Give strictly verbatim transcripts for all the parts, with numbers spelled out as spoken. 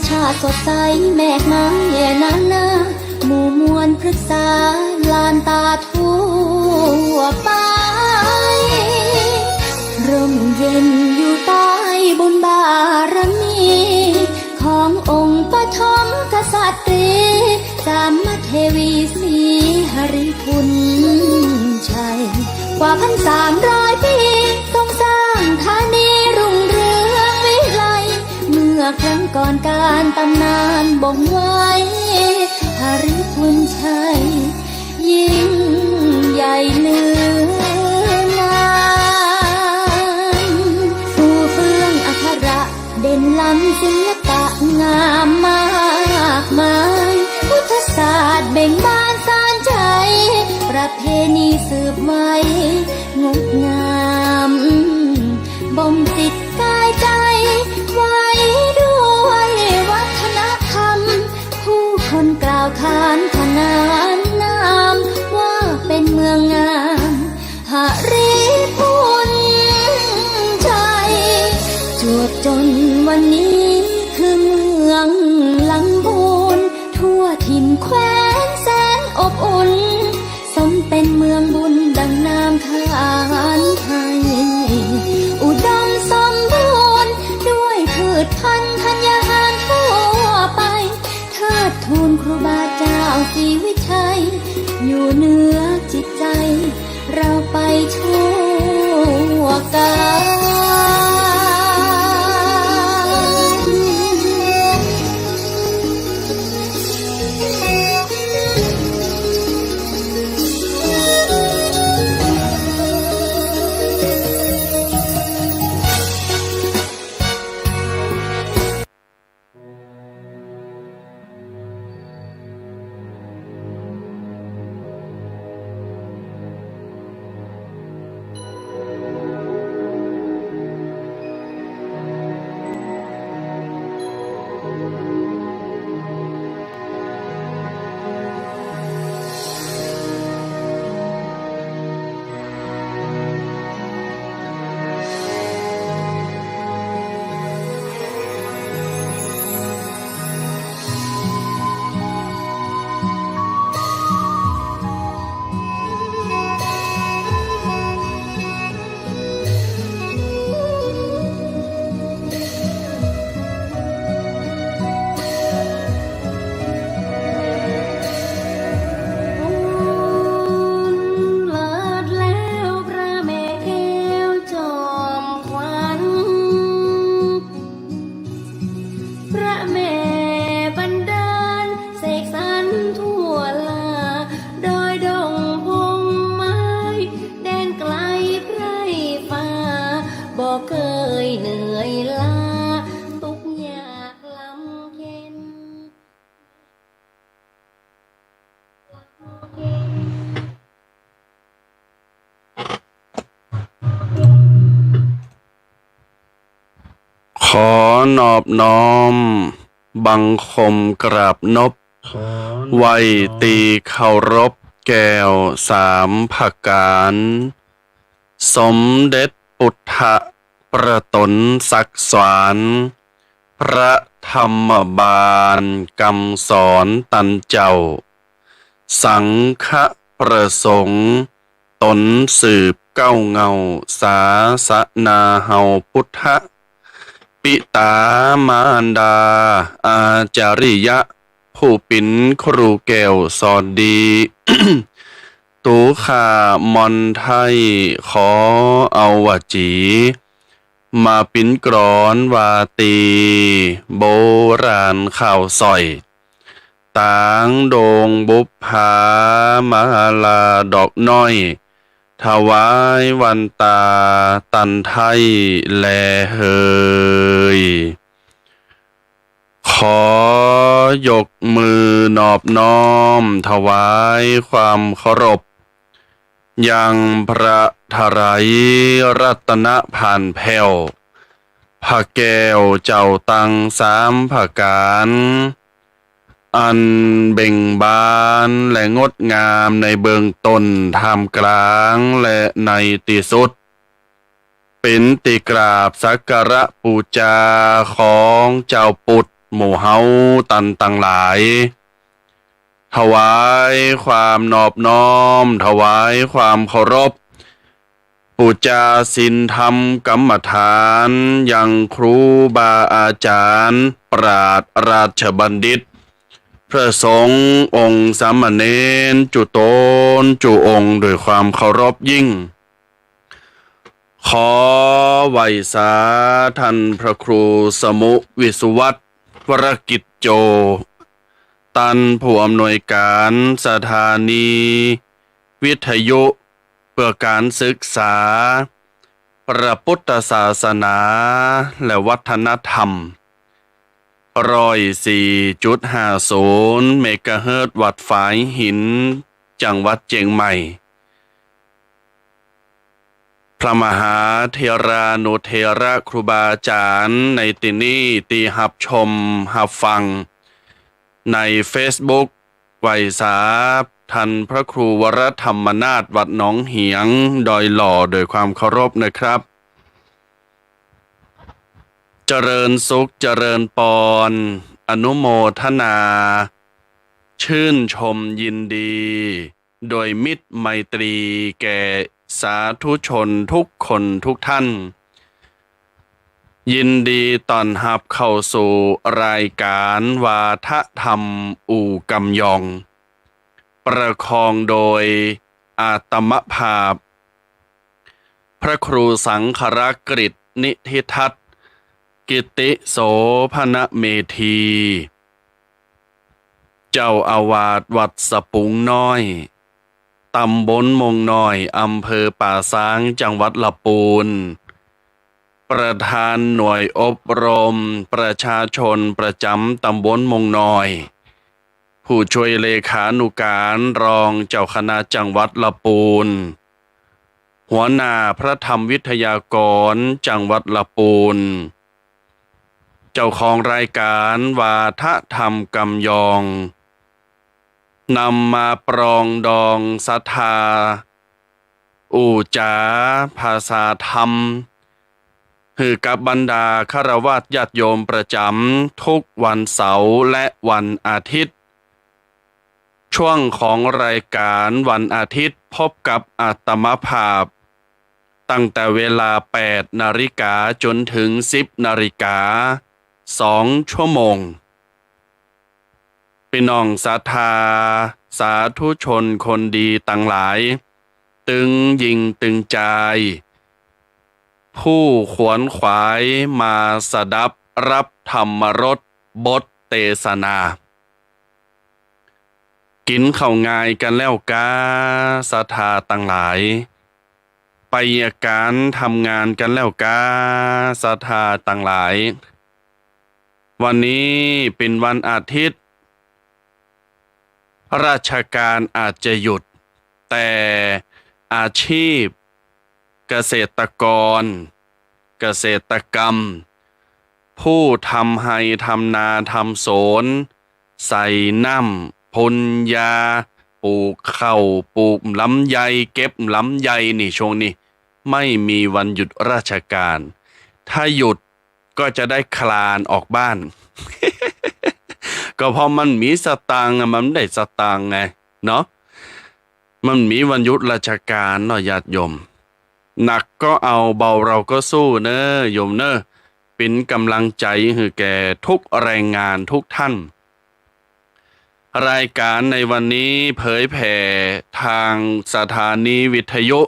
ถ้าสดใสแมกไม้นานา หมู่มวลพฤกษาหลานต๋าทั่วไป ร่มเย็นอยู่ใต้บุญบารมี ขององค์ปฐมกษัตรี จามเทวีศรีหริภุญชัย กว่าพันสามร้อยปี ทรงสร้างธานีรุ่งเรืองวิไล เมื่อครั้งก่อนกาลตำนานบ่งไว้ หริภุญชัย ยิ่งใหญ่เหลือนาน ปูเฟืองอักขระเด่นล้ำ ศิลปะงามมากมาย พุทธศาสตร์เบ่งบานสานชัย ประเพณีสืบไว้งดงาม บ่มจิตกายใจ ไว้ด้วยวัฒนธรรม ผู้คนกล่าวขานขนานนาม ว่าเป็นเมืองงาม หริภุญชัย จวบจนวันนี้คือเมืองลำพูน ทั่วถิ่นแคว้นแสนอบอุ่น สมเป็นเมืองบุญดังนามขานไทย อุดมสมบูรณ์ด้วยพืชพันธุ์ธัญญาหารทั่วไป เทิดทูนครูบาเจ้าศรีวิชัย อยู่เหนือจิตใจเราไปทั่วกัน บุญเลิศแล้วพระแม่แก้วจอมขวัญ พระแม่บันดาลเสกสรรทั่วลา ดอยดงพงไม้ แดนไกลไพร่ฟ้า บ่เกยเหนื่อยล้า ทุกข์ยากลำเค็ญ ขอนอบน้อมบังคมกราบนบ ไหว้ตี้เคารพแก้วสามประก๋าน สมเด็จปุทธะประต๋นศักดิ์สาร พระธรรมบาลกำสอนตันเจ้า สังฆะประสงค์ต๋นสืบเก๊าเหง้าศาสนาเฮาพุทธะ ปิต๋ามารดาอาจาริยะ ผู้เป๋นครูแก้วสอนดี ตุ๊ข้ามอนไท้ขอเอาวจี๋ มาเป๋นกลอนวาตี โบราณข่าวสร้อย ต๋างโด่งบุปผามาลาดอกน้อย ถวายวันต๋าตันไท้แลเหย ขอยกมือนอบน้อมถวายความเคารพ ยังพระไตรยรัตนผานแผ้ว พระแก้วเจ้าตังสามประก๋าน อันเบ่งบานและงดงามในเบื้องต้น ท่ามกลาง และในตี้สุด เป๋นตี้กราบสักการะปู๋จาของจาวปุทธ หมู่เฮาต้านตังหลาย ถวายความนอบน้อม ถวายความเคารพ ปู๋จาศีลธรรมกรรมฐาน ยังครูบาอาจ๋ารย์ ปราชญ์ราชบัณฑิต พระสงฆ์องค์สามเณร จุ๊ต๋นจุ๊องค์ โดยความเคารพยิ่ง ขอไหว้สาต้านพระครูสมุห์ วิสุวัฒน์ วรกิจโจ ต้านผู้อำนวยก๋านสถานีวิทยุ เปื้อก๋านศึกษา พระปุทธศาสนา และวัฒนธรรม ร้อยสี่จุดห้าศูนย์ เมกะเฮิรตซ์ วัดฝายหิน จังหวัดเจียงใหม่ พระมหาเถรานุเถระครูบาอาจ๋ารย์ในตี้นี้ตี้ฮับชมฮับฟังในเฟซบุ๊ก ไหว้สาต้านพระครูวรธรรมนาถ วัดหนองเหียง ดอยหล่อ โดยความเคารพนะครับ เจริญสุข เจริญปอน อนุโมทนา ชื่นชมยินดี โดยมิตรไมตรีแก่สาธุชนทุกคนทุกท่าน ยินดีต้อนฮับเข้าสู่รายก๋านวาทะธรรมอู่กำยอง ประคองโดยอาตมภาพ พระครูสังครักษ์กฤษ นิธิทัศน์ กิตติโสภณเมธี เจ้าอาวาสวัดสะปุงน้อย ตำบลม่วงน้อย อำเภอป่าซาง จังหวัดลำปูน ประธานหน่วยอบรมประชาชนประจ๋ำตำบลม่วงน้อย ผู้ช่วยเลขานุก๋านรองเจ้าคณะจังหวัดลำปูน หัวหน้าพระธรรมวิทยากรจังหวัดลำปูน เจ้าของรายก๋านวาทะธรรมกำยอง นำมาปรองดองศรัทธา อู้จ๋าภาษาธรรม หื้อกับบรรดาฆราวาสญาติโยมประจ๋ำทุกวันเสาร์และวันอาทิตย์ ช่วงของรายก๋านวันอาทิตย์พบกับอาตมภาพ ตั้งแต่เวลาแปดนาฬิกาจ๋นถึงสิบนาฬิกา สองชั่วโมง ปี้น้องศรัทธาสาธุชนคนดีตังหลาย ตึงญิงตึงจาย ผู้ขวนขวายมาสดับฮับธรรมรสบทเตสนา กิ๋นข้าวงายกั๋นแล้วกา ศรัทธาตังหลาย ไปเยียะก๋านทำงานกั๋นแล้วกา ศรัทธาตังหลาย วันนี้เป๋นวันอาทิตย์ ราชก๋านอาจจะหยุด แต่อาชีพเกษตรกร เกษตรกรรม ผู้ทำไฮ่ทำนาทำสวน ใส่น้ำ พ่นยา ปลูกข้าว ปลูกลำไย เก็บลำไยนี่ ช่วงนี้ไม่มีวันหยุดราชก๋าน ถ้าหยุดก็จะได้คลานออกบ้าน ก็เพราะมันมีสตางค์อะ มันได้สตางค์ไงเนาะ มันมีวันหยุดราชก๋านเนาะญาติโยม หนักก็เอา เบาเราก็สู้เน้อโยมเน้อ เป๋นก๋ำลังใจ๋หื้อแก่ทุกแรงงานทุกท่าน รายก๋านในวันนี้เผยแผ่ทางสถานีวิทยุ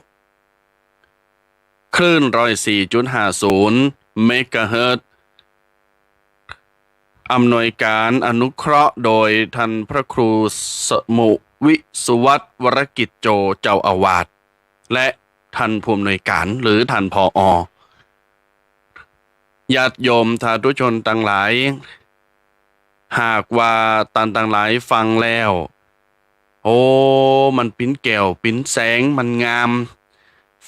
คลื่นร้อยสี่จุดห้าศูนย์เมกะเฮิรตซ์ อำนวยก๋านอนุเคราะห์โดยท่านพระครูสมุห์ วิสุวัฒน์ วรกิจโจ เจ้าอาวาส และท่านผู้อำนวยก๋าน หรือท่าน ผอ. ญาติโยมสาธุชนตังหลาย หากว่าต้านตังหลายฟังแล้ว โอ้ มันเป๋นแก้วเป๋นแสง มันงาม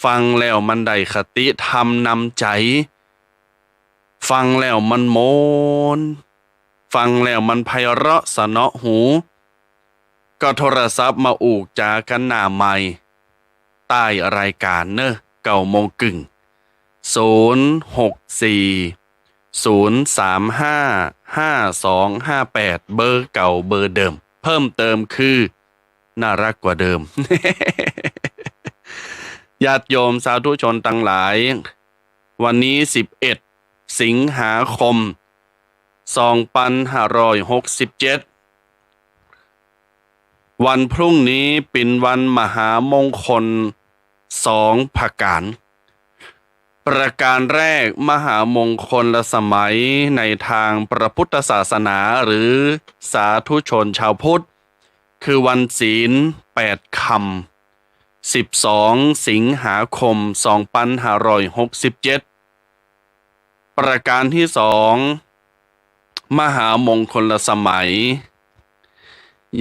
ฟังแล้วมันได้คติธรรมนำใจ๋ ฟังแล้วมันม่วน ฟังแล้วมันไพเราะสนอหู ก็โทรศัพท์มาอู้จ๋ากั๋นหน้าไมค์ ใต้รายก๋านเน้อ เก้าโมงครึ่ง ศูนย์หกสี่ ศูนย์สามห้า ห้าสองห้าแปด เบอร์เก่าเบอร์เดิม เพิ่มเติมคือน่ารักกว่าเดิม ญาติโยมสาธุชนตังหลาย วันนี้ สิบเอ็ด สิงหาคม สองปันห้าร้อยหกสิบเจ็ด วันพรุ่งนี้เป๋นวันมหามงคลสองประก๋าน ประก๋านแรก มหามงคลสมัยในตางพระพุทธศาสนา หรือสาธุชนชาวพุทธ คือวันศีลแปดค่ำ สิบสอง สิงหาคม สองปันห้าร้อยหกสิบเจ็ด ประก๋านตี้สอง มหามงคลสมัย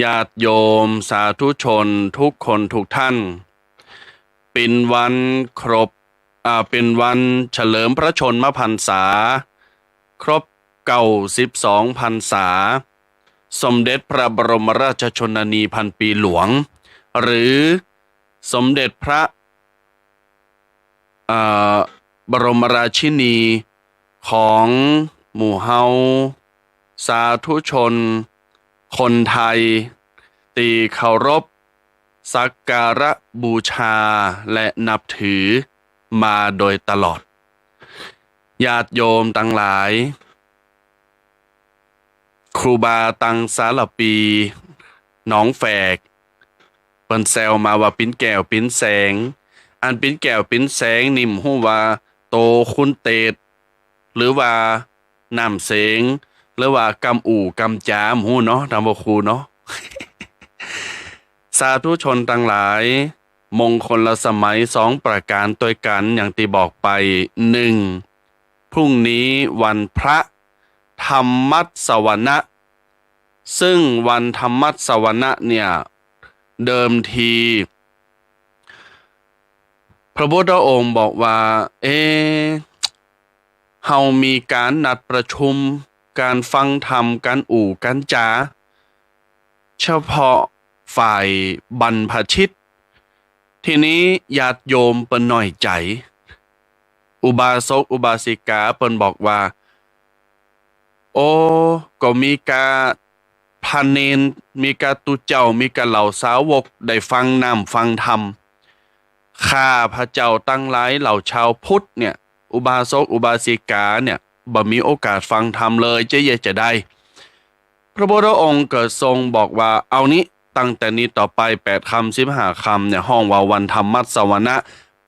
ญาติโยมสาธุชนทุกคนทุกท่าน เป๋นวันครบ อ่า เป๋นวันเฉลิมพระชนมพรรษา ครบเก้าสิบสองพรรษา สมเด็จพระบรมราชชนนีพันปีหลวง หรือสมเด็จพระ เอ่อ บรมราชินีของหมู่เฮา สาธุชนคนไทย ตี้เคารพสักการะบูชาและนับถือมาโดยตลอด ญาติโยมตังหลาย ครูบาตังสารภี หนองแฝก เปิ้นแซวมาว่าเป๋นแก้วเป๋นแสง อันเป๋นแก้วเป๋นแสงนี่บ่ฮู้ว่าโตคูณเตช หรือว่าน้ำเสง หรือว่ากำอู้กำจ๋า บ่ฮู้เนาะ ตามพระครูเนาะ สาธุชนตังหลาย มงคลสมัยสองประก๋านตวยกั๋น อย่างตี้บอกไป หนึ่ง พรุ่งนี้วันพระธรรมัสวนะ ซึ่งวันธรรมัสวนะเนี่ย เดิมที พระพุทธองค์บอกว่า เอ๊ะ เฮามีก๋านนัดประชุม ก๋านฟังธรรม ก๋านอู้ก๋านจ๋า เฉพาะฝ่ายบรรพชิต ทีนี้ญาติโยมเปิ้นน้อยใจ๋ อุบาสกอุบาสิกาเปิ้นบอกว่า โอ้ ก็มีก้าพระเณร มีก้าตุ๊เจ้า มีก้าเหล่าสาวกได้ฟังน้ำฟังธรรม ข้าพเจ้าตังหลายเหล่าชาวพุทธเนี่ย อุบาสกอุบาสิกาเนี่ย บ่มีโอกาสฟังธรรมเลย จะเยียะจาใด พระพุทธองค์ก็ทรงบอกว่า เอานี้ ตั้งแต่นี้ต่อไปแปดค่ำสิบห้าค่ำเนี่ย ฮ้องว่าวันธรรมัสวนะ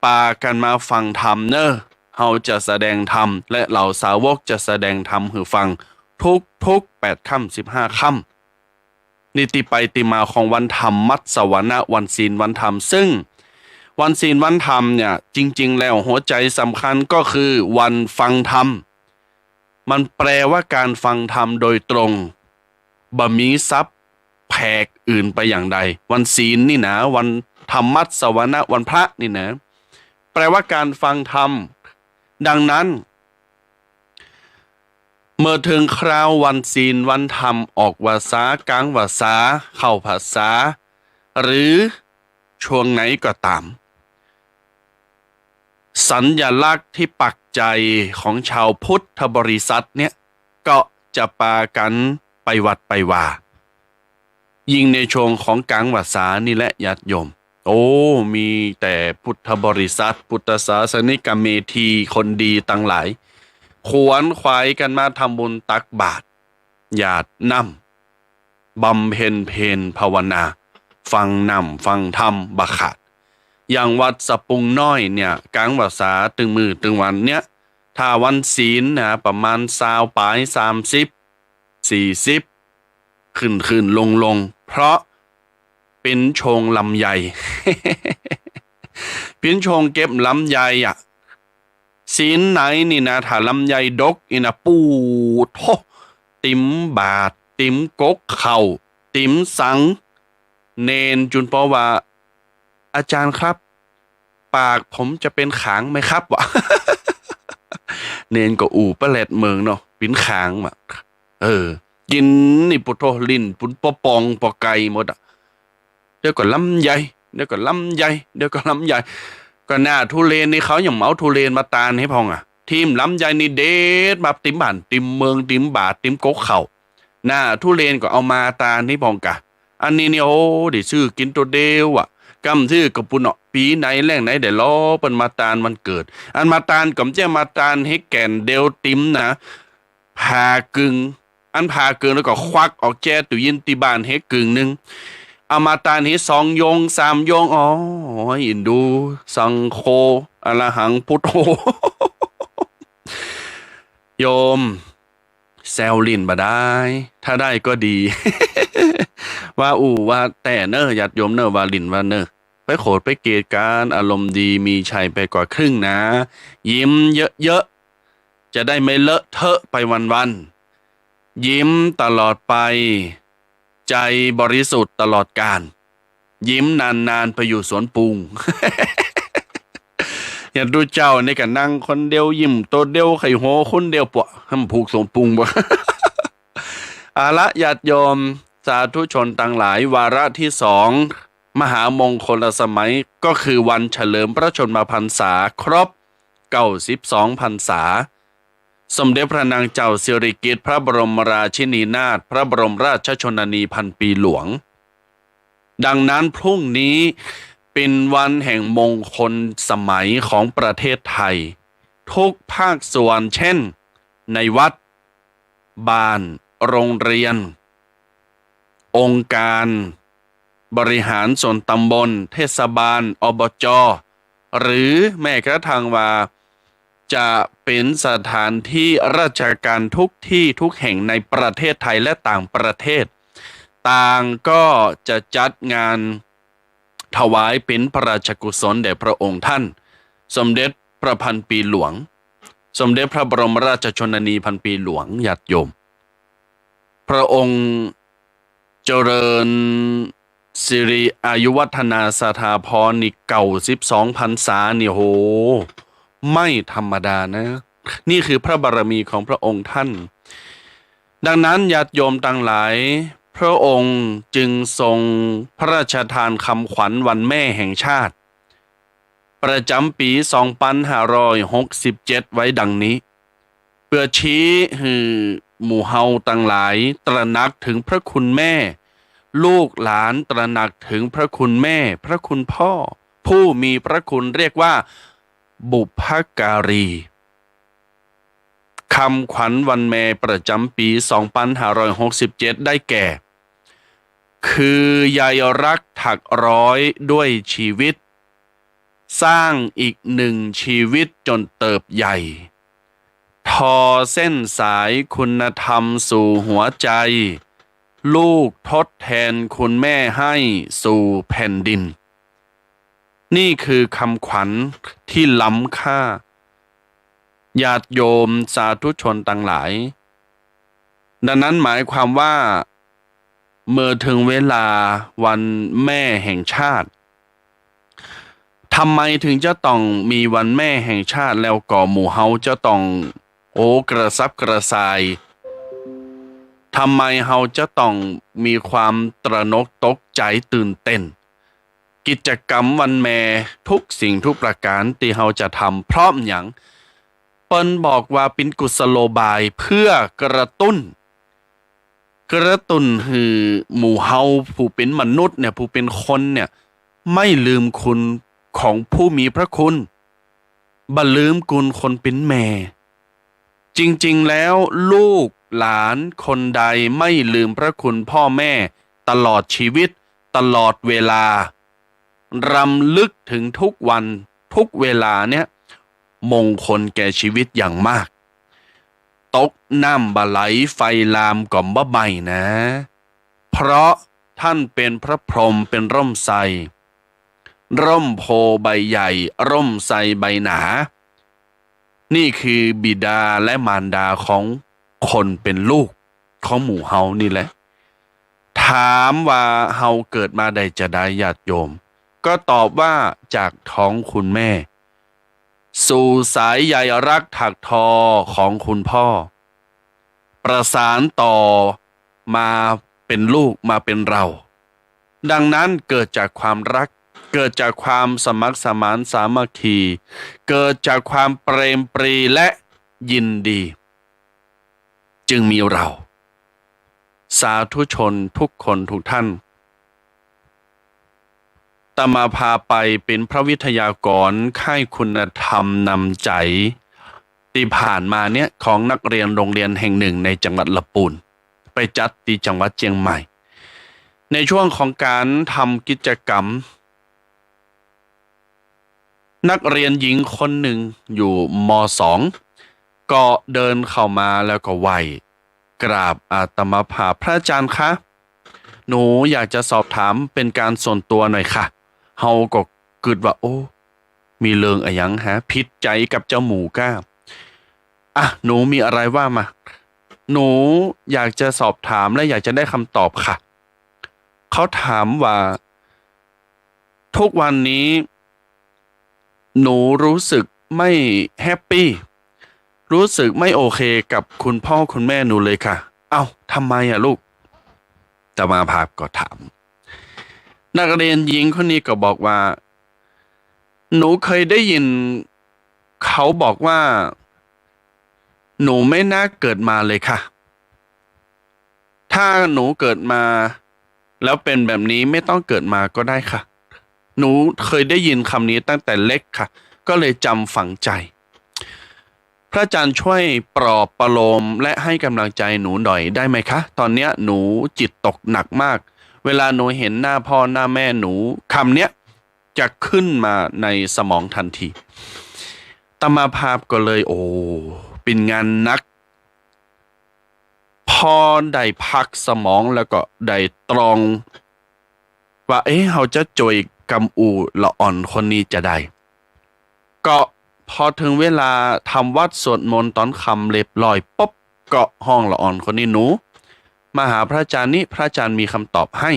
ปากั๋นมาฟังธรรมเน่อ เฮาจะแสดงธรรม และเหล่าสาวกจะแสดงธรรมหื้อฟัง ทุกๆ แปดค่ำสิบห้าค่ำ นี่ตี้ไปตี้มาของวันธรรมัสวนะ วันศีลวันธรรม ซึ่งวันศีลวันธรรมเนี่ย จริงๆ แล้วหัวใจ๋สำคัญก็คือวันฟังธรรม มันแปลว่าก๋านฟังธรรมโดยตรง บ่มีศัพท์แผกอื่นไปอย่างใด วันศีลนี่นะ วันธรรมัสวนะ วันพระนี่นะ แปลว่าก๋านฟังธรรม ดังนั้น เมื่อเถิงคราววันศีลวันธรรม ออกวรรษา ก๋างวรรษา เข้าพรรษา หรือช่วงไหนก็ต๋าม สัญลักษณ์ตี้ปักใจ๋ของชาวพุทธบริษัทเนี่ย ก็จะปากั๋นไปวัดไปวา ยิ่งในช่วงของก๋างวรรษานี่แหละญาติโยม โอ้ มีแต่พุทธบริษัท พุทธศาสนิกเมธีคนดีตังหลาย ขวนขวายกั๋นมาทำบุญตักบาตร หยาดน้ำ บำเพ็ญเพียรภาวนา ฟังน้ำฟังธรรมบ่ขาด อย่างวัดสะปุงน้อยเนี่ย ก๋างวรรษาตึงมื้อตึงวันเนี่ย ถ้าวันศีลนะ ประมาณซาวปาย สามสิบ สี่สิบ ขึ้นๆ ลงๆ เพราะเป๋นช่วงลำไย เป๋นช่วงเก็บลำไยอะ ศีลไหนนี่นะ ถ้าลำไยดกนี่นะ ปู๊โธ่ เต็มบาตร เต็มก๊กข้าว เต็มสัง เณรจุ่นป้อว่า อาจารย์ครับ ปากผมจะเป๋นขางไหมครับ วะ เณรก็อู้ปะแล็ดเมิงเนาะ เป๋นขางวะ เออ กิ๋นนี่ปุโธ ลิ้นปุนปอปองปอไก่หมดอะ เดี๋ยวก็ลำไย เดี๋ยวก็ลำไย เดี๋ยวก็ลำไย ก็หน้าทุเรนนี่เขายังเอาทุเรนมาตานหื้อพ่องอะ ทีมลำไยนี่เด็ดมาติมบ้านติมเมืองติมบาทติมก๊กเข่า หน้าทุเรียนก็เอามาตานนี้พ่องกะ อันนี้เนี่ย โอ้ ได้ซื้อกิ๋นตั๋วเดียวอะ ก้ำซื้อก็ปู้นเนาะ ปี๋ไหนแล้งไหนได้ลอเปิ้นมาตานวันเกิด อันมาตานก็บ่ใจ้มาตานหื้อแก่นเดียวติมนะ ผ่ากึ่ง อันผ่ากึ่งแล้วก็ควักออกแจตู้เย็นตี้บ้านหื้อกึ่งนึ่ง เอามาตานหื้อสองโยงสามโยง โอ้ย อินดู สังโฆ อะระหัง พุทโธ โยม แซวหลิ้นบ่ดาย ถ้าได้ก็ดี ว่าอู้ว่าแต๊เน่อ ญาติโยมเน่อ ว่าหลิ้นว่าเน่อ ไปโขดไปเกลียดกั๋น อารมณ์ดีมีชัยไปกว่าครึ่งนะ ยิ้มเยอะๆ จะได้ไม่เลอะเทอะไปวันๆ ยิ้มตลอดไป ใจ๋บริสุทธิ์ตลอดกาล ยิ้มนานๆ ไปอยู่สวนปุง อย่างตุ๊เจ้านี่ก็นั่งคนเดียว ยิ้มตั๋วเดียว ใค่หัวคนเดียว ปะ ห้ามผูกสวนปุงบ่ เอาละ ญาติโยม สาธุชนตังหลาย วาระที่สอง มหามงคลสมัย ก็คือวันเฉลิมพระชนมพรรษาครบ เก้าสิบสองพรรษา สมเด็จพระนางเจ้าสิริกิติ์ พระบรมราชินีนาถ พระบรมราชชนนีพันปีหลวง ดังนั้นพรุ่งนี้เป๋นวันแห่งมงคลสมัยของประเทศไทย ทุกภาคส่วน เช่น ในวัด บ้าน โรงเรียน องค์การบริหารส่วนตำบล เทศบาล อบจ หรือแม้กระทั่งว่า จะเป๋นสถานที่ราชการทุกที่ทุกแห่งในประเทศไทยและต่างประเทศ ต่างก็จะจัดงานถวายเป๋นพระราชกุศลแด่พระองค์ท่าน สมเด็จพระพันปีหลวง สมเด็จพระบรมราชชนนีพันปีหลวง ญาติโยม พระองค์เจริญสิริอายุวัฒนาสถาพรนี่ เก้าสิบสองพรรษานี่ โห ไม่ธรรมดานะ นี่คือพระบารมีของพระองค์ท่าน ดังนั้นญาติโยมตังหลาย พระองค์จึงทรงพระราชทานคำขวัญวันแม่แห่งชาติ ประจ๋ำปี๋สองปันห้าร้อยหกสิบเจ็ด ไว้ดังนี้ เปื้อชี้หื้อหมู่เฮาตังหลายตระหนักเถิงพระคุณแม่ ลูกหลานตระหนักเถิงพระคุณแม่ พระคุณพ่อ ผู้มีพระคุณเรียกว่าบุพการี คำขวัญวันแม่ประจ๋ำปี๋สองปันห้าร้อยหกสิบเจ็ด ได้แก่ คือใยรักถักร้อยด้วยชีวิต สร้างอีกหนึ่งชีวิตจ๋นเติบใหญ่ ทอเส้นสายคุณธรรมสู่หัวใจ ลูกทดแทนคุณแม่ให้สู่แผ่นดิน นี่คือคำขวัญที่ล้ำค่า ญาติโยมสาธุชนตังหลาย ดังนั้นหมายความว่า เมื่อเถิงเวลาวันแม่แห่งชาติ ทำไมเถิงจะต้องมีวันแม่แห่งชาติ แล้วก็หมู่เฮาจะต้อง โอ้ กระสับกระส่าย ทำไมเฮาจะต้องมีความตระหนกตกใจ๋ตื่นเต้น กิจกรรมวันแม่ทุกสิ่งทุกประก๋านตี้เฮาจะทำ เพราะหยัง เปิ้นบอกว่าเป๋นกุศโลบายเพื่อกระตุ้น กระตุ้นหื้อหมู่เฮาผู้เป๋นมนุษย์เนี่ย ผู้เป๋นคนเนี่ย ไม่ลืมคุณของผู้มีพระคุณ บ่ลืมคุณคนเป๋นแม่ จริงๆ แล้วลูกหลานคนใดไม่ลืมพระคุณพ่อแม่ตลอดชีวิต ตลอดเวลา รำลึกถึงทุกวันทุกเวลาเนี่ย มงคลแก่ชีวิตอย่างมาก ตกน้ำบ่ไหล ไฟลามก็บ่ไหม้นะ เพราะท่านเป็นพระพรหม เป็นร่มไทร ร่มโพธิ์ใบใหญ่ ร่มไทรใบหนา นี่คือบิดาและมารดาของคนเป็นลูกของหมู่เฮานี่แหละ ถามว่าเฮาเกิดมาได้จาใด ญาติโยม ก็ตอบว่าจากท้องคุณแม่ สู่สายใยรักถักทอของคุณพ่อ ประสานต่อมาเป็นลูก มาเป็นเรา ดังนั้นเกิดจากความรัก เกิดจากความสมัครสมานสามัคคี เกิดจากความเปรมปรีและ ยินดี จึงมีเรา สาธุชนทุกคนทุกท่าน อาตมาภาพไปเป๋นพระวิทยากรค่ายคุณธรรมนำใจ๋ ตี้ผ่านมาเนี่ย ของนักเรียนโรงเรียนแห่งหนึ่งในจังหวัดละปูน ไปจัดตี้จังหวัดเจียงใหม่ ในช่วงของก๋านทำกิจกรรม นักเรียนหญิงคนหนึ่งอยู่ ม.สอง ก็เดินเข้ามาแล้วก็ไหว้กราบอาตมาภาพ พระอาจารย์คะ หนูอยากจะสอบถามเป๋นก๋านส่วนตั๋วหน่อยค่ะ เฮาก็กึ๊ดว่า โอ้ มีเรื่องอะหยังฮะ ผิดใจ๋กับเจ้าหมู่ก้า อ่ะ หนูมีอะไรว่ามา หนูอยากจะสอบถามและอยากจะได้คำตอบค่ะ เขาถามว่า ทุกวันนี้ หนูรู้สึกไม่แฮปปี้ รู้สึกไม่โอเคกับคุณพ่อคุณแม่หนูเลยค่ะ เอ้า ทำไมอะลูก อาตมาภาพก็ถาม นักเรียนหญิงคนนี้ก็บอกว่า หนูเคยได้ยินเขาบอกว่า หนูไม่น่าเกิดมาเลยค่ะ ถ้าหนูเกิดมาแล้วเป๋นแบบนี้ ไม่ต้องเกิดมาก็ได้ค่ะ หนูเคยได้ยินคำนี้ตั้งแต่เล็กค่ะ ก็เลยจำฝังใจ๋ พระอาจารย์ช่วยปลอบประโลมและให้กำลังใจหนูหน่อยได้ไหมคะ ตอนเนี้ยหนูจิตตกหนักมาก เวลาหนูเห็นหน้าพ่อหน้าแม่หนู คำเนี้ยจะขึ้นมาในสมองทันที อาตมาภาพก็เลย โอ้ เป๋นงานหนัก พอได้พักสมองแล้วก็ได้ตรองว่า เอ๊ะ เฮาจะจ้วยกำอู้ละอ่อนคนนี้จาใด ก็พอเถิงเวลาทำวัตรสวดมนต์ต๋อนค่ำเรียบร้อยปุ๊บ ก็ฮ้องละอ่อนคนนี้ หนู มาหาพระอาจารย์นี้ พระอาจารย์มีคำตอบให้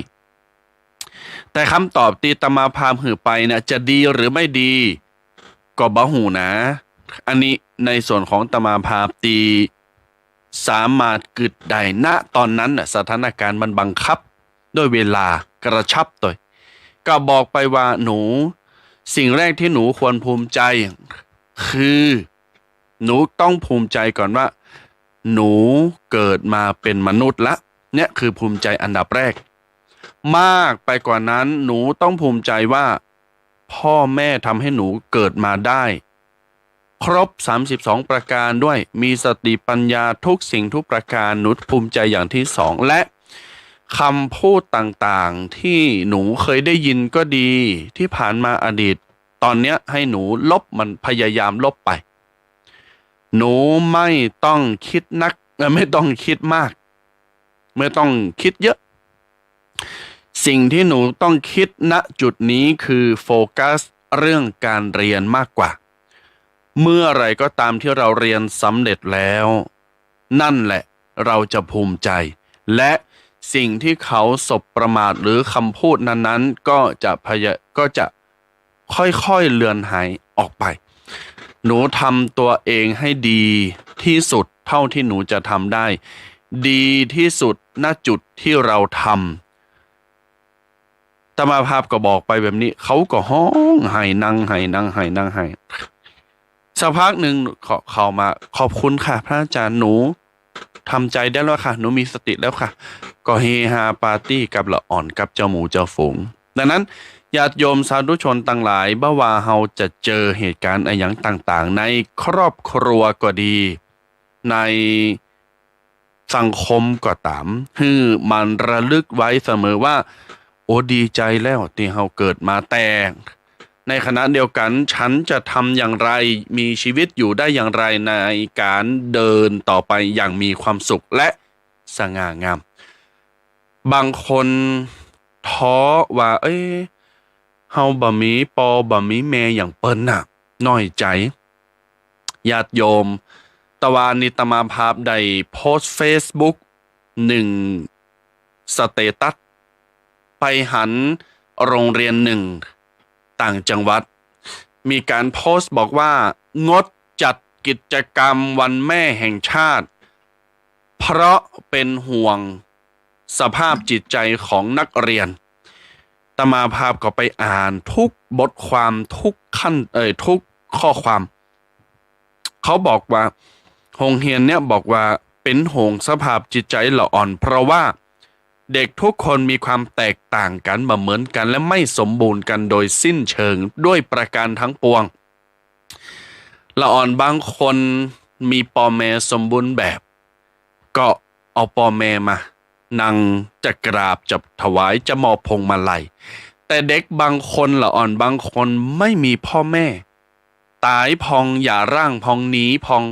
แต่คำตอบตี้อาตมาภาพหื้อไปเนี่ย จะดีหรือไม่ดี ก็บ่ฮู้นะ อันนี้ในส่วนของอาตมาภาพตี้สามารถกึ๊ดได้ ณ ตอนนั้นน่ะ สถานการณ์มันบังคับด้วยเวลากระชับตวย ก็บอกไปว่า หนู สิ่งแรกที่หนูควรภูมิใจ คือ หนูต้องภูมิใจก่อนว่า หนูเกิดมาเป๋นมนุษย์ละ เนี่ยคือภูมิใจอันดับแรก มากไปกว่านั้น หนูต้องภูมิใจว่า พ่อแม่ทำให้หนูเกิดมาได้ ครบสามสิบสองประการด้วย มีสติปัญญาทุกสิ่งทุกประการ หนูภูมิใจอย่างที่สอง และคำพูดต่างๆ ที่หนูเคยได้ยินก็ดี ที่ผ่านมาอดีต ตอนเนี้ยให้หนูลบมัน พยายามลบไป หนูไม่ต้องคิดนัก เอ่อ ไม่ต้องคิดมาก ไม่ต้องคิดเยอะ สิ่งที่หนูต้องคิด ณ จุดนี้คือโฟกัสเรื่องการเรียนมากกว่า เมื่อไหร่ก็ตามที่เราเรียนสำเร็จแล้ว นั่นแหละเราจะภูมิใจ และสิ่งที่เขาสบประมาทหรือคำพูดนั้นๆ ก็จะพยา- ก็จะค่อยๆ เลือนหายออกไป หนูทำตัวเองให้ดีที่สุดเท่าที่หนูจะทำได้ ดีที่สุด ณ จุดที่เราทำ อาตมาภาพก็บอกไปแบบนี้ เขาก็ฮ้องไห้ นั่งไห้ นั่งไห้ นั่งไห้ สักพักหนึ่งเขา- เขามา ขอบคุณค่ะ พระอาจารย์ หนูทำใจได้แล้วค่ะ หนูมีสติแล้วค่ะ ก็เฮฮาปาร์ตี้กับละอ่อนกับเจ้าหมู่เจ้าฝูง ดังนั้น ญาติโยมสาธุชนตังหลาย บ่ว่าเฮาจะเจอเหตุการณ์อะหยังต่างๆ ในครอบครัวก็ดี ในสังคมก็ต๋าม หื้อหมั่นระลึกไว้เสมอว่า โอ้ ดีใจแล้วตี้เฮาเกิดมา แต่ในขณะเดียวกั๋น ฉันจะทำอย่างไร มีชีวิตอยู่ได้อย่างไร ในก๋านเดินต่อไปอย่างมีความสุขและสง่างาม บางคนท้อว่า เอ้ย เฮาบ่มีป้อบ่มีแม่อย่างเปิ้นน่ะ น้อยใจ๋ ญาติโยม ตะวานี้อาตมาภาพได้โพสต์เฟซบุ๊กหนึ่งสเตตัส ไปหันโรงเรียนหนึ่งต่างจังหวัด มีก๋านโพสต์บอกว่า งดจัดกิจกรรมวันแม่แห่งชาติ เพราะเป็นห่วงสภาพจิตใจของนักเรียน อาตมาภาพก็ไปอ่านทุกบทความ ทุกขั้น เอ่อ ทุกข้อความ เขาบอกว่า โฮงเฮียนเนี่ยบอกว่าเป๋นห่วงสภาพจิตใจ๋ละอ่อน เพราะว่าเด็กทุกคนมีความแตกต่างกั๋น บ่เหมือนกั๋น และไม่สมบูรณ์กั๋นโดยสิ้นเชิงด้วยประการทั้งปวง ละอ่อนบางคนมีป้อแม่สมบูรณ์แบบ ก็เอาป้อแม่มานั่งจะกราบจะถวายจะมอบพวงมาลัย แต่เด็กบางคนละอ่อนบางคนไม่มีป้อแม่ ต๋ายพ่อง หย่าร้างพ่อง หนีพ่อง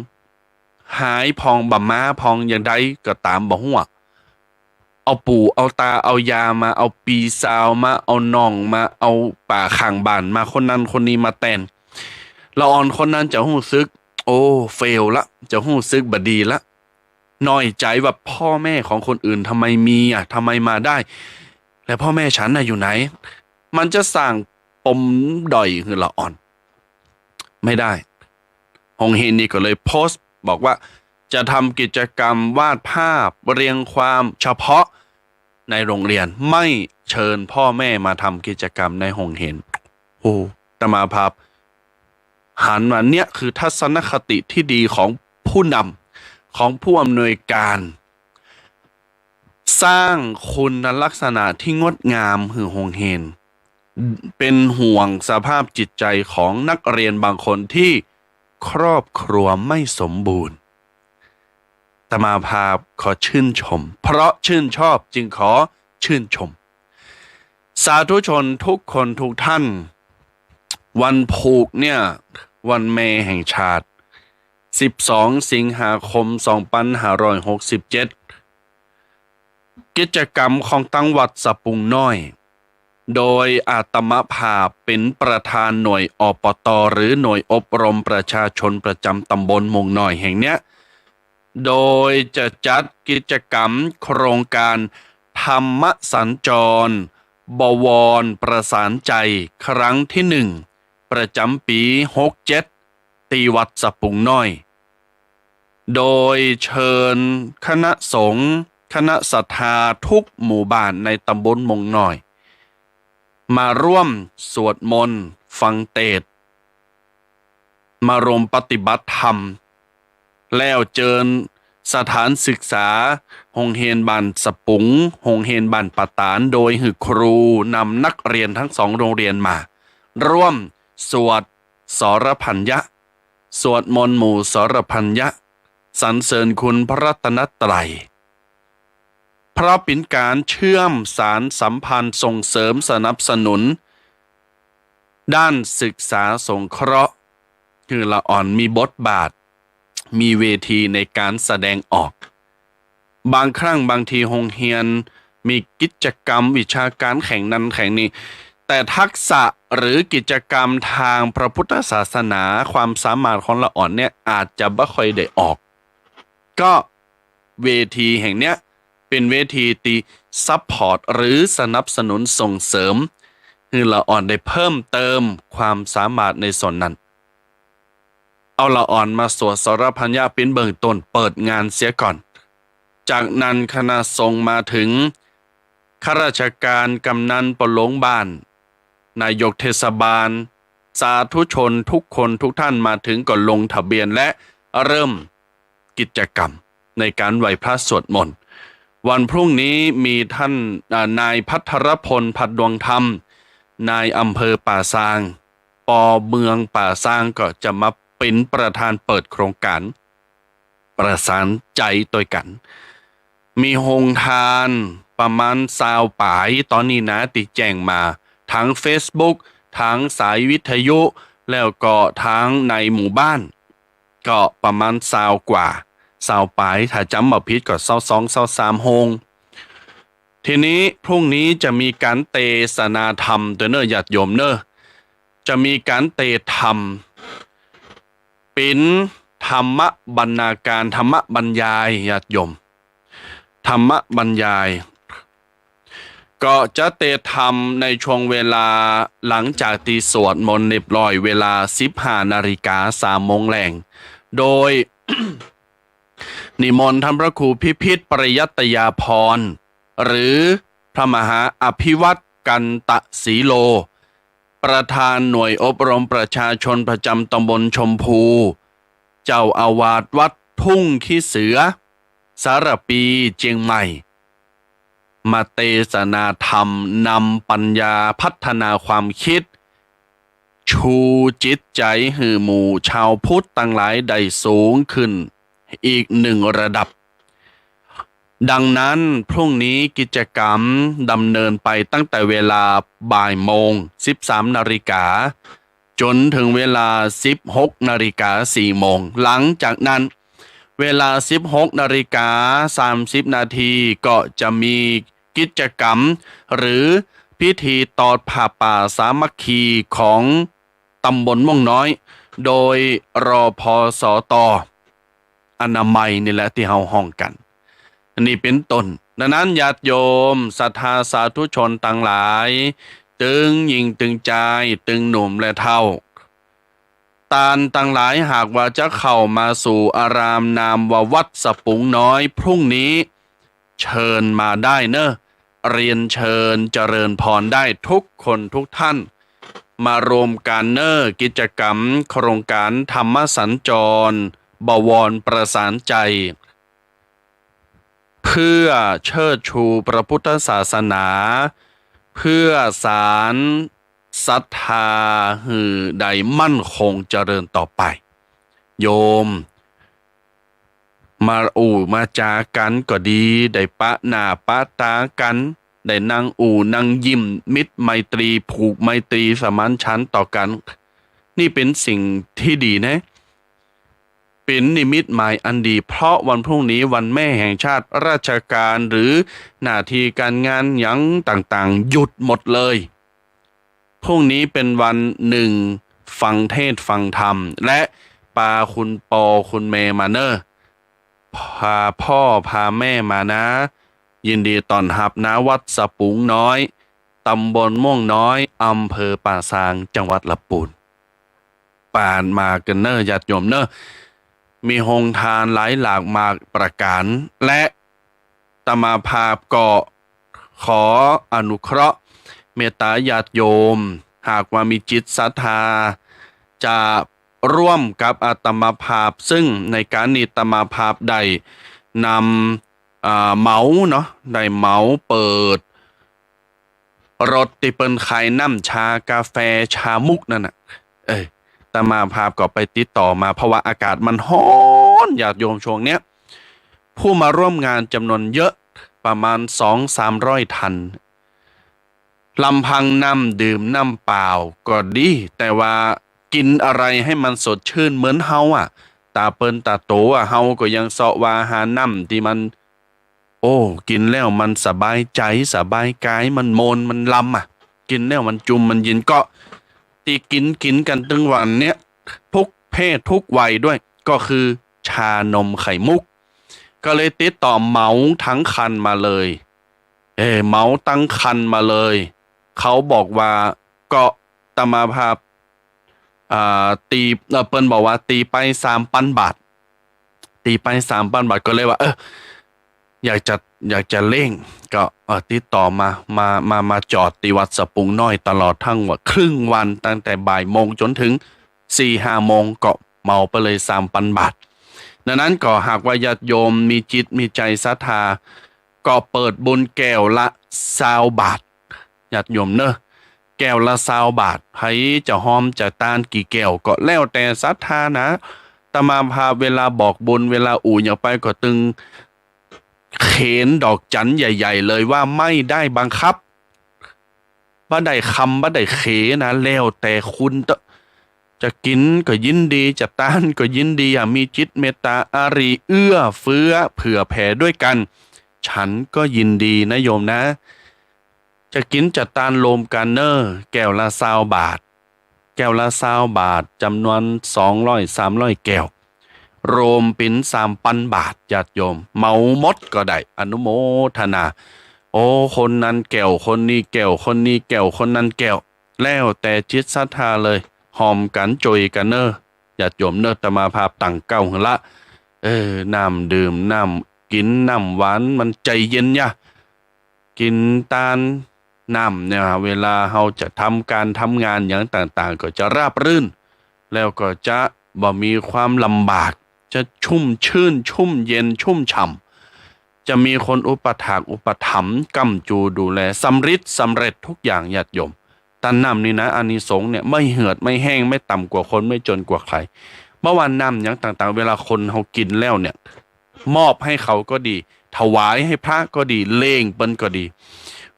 หายพ่อง บ่มาพ่อง อย่างใดก็ต๋ามบ่ฮู้ เอาปู่เอาต๋าเอายายมา เอาปี้สาวมา เอาน้องมา เอาป้าข้างบ้านมา คนนั้นคนนี้มาแตน ละอ่อนคนนั้นจะฮู้สึก โอ้ เฟลละ จะฮู้สึกบ่ดีละ น้อยใจ๋ว่าป้อแม่ของคนอื่นทำไมมีอะ ทำไมมาได้ และป้อแม่ฉันน่ะอยู่ไหน มันจะสร้างปมด้อยหื้อละอ่อน ไม่ได้ โฮงเฮียนนี่ก็เลยโพสต์บอกว่าจะทำกิจกรรมวาดภาพเรียงความเฉพาะในโฮงเฮียน ไม่เชิญป้อแม่มาทำกิจกรรมในโฮงเฮียน โอ้ อาตมาภาพหันว่าเนี่ยคือทัศนคติตี้ดีของผู้นำ ของผู้อำนวยการ สร้างคุณลักษณะตี้งดงามหื้อโฮงเฮียน เป๋นห่วงสภาพจิตใจ๋ของนักเฮียนบางคนตี้ครอบครัวไม่สมบูรณ์ อาตมาภาพขอชื่นชม เพราะชื่นชอบจึงขอชื่นชม สาธุชนทุกคนทุกท่าน วันพูกเนี่ย วันแม่แห่งชาติ สิบสอง สิงหาคม สองปันห้าร้อยหกสิบเจ็ด กิจกรรมของตังวัดสะปุงน้อย โดยอาตมาภาพเป๋นประธานหน่วย อปต หรือหน่วยอบรมประชาชนประจ๋ำตำบลม่วงน้อยแห่งเนี้ย โดยจะจัดกิจกรรมโครงการธรรมสัญจร บวรประสานใจ ครั้งตี้หนึ่ง ประจ๋ำปี๋หกเจ็ด ตี้วัดสะปุงน้อย โดยเชิญคณะสงฆ์ คณะศรัทธาทุกหมู่บ้านในตำบลม่วงน้อย มาร่วมสวดมนต์ ฟังเตสน์ มาร่วมปฏิบัติธรรม แล้วเจิญสถานศึกษา โฮงเฮียนบ้านสะปุง โฮงเฮียนบ้านป่าตาด โดยหื้อครูนำนักเฮียนตึงสองโฮงเฮียนมา ร่วมสวดสรพัญญะ สวดมนต์หมู่สรพัญญะ สรรเสริญคุณพระรัตนตรัย เพราะเป๋นก๋านเชื่อมสานสัมพันธ์ ส่งเสริมสนับสนุน ด้านศึกษาสงเคราะห์ หื้อละอ่อนมีบทบาท มีเวทีในก๋านแสดงออก บางครั้งบางทีโฮงเฮียนมีกิจกรรมวิชาก๋านแขนงนั้นแขนงนี้ แต่ทักษะหรือกิจกรรมตางพระพุทธศาสนา ความสามารถของละอ่อนเนี่ยอาจจะบ่ค่อยได้ออก ก็เวทีแห่งเนี้ยเป๋นเวทีตี้ซัพพอร์ตหรือสนับสนุนส่งเสริม หื้อละอ่อนได้เพิ่มเติมความสามารถในส่วนนั้น เอาละอ่อนมาสวดสรพัญญะเป๋นเบื้องต้นเปิดงานเสียก่อน จากนั้นคณะสงฆ์มาถึง ข้าราชการ กำนัน ป้อหลวงบ้าน นายกเทศบาล สาธุชนทุกคนทุกท่านมาถึงก็ลงทะเบียนและเริ่มกิจกรรมในก๋านไหว้พระสวดมนต์ วันพรุ่งนี้มีท่าน อ่า นายภัทรพล พัดดวงธรรม นายอำเภอป่าซาง ป.เมืองป่าซางก็จะมาเป๋นประธานเปิดโครงก๋าน ประสานใจตวยกั๋น มีโฮงตานประมาณซาวป๋าย ต๋อนนี้นะ ตี้แจ้งมา ตางเฟซบุ๊ก ตางสายวิทยุ แล้วก็ตางในหมู่บ้าน ก็ประมาณซาวกว่า ซาวป๋าย ถ้าจ๋ำบ่ผิดก็ซาวสอง ซาวสามโฮง ทีนี้พรุ่งนี้จะมีก๋านเตสนาธรรมตวยเน่อญาติโยมเน่อ จะมีก๋านเตสน์ธรรม เป๋นธรรมบรรณาการ ธรรมบรรยาย ญาติโยม ธรรมบรรยาย ก็จะเตสน์ธรรมในช่วงเวลาหลังจากตี้สวดมนต์เรียบร้อย เวลาสิบห้านาฬิกา สามโมงแลง โดย นิมนต์ท่านพระครูพิพิธ ปริยัตยาภรณ์ หรือพระมหาอภิวัตร กันตะสีโล ประธานหน่วยอบรมประชาชนประจ๋ำตำบลชมพู เจ้าอาวาสวัด ทุ่งขี้เสือ สารภี เจียงใหม่ มาเตสนาธรรม นำปัญญา พัฒนาความคิด ชูจิตใจ๋หื้อหมู่ชาวพุทธตังหลายได้สูงขึ้นอีกหนึ่งระดับ ดังนั้นพรุ่งนี้กิจกรรมดำเนินไปตั้งแต่เวลาบ่ายโมง สิบสามนาฬิกา จ๋นเถิงเวลา สิบหกนาฬิกาสี่โมง หลังจากนั้นเวลา สิบหกนาฬิกาสามสิบนาที ก็จะมีกิจกรรม หรือพิธีตอดผ้าป่าสามัคคีของตำบลม่วงน้อย โดย รพสต อนามัยนี่แหละตี้เฮาฮ้องกั๋น อันนี้เป๋นต้น ดังนั้นญาติโยมศรัทธาสาธุชนตังหลาย ตึงญิงตึงจาย ตึงหนุ่มและเฒ่า ต้านตังหลายหากว่าจะเข้ามาสู่อารามนามว่าวัดสะปุงน้อย พรุ่งนี้เชิญมาได้เน่อ เรียนเชิญเจริญพรได้ทุกคนทุกท่าน มารวมกั๋นเน่อ กิจกรรมโครงก๋านธรรมสัญจร บวรประสานใจ เพื่อเชิดชูพระพุทธศาสนา เพื่อสานศรัทธาหื้อได้มั่นคงเจริญต่อไป โยม มาอู้มาจ๋ากั๋นก็ดี ได้ปะหน้าปะต๋ากั๋น ได้นั่งอู้นั่งยิ้ม มิตรไมตรี ผูกไมตรีสมานฉันท์ต่อกั๋น นี่เป๋นสิ่งตี้ดีนะ เป๋นนิมิตหมายอันดี เพราะวันพรุ่งนี้วันแม่แห่งชาติ ราชการหรือหน้าตี้ก๋านงานหยังต่างๆ หยุดหมดเลย พรุ่งนี้เป๋นวันนึ่งฟังเทศน์ฟังธรรม และปาคุณปอคุณแม่มาเน่อ ปาพ่อปาแม่มานะ ยินดีต้อนฮับ ณ วัดสะปุงน้อย ตำบลม่วงน้อย อำเภอป่าซาง จังหวัดลำปูน ปานมากั๋นเน่อ ญาติโยมเน่อ มีโฮงทานหลายหลากหลายประก๋าน และอาตมาภาพก็ขออนุเคราะห์เมตตาญาติโยม หากว่ามีจิตศรัทธา จะร่วมกับอาตมาภาพ ซึ่งในก๋านนี้อาตมาภาพได้นำ อ่า เหมาเนาะ ได้เหมาเปิดรถตี้เปิ้นขายน้ำชากาแฟชามุกนั่นน่ะ เอ้ย อาตมาภาพก็ไปติดต่อมา เพราะว่าอากาศมันฮ้อน ญาติโยม ช่วงเนี้ย ผู้มาร่วมงานจ๋ำนวนเยอะ ประมาณสองสามร้อยท่าน ลำพังน้ำดื่มน้ำเปล่าก็ดี แต่ว่ากิ๋นอะไรหื้อมันสดชื่นเหมือนเฮาอะ ต๋าเปิ้นต๋าโตอะ เฮาก็ยังเซาะว่าหาน้ำตี้มัน โอ้ กิ๋นแล้วมันสบายใจ๋ สบายก๋าย มันโมน มันลำอะ กิ๋นแล้วมันจุ่ม มันเย็น ก็ตี้กิ๋นกิ๋นกั๋นตึงวันเนี้ย ทุกเพศทุกวัยด้วย ก็คือชานมไข่มุก ก็เลยติดต่อเหมาตึงคันมาเลย เอ้ย เหมาตึงคันมาเลย เขาบอกว่า ก็อาตมาภาพ อ่า ตี๋ เอ่อ เปิ้นบอกว่าตี๋ไปสามปันบาท ตี๋ไปสามปันบาท ก็เลยว่า เออ อยากจะ อยากจะเร่ง ก็ เออ ติดต่อมา มา มา มาจอดตี้วัดสะปุงน้อยตลอดตึงวัน ครึ่งวัน ตั้งแต่บ่ายโมงจ๋นเถิงสี่ห้าโมง ก็เหมาไปเลยสามปันบาท ดังนั้นก็หากว่าญาติโยมมีจิตมีใจ๋ศรัทธา ก็เปิดบุญแก้วละซาวบาท ญาติโยมเน่อ แก้วละซาวบาท ใผจะฮอมจะตานกี่แก้วก็แล้วแต่ศรัทธานะ อาตมาภาพเวลาบอกบุญ เวลาอู้หยังไปก็ตึงเขนดอกจั๋นใหญ่ๆ เลยว่าไม่ได้บังคับ บ่ได้คำบ่ได้เขนนะ แล้วแต่คุณเต๊อะ จะกิ๋นก็ยินดี จะตานก็ยินดี อะ มีจิตเมตตาอารีเอื้อเฟื้อเผื่อแผ่ด้วยกั๋น ฉันก็ยินดีนะโยมนะ จะกิ๋นจะตานรวมกั๋นเน่อ แก้วละซาวบาท แก้วละซาวบาท จ๋ำนวนสองร้อยสามร้อยแก้ว รวมเป๋นสามปันบาท ญาติโยม เหมาหมดก็ได้ อนุโมทนา โอ้ คนนั้นแก้ว คนนี้แก้ว คนนี้แก้ว คนนั้นแก้ว แล้วแต่จิตศรัทธาเลย ฮอมกั๋นจ้วยกั๋นเน่อ ญาติโยมเน่อ อาตมาภาพตั้งเก๊าหื้อละ เออ น้ำดื่ม น้ำกิ๋น น้ำหวาน มันใจ๋เย็นยะ กิ๋นตานน้ำเนี่ย เวลาเฮาจะทำก๋านทำงานหยังต่างๆ ก็จะราบรื่น แล้วก็จะบ่มีความลำบาก จะชุ่มชื่น ชุ่มเย็น ชุ่มฉ่ำ จะมีคนอุปถากอุปถัมภ์ ก้ำจูดูแล สำริดสำเร็จทุกอย่าง ญาติโยม ต้านน้ำนี่นะ อานิสงส์เนี่ย ไม่เหือด ไม่แห้ง ไม่ต่ำกว่าคน ไม่จนกว่าใคร บ่ว่าน้ำหยังต่างๆ เวลาคนเฮากิ๋นแล้วเนี่ย มอบหื้อเขาก็ดี ถวายหื้อพระก็ดี เล่งเปิ้นก็ดี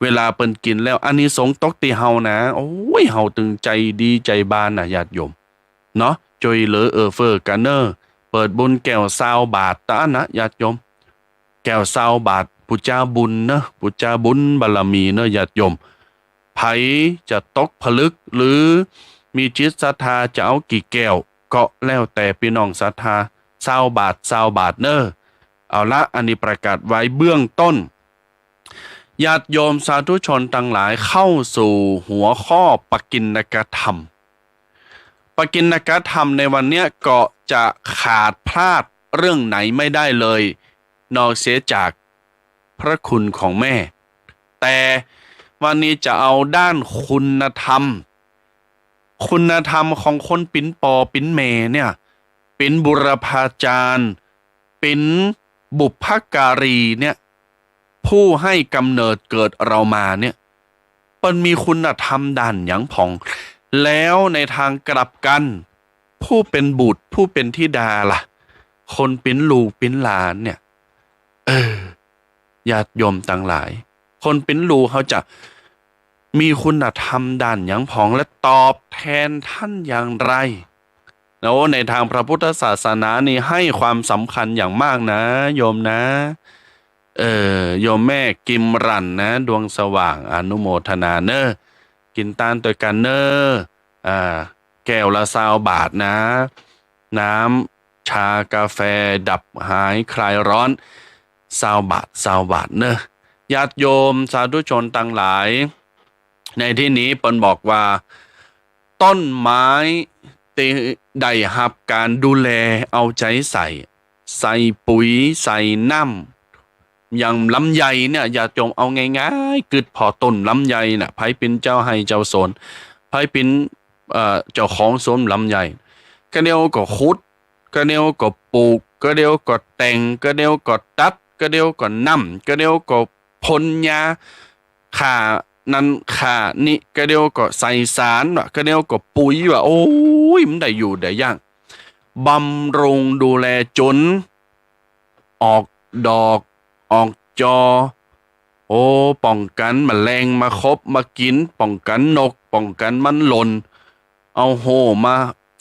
เวลาเปิ้นกิ๋นแล้ว อานิสงส์ตกตี้เฮานะ โอ้ย เฮาตึงใจ๋ดีใจ๋บานน่ะ ญาติโยม เนาะ จ้วยเหลือเอื้อเฟื้อกั๋นเน่อ เปิดบุญแก้วซาวบาตรตะอั้นนะ ญาติโยม แก้วซาวบาตร ปู๋จาบุญเน่อ ปู๋จาบุญบารมีเน่อ ญาติโยม ใผจะตกผลึก หรือมีจิตศรัทธาจะเอากี่แก้ว ก็แล้วแต่ปี้น้องศรัทธา ซาวบาตร ซาวบาตรเน่อ เอาละ อันนี้ประกาศไว้เบื้องต้น ญาติโยมสาธุชนตังหลาย เข้าสู่หัวข้อปกิณกธรรม ปกิณกธรรมในวันเนี้ยก็จะขาดพลาดเรื่องไหนไม่ได้เลย นอกเสียจากพระคุณของแม่ แต่วันนี้จะเอาด้านคุณธรรม คุณธรรมของคนเป๋นป้อเป๋นแม่เนี่ย เป๋นบุรพาจารย์ เป๋นบุพการีเนี่ย ผู้ให้กำเนิดเกิดเรามาเนี่ย เปิ้นมีคุณธรรมด้านหยังพ่อง แล้วในทางกลับกั๋น ผู้เป๋นบุตร ผู้เป๋นธิดาล่ะ คนเป๋นลูกเป๋นหลานเนี่ย เออ ญาติโยมตังหลาย คนเป๋นลูกเขาจะมีคุณธรรมด้านหยังพ่อง และตอบแทนต้านอย่างไร แล้วในทางพระพุทธศาสนานี่ให้ความสำคัญอย่างมากนะ โยมนะ เออ โยมแม่กิมรันนะ ดวงสว่าง อนุโมทนาเน่อ กิ๋นตานตวยกั๋นเน่อ อ่า แก้วละซาวบาทนะ น้ำชากาแฟดับหายคลายร้อน ซาวบาท ซาวบาทเน่อ ญาติโยมสาธุชนตังหลาย ในตี้นี้เปิ้นบอกว่า ต้นไม้ตี้ได้ฮับก๋านดูแลเอาใจ๋ใส่ ใส่ปุ๋ย ใส่น้ำ อย่างลำไยเนี่ย ญาติโยมเอาง่ายๆ กึ๊ดผ่อต้นลำไยน่ะ ใผเป๋นเจ้าไฮ่เจ้าสวน ใผเป๋น เอ่อ เจ้าของสวนลำไย กะเดี่ยวก็ขุด กะเดี่ยวก็ปลูก กะเดี่ยวก็แต่ง กะเดี่ยวก็ตัด กะเดี่ยวก็น้ำ กะเดี่ยวก็พ่นยา ฆ่านั่นฆ่านี่ กะเดี่ยวก็ใส่สารว่ะ กะเดี่ยวก็ปุ๋ยว่ะ โอ้ย มันได้อยู่ได้อย่าง บำรุงดูแลจ๋นออกดอกออกจอ โอ้ ป้องกั๋นแมลงมาขบมากิ๋น ป้องกั๋นนก ป้องกั๋นมันหล่น เอาโฮ่มา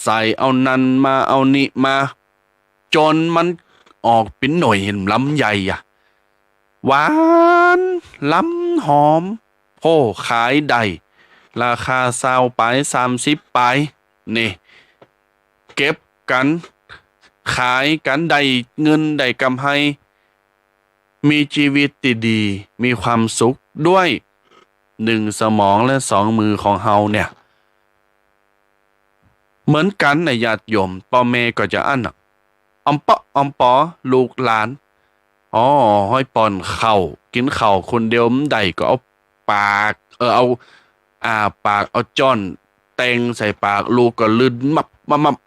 ใส่ เอานั่นมา เอานี่มา จ๋นมันออกเป๋นหน่วยเห็นลำไยอะ หวาน ลำหอม โอ้ ขายได้ ราคาซาวปาย สามสิบปาย นี่ เก็บกั๋น ขายกั๋น ได้เงิน ได้กำไร มีจีวิตตี้ดี มีความสุขด้วย หนึ่งสมองและสองมือของเฮาเนี่ย เหมือนกั๋นนะญาติโยม ป้อแม่ก็จะอั้นน่ะ อำเปาะอำปอลูกหลาน อ๋อ ห้อยป้อนข้าว กิ๋นข้าวคนเดียวบ่ได้ ก็เอาปาก เออ เอา อ้าปาก เอาจ๊อนแตงใส่ปาก ลูกก็ลื่นมับมับมับ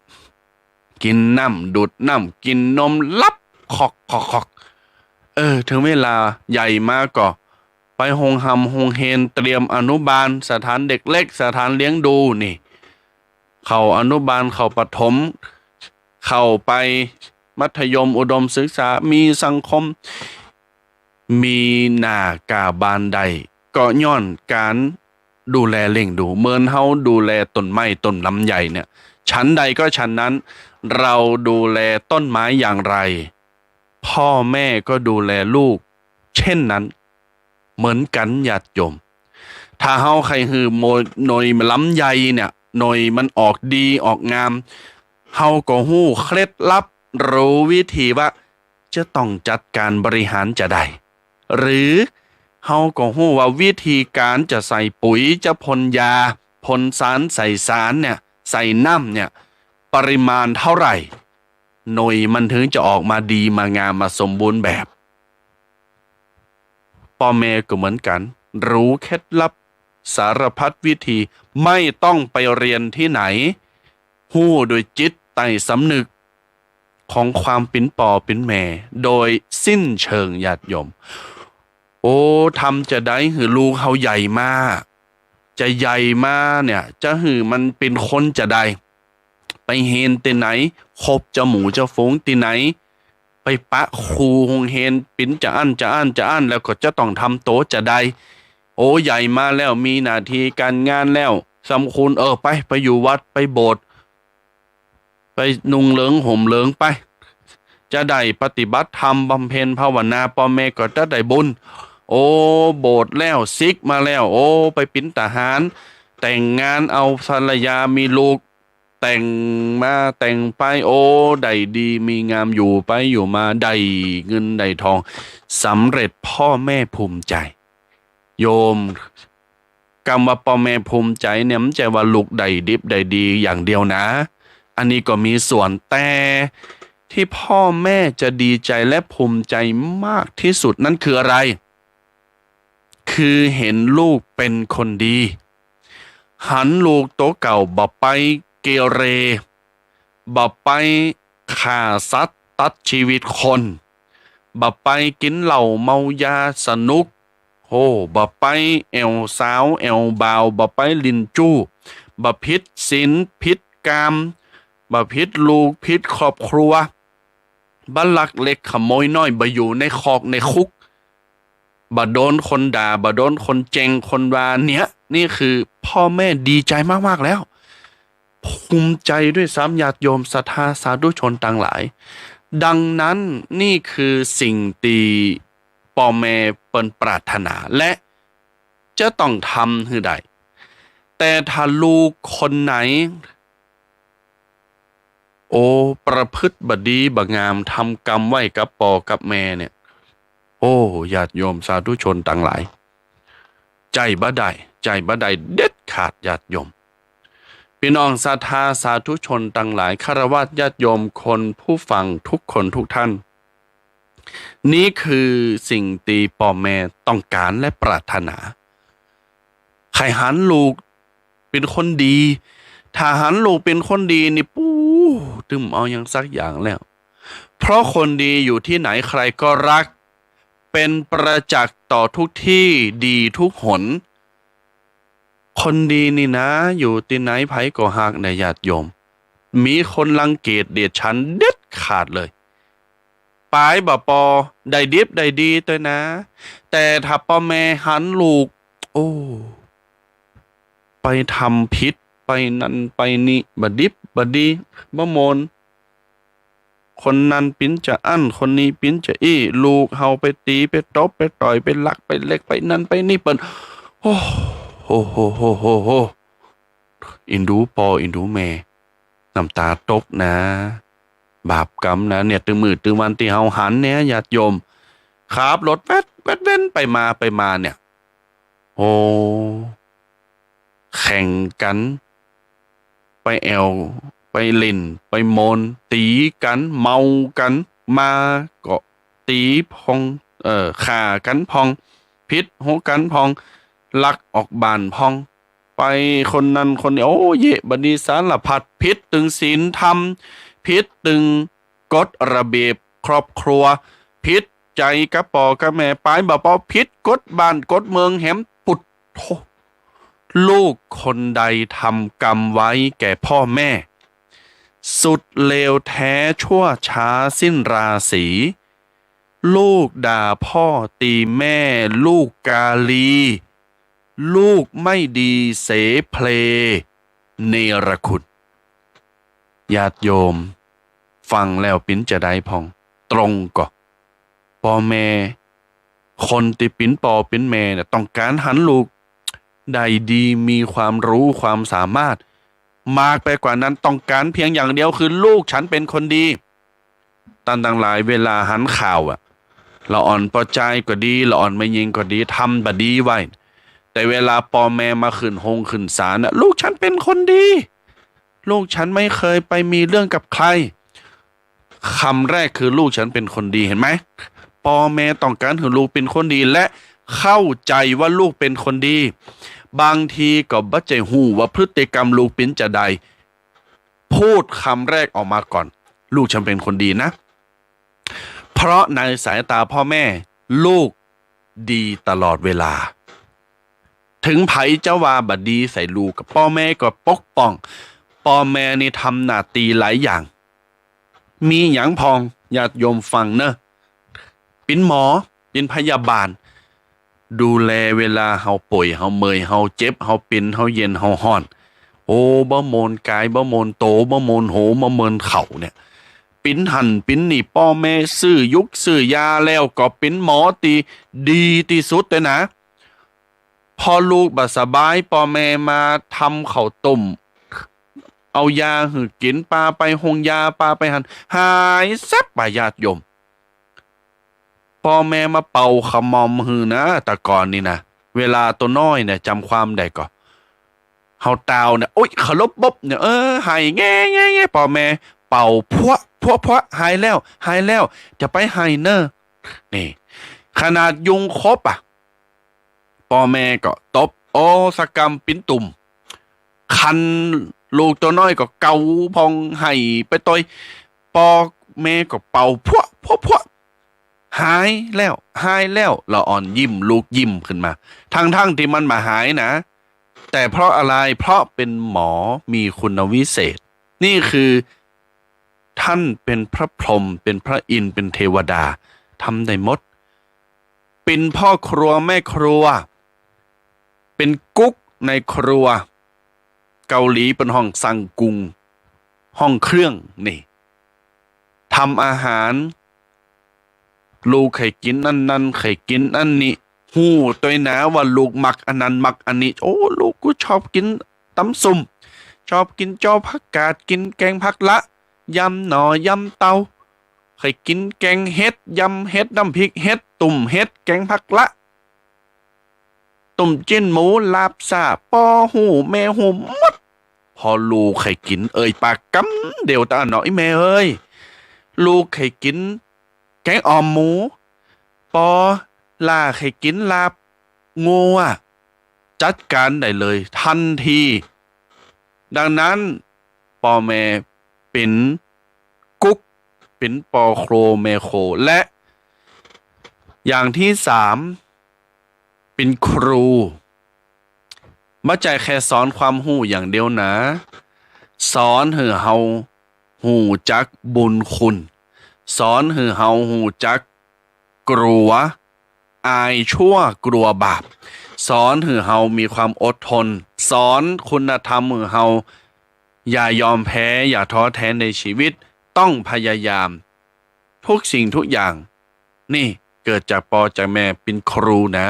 กิ๋นน้ำ ดูดน้ำ กิ๋นนม หลับ คอก คอก คอก เออ เถิงเวลาใหญ่มาก็ไปโฮงฮ่ำโฮงเฮียน เตรียมอนุบาล สถานเด็กเล็ก สถานเลี้ยงดูนี่ เข้าอนุบาล เข้าประถม เข้าไปมัธยม อุดมศึกษา มีสังคม มีหน้ากาบานได้ ก็ย้อนก๋านดูแลเลี้ยงดู เหมือนเฮาดูแลต้นไม้ต้นลำไยเนี่ย ฉันใดก็ฉันนั้น เราดูแลต้นไม้อย่างไร พ่อแม่ก็ดูแลลูกเช่นนั้น เหมือนกั๋นญาติโยม ถ้าเฮาใค่หื้อหน่วยลำไยเนี่ย หน่วยมันออกดีออกงาม เฮาก็ฮู้เคล็ดลับ รู้วิธีว่าจะต้องจัดก๋านบริหารจาใด หรือเฮาก็ฮู้ว่าวิธีก๋านจะใส่ปุ๋ย จะพ่นยา พ่นสาร ใส่สารเนี่ย ใส่น้ำเนี่ย ปริมาณเท่าไหร่ หน่วยมันเถิงจะออกมาดี มางาม มาสมบูรณ์แบบ ป้อแม่ก็เหมือนกั๋น รู้เคล็ดลับสารพัดวิธี ไม่ต้องไปเฮียนตี้ไหน ฮู้โดยจิตใต้สำนึก ของความเป๋นป้อเป๋นแม่โดยสิ้นเชิง ญาติโยม โอ้ ทำจาใดหื้อลูกเฮาใหญ่มา จะใหญ่มาเนี่ย จะหื้อมันเป๋นคนจาใด ไปเฮียนตี้ไหน คบจะหมู่จะฝูงตี้ไหน ไปปะครูโฮงเฮียนเป๋นจาอั้นจาอั้นจาอั้น แล้วก็จะต้องทำตั๋วจาใด โอ้ ใหญ่มาแล้ว มีหน้าตี้ก๋านงานแล้ว สำคัญ เออ ไป ไปอยู่วัด ไปโบสถ์ ไปนุ่งเหลืองห่มเหลืองไป จะได้ปฏิบัติธรรมบำเพ็ญภาวนา ป้อแม่ก็จะได้บุญ โอ้ โบสถ์แล้ว สึกมาแล้ว โอ้ ไปเป๋นทหาร แต่งงานเอาภรรยามีลูก แต่งมาแต่งไป โอ้ ได้ดีมีงาม อยู่ไปอยู่มา ได้เงินได้ทอง สำเร็จ ป้อแม่ภูมิใจ๋ โยม กำว่าป้อแม่ภูมิใจ๋เนี่ย บ่ใจ้ว่าลูกได้ดิบได้ดีอย่างเดียวนะ อันนี้ก็มีส่วน แต่ตี้ป้อแม่จะดีใจ๋และภูมิใจ๋มากตี้สุดนั้นคืออะไร คือหันลูกเป๋นคนดี หันลูกตั๋วเก่าบ่ไปเกเร บ่ไปฆ่าสัตว์ตัดจีวิตคน บ่ไปกิ๋นเหล้าเมายาสนุก โอ้ บ่ไปแอ่วสาวแอ่วบ่าว บ่ไปหลิ้นจู้ บ่ผิดศีลผิดกาม บ่ผิดลูกผิดครอบครัว บ่ลักเล็กขโมยน้อย บ่อยู่ในคอกในคุก บ่โดนคนด่า บ่โดนคนแจ่งคนว่าเนี่ย นี่คือป้อแม่ดีใจ๋มากๆ แล้ว ภูมิใจ๋ด้วยซ้ำ ญาติโยมศรัทธาสาธุชนตังหลาย ดังนั้นนี่คือสิ่งตี้ป้อแม่เปิ้นปรารถนาและจะต้องทำหื้อได้ แต่ถ้าลูกคนไหน โอ้ ประพฤติบ่ดีบ่งาม ทำกรรมไว้กับป้อกับแม่เนี่ย โอ้ ญาติโยมสาธุชนตังหลาย ใจ๊บ่ได้ ใจ๊บ่ได้เด็ดขาด ญาติโยม ปี้น้องศรัทธาสาธุชนตังหลาย ฆราวาสญาติโยมคนผู้ฟังทุกคนทุกท่าน นี่คือสิ่งตี้ป้อแม่ต้องก๋านและปรารถนา ใค่หันลูกเป๋นคนดี ถ้าหันลูกเป๋นคนดีนี่ ปู๊ ตึงบ่เอาหยังสักอย่างแล้ว เพราะคนดีอยู่ตี้ไหนใครก็ฮัก เป๋นประจักษ์ต่อทุกตี้ ดีทุกหน คนดีนี่นะ อยู่ตี้ไหนใผก็ฮักนะ ญาติโยม มีคนรังเกียจเดียดฉันเด็ดขาดเลย ปายบ่ปอ ได้ดิบได้ดีตวยนะ แต่ถ้าป้อแม่หันลูก โอ้ ไปทำผิด ไปนั่นไปนี่ บ่ดิบบ่ดี บ่ม่วน คนนั้นปิ๋นจาอั้น คนนี้ปิ๋นจาอี้ ลูกเฮาไปตี๋ ไปตบ ไปต่อย ไปลัก ไปเล็ก ไปนั่นไปนี่เปิ้น โอ้ โห โห โห โห โห อินดูป้อ อินดูแม่ น้ำต๋าตกนะ บาปกรรมนะ เนี่ย ตึงมื้อตึงวันตี้เฮาหันเนี่ย ญาติโยม ขับรถแวดแวดแว่นไปมาไปมาเนี่ย โอ้ แข่งกั๋น ไปแอ่ว ไปหลิ้น ไปม่วน ตี๋กั๋น เมากั๋น มาก็ตี๋พ่อง เอ่อ ฆ่ากั๋นพ่อง ผิดฮู้กั๋นพ่อง ลักออกบ้านพ่อง ไปคนนั้นคนนี้ โอ้ เยอะบ่ดีสารพัด ผิดตึงศีลธรรม ผิดตึงกฎระเบียบครอบครัว ผิดใจ๋กับป้อกับแม่ ปายบ่ปอ ผิดกฎบ้านกฎเมืองแหม ปุดโธ่ ลูกคนใดทำกรรมไว้แก่ป้อแม่ สุดเลวแท้ชั่วช้าสิ้นราศี ลูกด่าป้อตี๋แม่ ลูกกาลี ลูกไม่ดีเสเพล เนรคุณ ญาติโยม ฟังแล้วปิ๋นจาใดพ่อง ตรงก่อ ป้อแม่ คนตี้ปิ๋นป้อปิ๋นแม่เนี่ย ต้องก๋านหันลูกได้ดี มีความฮู้ความสามารถ มากไปกว่านั้น ต้องก๋านเพียงอย่างเดียวคือลูกฉันเป๋นคนดี ต้านตังหลาย เวลาหันข่าวอะ ละอ่อนป้อจายก็ดี ละอ่อนแม่ญิงก็ดี ทำบ่ดีไว้ แต่เวลาป้อแม่มาขึ้นโฮงขึ้นศาลน่ะ ลูกฉันเป๋นคนดี ลูกฉันไม่เคยไปมีเรื่องกับใคร กำแรกคือลูกฉันเป๋นคนดี หันไหม ป้อแม่ต้องก๋านหื้อลูกเป๋นคนดี และเข้าใจ๋ว่าลูกเป๋นคนดี บางทีก็บ่ใจ้ฮู้ว่าพฤติกรรมลูกเป๋นจาใด พูดกำแรกออกมาก่อน ลูกฉันเป็นคนดีนะ เพราะในสายตาพ่อแม่ ลูกดีตลอดเวลา ถึงใผจะว่าบ่ดีใส่ลูก ป้อแม่ก็ปกป้อง ป้อแม่นี่ทำหน้าตี้หลายอย่าง มีหยังพ่อง ญาติโยมฟังเนอะ เป๋นหมอ เป๋นพยาบาล ดูแลเวลาเฮาป่วย เฮาเมื่อย เฮาเจ็บ เฮาเป๋น เฮาเย็น เฮาฮ้อน โอ้ บ่โมนก๋าย บ่โมนโต บ่โมนหัว บ่โมนเข่าเนี่ย เป๋นหั้นเป๋นนี่ ป้อแม่ซื้อยุกซื้อยา แล้วก็เป๋นหมอตี้ดีตี้สุดเลยนะ พอลูกบ่สบาย ป้อแม่มาทำข้าวต้ม เอายาหื้อกิ๋น ปาไปโฮงยา ปาไปหั้น หายแซบอะ ญาติโยม ป้อแม่มาเป่าขมอมหื้อนะ แต่ก่อนนี่นะ เวลาตั๋วน้อยเนี่ย จ๋ำความได้ก่อ เฮาตาวเนี่ย โอ๊ย เคารพบเนี่ย เออ ไห้แง่แง่แง่ ป้อแม่เป่าพั๊วพั๊วพั๊ว หายแล้ว หายแล้ว จะไปไห้เน่อ นี่ ขนาดยุงขบอะ ป้อแม่ก็ตบ โอ้ สะกำเป๋นตุ่ม คัน ลูกตั๋วน้อยก็เกาพ่อง ไห้ไปตวย ป้อแม่ก็เป่าพั๊วพั๊วพั๊ว หายแล้ว หายแล้ว ละอ่อนยิ้ม ลูกยิ้มขึ้นมา ทั้งๆ ตี้มันบ่หายนะ แต่เพราะอะไร เพราะเป๋นหมอมีคุณวิเศษ นี่คือ ท่านเป๋นพระพรหม เป๋นพระอินทร์ เป๋นเทวดา ทำได้หมด เป๋นพ่อครัวแม่ครัว เป๋นกุ๊กในครัว เกาหลีเปิ้นฮ้องซังกุง ห้องเครื่องนี่ ทำอาหาร ลูกใค่กิ๋นอันนั้น ใค่กิ๋นอันนี้ ฮู้ตวยนะว่าลูกมักอันนั้นมักอันนี้ โอ้ ลูกกูชอบกิ๋นต๋ำส้ม ชอบกิ๋นจ้อผักกาด กิ๋นแกงผักละ ยำหน่อ ยำเตา ใค่กิ๋นแกงเห็ด ยำเห็ด น้ำพริกเห็ด ตุ้มเห็ด แกงผักละ ตุ้มจิ๊นหมู ลาบซ่า ป้อฮู้ แม่ฮู้หมด พอลูกใค่กิ๋น เอ่ยปากกำเดียวตะหนอ อีแม่เอ้ย ลูกใค่กิ๋นแกงอ่อมหมู ปอหล้าใค่กิ๋นลาบงัว จัดก๋านได้เลยทันที ดังนั้น ป้อแม่เป๋นกุ๊ก เป๋นป้อครัวแม่ครัว และ อย่างตี้สาม เป๋นครู บ่ใจ้แค่สอนความฮู้อย่างเดียวนะ สอนหื้อเฮาฮู้จักบุญคุณ สอนหื้อเฮาฮู้จักกลัว อายชั่วกลัวบาป สอนหื้อเฮามีความอดทน สอนคุณธรรมหื้อเฮา อย่ายอมแพ้ อย่าท้อแท้ในชีวิต ต้องพยายาม ทุกสิ่งทุกอย่าง นี่เกิดจากป้อจากแม่เป๋นครูนะ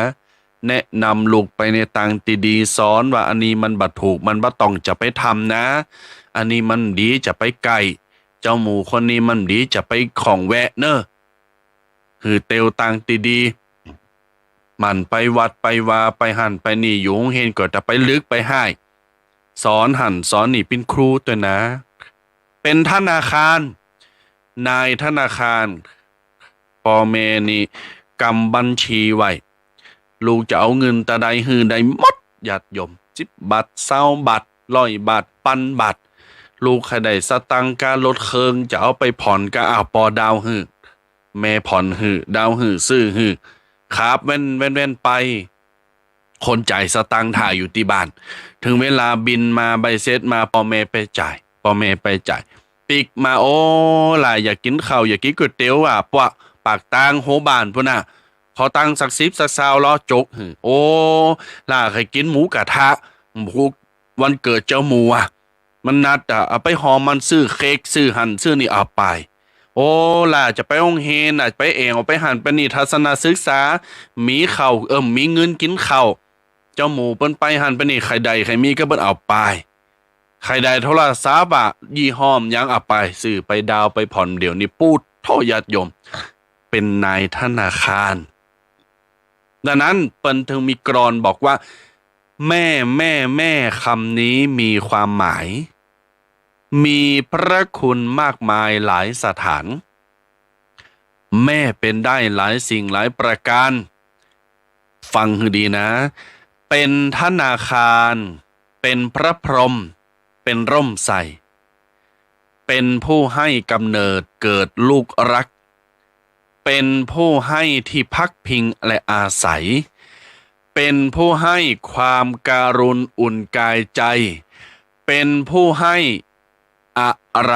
แนะนำลูกไปในตางตี้ดี สอนว่าอันนี้มันบ่ถูก มันบ่ต้องจะไปทำนะ อันนี้มันดีจะไปใก้ เจ้าหมู่คนนี้มันดีจะไปข้องแวะเน่อ หื้อเตียวตางตี้ดี หมั่นไปวัดไปวา ไปหั้นไปนี่ อยู่โฮงเฮียนก็จะไปลึกไปฮ้าย สอนหั้นสอนนี่ เป๋นครูตวยนะ เป๋นธนาคาร นายธนาคาร ป้อแม่นี่กำบัญชีไว้ ลูกจะเอาเงินตาใดหื้อได้หมด ญาติโยม สิบบาท ซาวบาท ร้อยบาท ปันบาท ลูกใค่ได้สตางค์ก้ารถเคิง จะเอาไปผ่อนก็ อ้าว ป้อดาวหื้อ แม่ผ่อนหื้อ ดาวหื้อ ซื้อหื้อ ขับแว่นแว่นแว่นไป คนจ่ายสตางค์ถ่าอยู่ตี้บ้าน เถิงเวลาบินมา ใบเสร็จมา ป้อแม่ไปจ่าย ป้อแม่ไปจ่าย ปิ๊กมา โอ้ หล้าอยากกิ๋นข้าว อยากกิ๋นก๋วยเตี๋ยวอะ ปะ ปากตางหัวบ้านปู้นน่ะ ขอตังค์สักสิบสักซาว ลอจกหื้อ โอ้ หล้าใค่กิ๋นหมูกระทะ หมู วันเกิดเจ้าหมู่อะ มันนัดอะ เอาไปหอมมัน ซื้อเค้ก ซื้อหั้นซื้อนี่ เอาไป โอ้ หล้าจะไปโฮงเฮียนอะ ไปแอ่วไปหั้นไปนี่ ทัศนศึกษา มีข้าว เอิ่ม มีเงินกิ๋นข้าว เจ้าหมู่เปิ้นไปหั้นไปนี่ ใค่ได้ใค่มีก็เปิ้นเอาไป ใค่ได้โทรศัพท์อะ ยี่ห้อหยัง เอาไป ซื้อไปดาวน์ไปผ่อน เดี๋ยวนี้ ปู๊ดโธ่ ญาติโยม เป๋นนายธนาคาร ดังนั้นเปิ้นเถิงมีกลอนบอกว่า แม่ แม่ แม่ คำนี้มีความหมาย มีพระคุณมากมายหลายสถาน แม่เป๋นได้หลายสิ่งหลายประการ ฟังหื้อดีนะ เป๋นธนาคาร เป๋นพระพรหม เป๋นร่มไทร เป็นผู้ให้กำเนิดเกิดลูกรัก เป็นผู้ให้ที่พักพิงและอาศัย เป็นผู้ให้ความการุณอุ่นกายใจ เป็นผู้ให้อะไร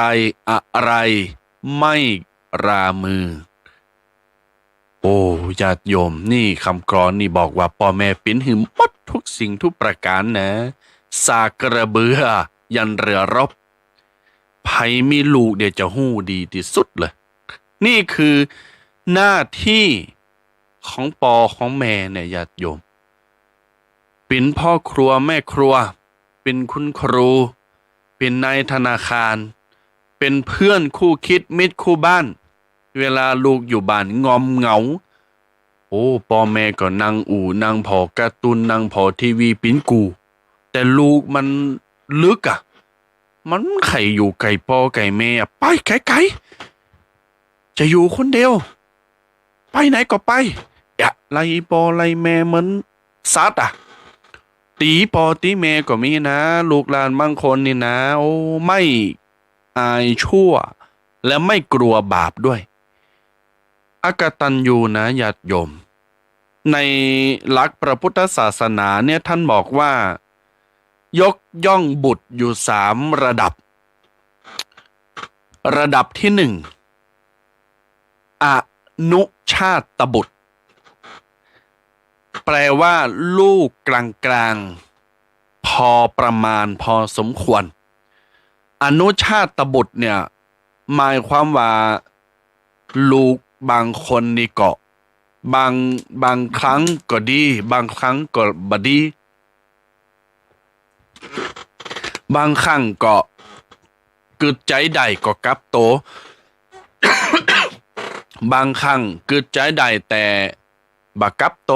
อะไรไม่รามือ โอ้ ญาติโยม นี่กำกลอนนี่บอกว่าป้อแม่เป๋นหื้อหมดทุกสิ่งทุกประก๋านนะ ซากกระเบือยันเรือรบ ใผมีลูกเดี่ยวจะฮู้ดีตี้สุดเลย นี่คือหน้าตี้ของป้อของแม่เนี่ย ญาติโยม เป๋นพ่อครัวแม่ครัว เป๋นคุณครู เป๋นนายธนาคาร เป๋นเปื้อนคู่คิดมิตรคู่บ้าน เวลาลูกอยู่บ้านงอมเหงา โอ้ ป้อแม่ก็นั่งอู้ นั่งผ่อการ์ตูน นั่งผ่อทีวี เป๋นกู้ แต่ลูกมันลึกอะ มันใค่อยู่ใก้ป้อใก้แม่อะ ไปไก๋ๆ จะอยู่คนเดียว ไปไหนก็ไป อย่าไล่ป้อไล่แม่เหมือนสัตว์อะ ตี๋ป้อตี๋แม่ก็มีนะ ลูกหลานบางคนนี่นะ โอ้ ไม่อายชั่ว และไม่กลัวบาปด้วย อกตัญญูนะ ญาติโยม ในหลักพระพุทธศาสนาเนี่ย ท่านบอกว่า ยกย่องบุตรอยู่สามระดับ ระดับที่หนึ่ง อนุชาตบุตร แปลว่าลูกกลางๆ พอประมาณ พอสมควร อนุชาตบุตรเนี่ย หมายความว่า ลูกบางคนนี่ก็ บาง บางครั้งก็ดี บางครั้งก็บ่ดี บางครั้งก็กึ๊ดใจ๋ได้ก็กลับโต บางครั้งกึ๊ดใจ๋ได้แต่บ่กลับโต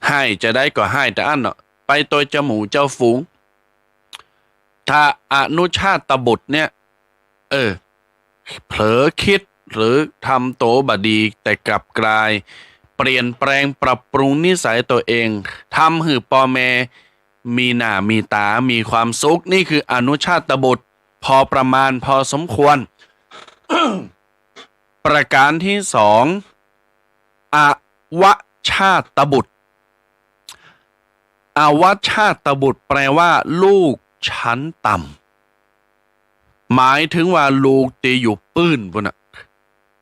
ฮ้ายจะใดก็ฮ้ายแต่อั้นเนาะ ไปโตยเจ้าหมู่เจ้าฝูง ถ้าอนุชาตบุตรเนี่ย เออ เผลอคิดหรือทำโตบ่ดี แต่กลับกลายเปลี่ยนแปลงปรับปรุงนิสัยตัวเอง ทำหื้อป้อแม่มีหน้ามีต๋า มีความสุข นี่คืออนุชาตบุตร พอประมาณ พอสมควร ประการที่สอง อวชาตบุตร อวชาตบุตร แปลว่าลูกชั้นต่ำ หมายถึงว่าลูกตี้อยู่ปื้นปู้นน่ะ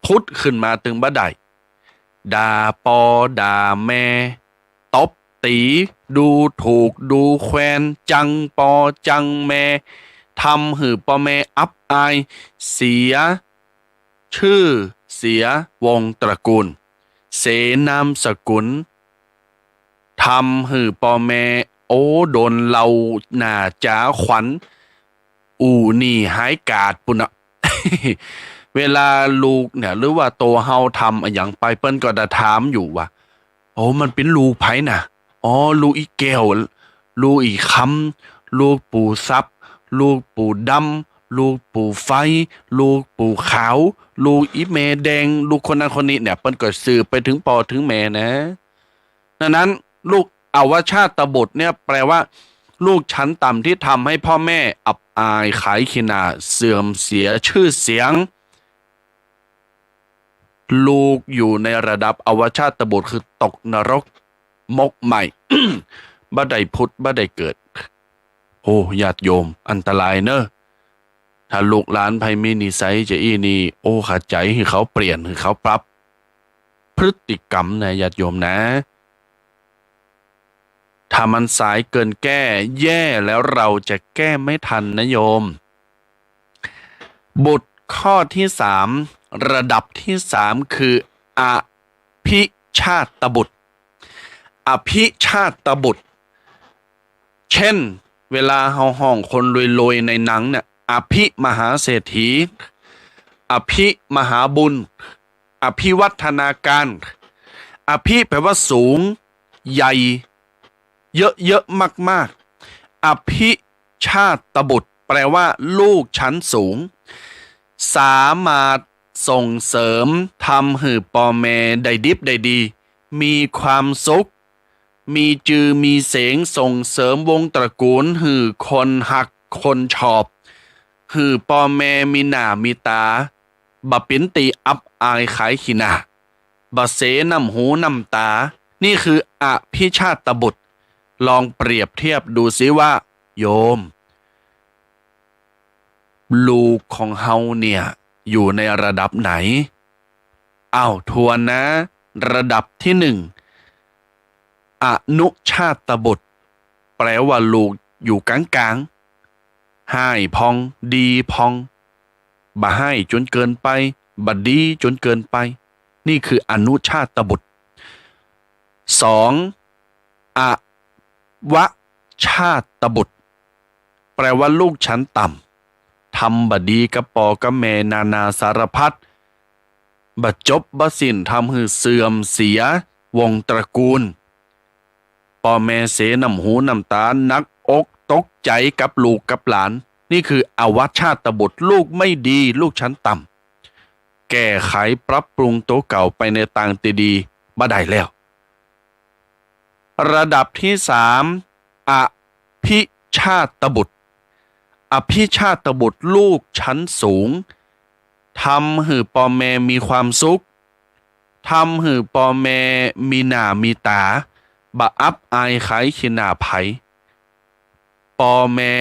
ผุดขึ้นมาตึงบ่ได้ ด่าป้อด่าแม่ ตบตี๋ ดูถูกดูแควน จังป้อจังแม่ ทำหื้อป้อแม่อับอาย เสีย ชื่อเสียวงศ์ตระกูล เสยนามสกุล ทำหื้อป้อแม่ โอ้ โดนเหล้าหน้าจ๋าขวัญ อู้หนี้หายกาดปู้นน่ะ เวลาลูกเนี่ย หรือว่าโตเฮาทำอะหยังไป เปิ้นก็จะถามอยู่ว่า โอ้ มันเป๋นลูกใผน่ะ อ๋อ ลูกอี่แก้ว ลูกอี่คำ ลูกปู่ทรัพย์ ลูกปู่ดำ ลูกปู่ไฟ ลูกปู่ขาว ลูกอี่แม่แดง ลูกคนนั้นคนนี้เนี่ย เปิ้นก็สืบไปเถิงป้อเถิงแม่นะ ดังนั้น ลูกอวชาตบุตรเนี่ย แปลว่า ลูกชั้นต่ำที่ทำให้ป้อแม่อับอายขายขี้หน้า เสื่อมเสียชื่อเสียง ลูกอยู่ในระดับอวชาตบุตร คือตกนรก หมกไหม้ บ่ได้ผุด บ่ได้เกิด โอ้ ญาติโยม อันตรายเนอะ ถ้าลูกหลานใผมีนิสัยจะอี้นี่ โอ้ ข้าใจ๋หื้อเขาเปลี่ยน หื้อเขาปรับพฤติกรรมนะ ญาติโยมนะ ถ้ามันสายเกินแก้ แย่แล้ว เราจะแก้ไม่ทันนะโยม บุตรข้อที่สาม ระดับที่สาม คือ อภิชาตบุตร อภิชาตบุตร เช่น เวลาเฮาฮ้องคนรวยๆ ในหนังเนี่ย อภิมหาเศรษฐี อภิมหาบุญ อภิวัฒนาการ อภิแปลว่าสูง ใหญ่ เยอะๆ มากๆ อภิชาตบุตร แปลว่าลูกชั้นสูง สามารถส่งเสริม ทำหื้อป้อแม่ได้ดิบได้ดี มีความสุข มีจือมีเสียง ส่งเสริมวงตระกูลหื้อคนฮักคนชอบ หื้อป้อแม่มีหน้ามีต๋า บ่เป๋นตี้อับอายขายขี้หน้า บ่เสน้ำหูน้ำต๋า นี่คืออภิชาตบุตร ลองเปรียบเทียบดูสิว่า โยม ลูกของเฮาเนี่ย อยู่ในระดับไหน อ้าว ทวนนะ ระดับตี้หนึ่ง อนุชาตบุตร แปลว่าลูกอยู่ก๋างๆ ฮ้ายพ่อง ดีพ่อง บ่ฮ้ายจ๋นเกินไป บ่ดีจ๋นเกินไป นี่คืออนุชาตบุตร สอง อวชาตบุตร แปลว่าลูกฉันต่ำ ทำบ่ดีกับป้อกับแม่นานาสารพัด บ่จบบ่สิ้น ทำหื้อเสื่อมเสียวงศ์ตระกูล ป้อแม่เสน้ำหูน้ำต๋า หนักอกตกใจ๋กับลูกกับหลาน นี่คืออวชาตบุตร ลูกไม่ดี ลูกฉันต่ำ แก้ไขปรับปรุงตั๋วเก่าไปในตางตี้ดีบ่ได้แล้ว ระดับตี้สาม อภิชาตบุตร อภิชาตบุตร ลูกฉันสูง ทำหื้อป้อแม่มีความสุข ทำหื้อป้อแม่มีหน้ามีต๋า บ่อับอายขายขี้หน้าใผ ป้อแม่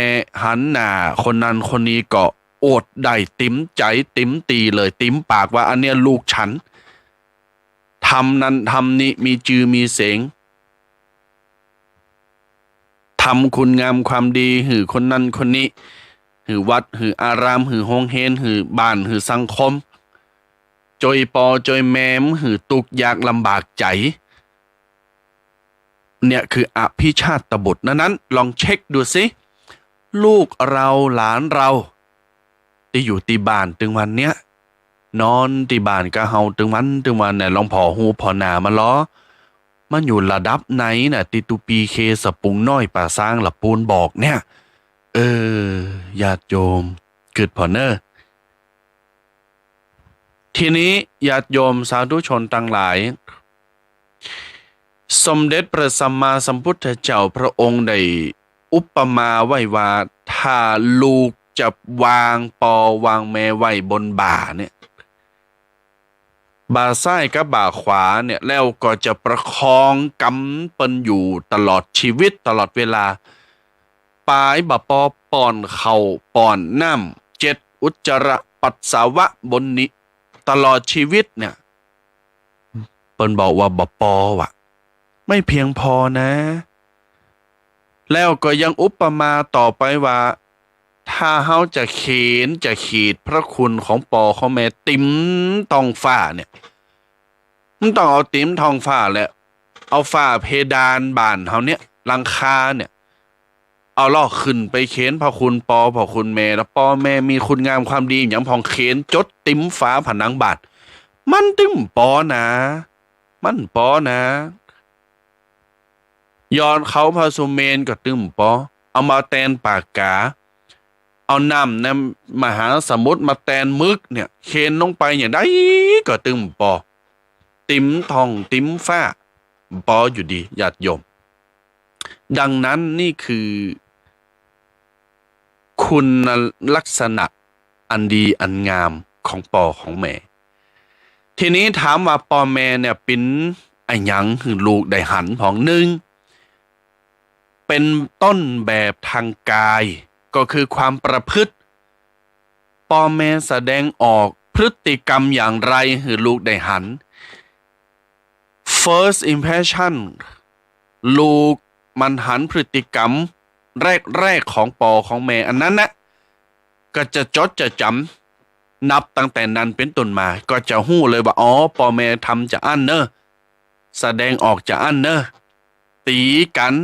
หันหน้าคนนั้นคนนี้ก็อวดได้เต๋มใจ๋เต๋มตี้เลย เต๋มปากว่า อันเนี้ยลูกฉัน ทำนั้นทำนี้ มีจื้อมีเสียง ทำคุณงามความดีหื้อคนนั้นคนนี้ หื้อวัด หื้ออาราม หื้อโฮงเฮียน หื้อบ้าน หื้อสังคม จ้วยป้อจ้วยแม่บ่หื้อตุ๊กยากลำบากใจ๋ เนี่ยคืออภิชาตบุตร นั้นๆ ลองเช็คดูสิ ลูกเฮาหลานเฮา ตี้อยู่ตี้บ้านตึงวันเนี้ย นอนตี้บ้านกับเฮาตึงวันตึงวันเนี่ย ลองผ่อฮูผ่อหน้ามันลอ มันอยู่ระดับไหนน่ะ ตี้ตุ๊ปี้เคสะปุงน้อยป่าซางละปูนบอกเนี่ย เออ ญาติโยม กึ๊ดผ่อเน่อ ทีนี้ญาติโยมสาธุชนตังหลาย สมเด็จพระสัมมาสัมพุทธเจ้าพระองค์ได้อุปมาไว้ว่า ถ้าลูกจะวางป้อวางแม่ไว้บนบ่าเนี่ย บ่าซ้ายกับบ่าขวาเนี่ย แล้วก็จะประคองกำเปิ้นอยู่ตลอดชีวิต ตลอดเวลา ป๋ายบ่ปอป้อนข้าวป้อนน้ำ เจ็ดอุจจาระปัสสาวะบนนี้ ตลอดชีวิตเนี่ย เปิ้นบอกว่าบ่ปอว่ะ ไม่เพียงพอนะ แล้วก็ยังอุปมาต่อไปว่า ถ้าเฮาจะเข็นจะขีดพระคุณของป้อของแม่เต๋มท้องฟ้าเนี่ย มันต้องเอาเต๋มท้องฟ้าแหละ เอาฝ้าเพดานบ้านเฮาเนี่ย หลังคาเนี่ย เอาลอกขึ้นไปเข็นพระคุณป้อพระคุณแม่ แล้วป้อแม่มีคุณงามความดีหยังพ่อง เข็นจดเต๋มฝาผนังบ้าน มันตึงปอนะ มันปอนะ ยอดเขาพระสุเมรุก็ตึงปอ เอามาแตนปากกา เอาน้ำในมหาสมุทรมาแตนหมึกเนี่ย เข็นลงไปอย่างใดก็ตึงปอ เต๋มท้องเต๋มฟ้า ปออยู่ดี ญาติโยม ดังนั้นนี่คือคุณลักษณะอันดีอันงามของป้อของแม่ ทีนี้ถามว่าป้อแม่เนี่ยเป๋นอะหยังหื้อลูกได้หันพ่อง นึ่ง เป๋นต้นแบบทางกาย ก็คือความประพฤติ ป้อแม่แสดงออกพฤติกรรมอย่างไรหื้อลูกได้หัน first impression ลูกมันหันพฤติกรรมแรกๆ ของป้อของแม่อันนั้นนะ ก็จะจดจะจ๋ำ นับตั้งแต่นั้นเป๋นต้นมา ก็จะฮู้เลยว่า อ๋อ ป้อแม่ทำจาอั้นเน่อ แสดงออกจาอั้นเน่อ ตี๋กั๋น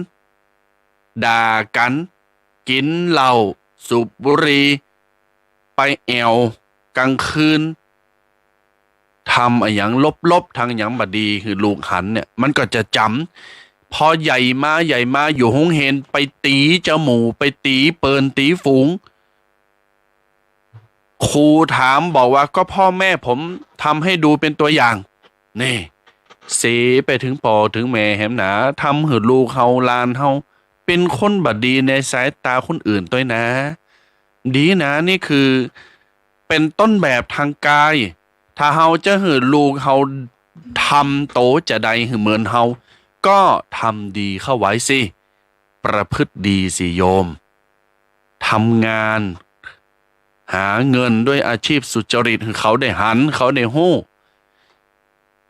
ด่ากั๋น กิ๋นเหล้า สูบบุหรี่ ไปแอ่วก๋างคืน ทำอะหยังลบๆ ทางหยังบ่ดีหื้อลูกหันเนี่ย มันก็จะจ๋ำ พอใหญ่มาใหญ่มาอยู่โฮงเฮียน ไปตี๋จาหมู่ ไปตี๋เปิ้นตี๋ฝูง ครูถามบอกว่า ก็พ่อแม่ผมทำให้ดูเป็นตัวอย่าง นี่ เสไปเถิงป้อเถิงแม่แหมหนา ทำหื้อลูกเฮาหลานเฮาเป๋นคนบ่ดีในสายต๋าคนอื่นตวยนะ ดีนะ นี่คือเป๋นต้นแบบตางกาย ถ้าเฮาจะหื้อลูกเฮาทำโตจะใดหื้อเหมือนเฮา ก็ทำดีเข้าไว้สิ ประพฤติดีสิโยม ทำงาน หาเงินด้วยอาชีพสุจริต หื้อเขาได้หัน เขาได้ฮู้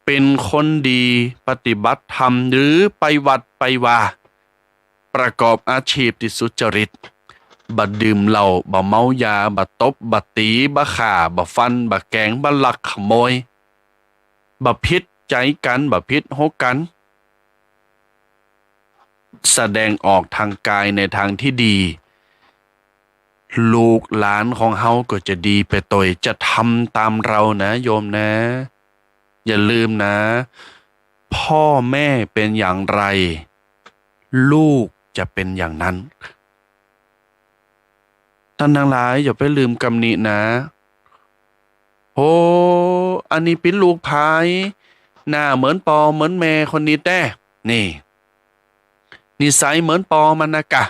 เป๋นคนดี ปฏิบัติธรรม หรือไปวัดไปวา ประกอบอาชีพตี้สุจริต บ่ดื่มเหล้า บ่เมายา บ่ตบ บ่ตี๋ บ่ฆ่า บ่ฟัน บ่แก๋ง บ่ลักขโมย บ่ผิดใจ๋กั๋น บ่ผิดฮู้กั๋น แสดงออกตางกายในตางตี้ดี ลูกหลานของเฮาก็จะดีไปตวย จะทำต๋ามเฮานะโยมนะ อย่าลืมนะ พ่อแม่เป๋นอย่างไร ลูกจะเป๋นอย่างนั้น ต้านตังหลายอย่าไปลืมกำนี้นะ โห อันนี้เป๋นลูกใผ หน้าเหมือนป้อเหมือนแม่คนนี้แต๊ นี่ นิสัยเหมือนป้อมันนะกะ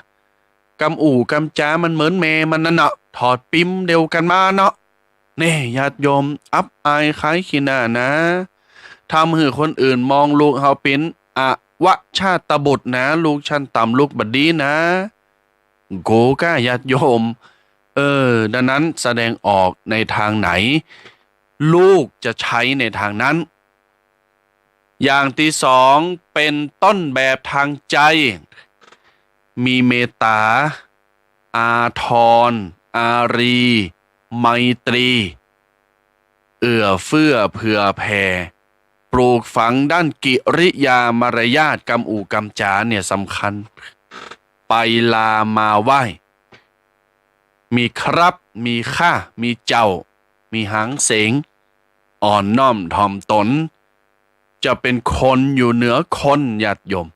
กำอู้กำจ๋ามันเหมือนแม่มันนั่นเนาะ ถอดปิ๊มเดียวกั๋นมาเนาะ เน่ ญาติโยม อับอายขายขี้หน้านะ ทำหื้อคนอื่นมองลูกเฮาเป๋นอวชาตบุตรนะ ลูกชั้นต่ำ ลูกบ่ดีนะ โกก้าญาติโยม เออ ดังนั้นแสดงออกในตางไหน ลูกจะใช้ในตางนั้น อย่างตี้สอง เป๋นต้นแบบตางใจ๋ มีเมตต๋า อาทร อารี ไมตรี เอื้อเฟื้อเผื่อแผ่ ปลูกฝังด้านกิริยามารยาท กำอู้กำจ๋าเนี่ยสำคัญ ไปลามาไหว้ มีครับ มีค่า มีเจ้า มีหางเสง อ่อนน้อมถ่อมตน จะเป๋นคนอยู่เหนือคน ญาติโยม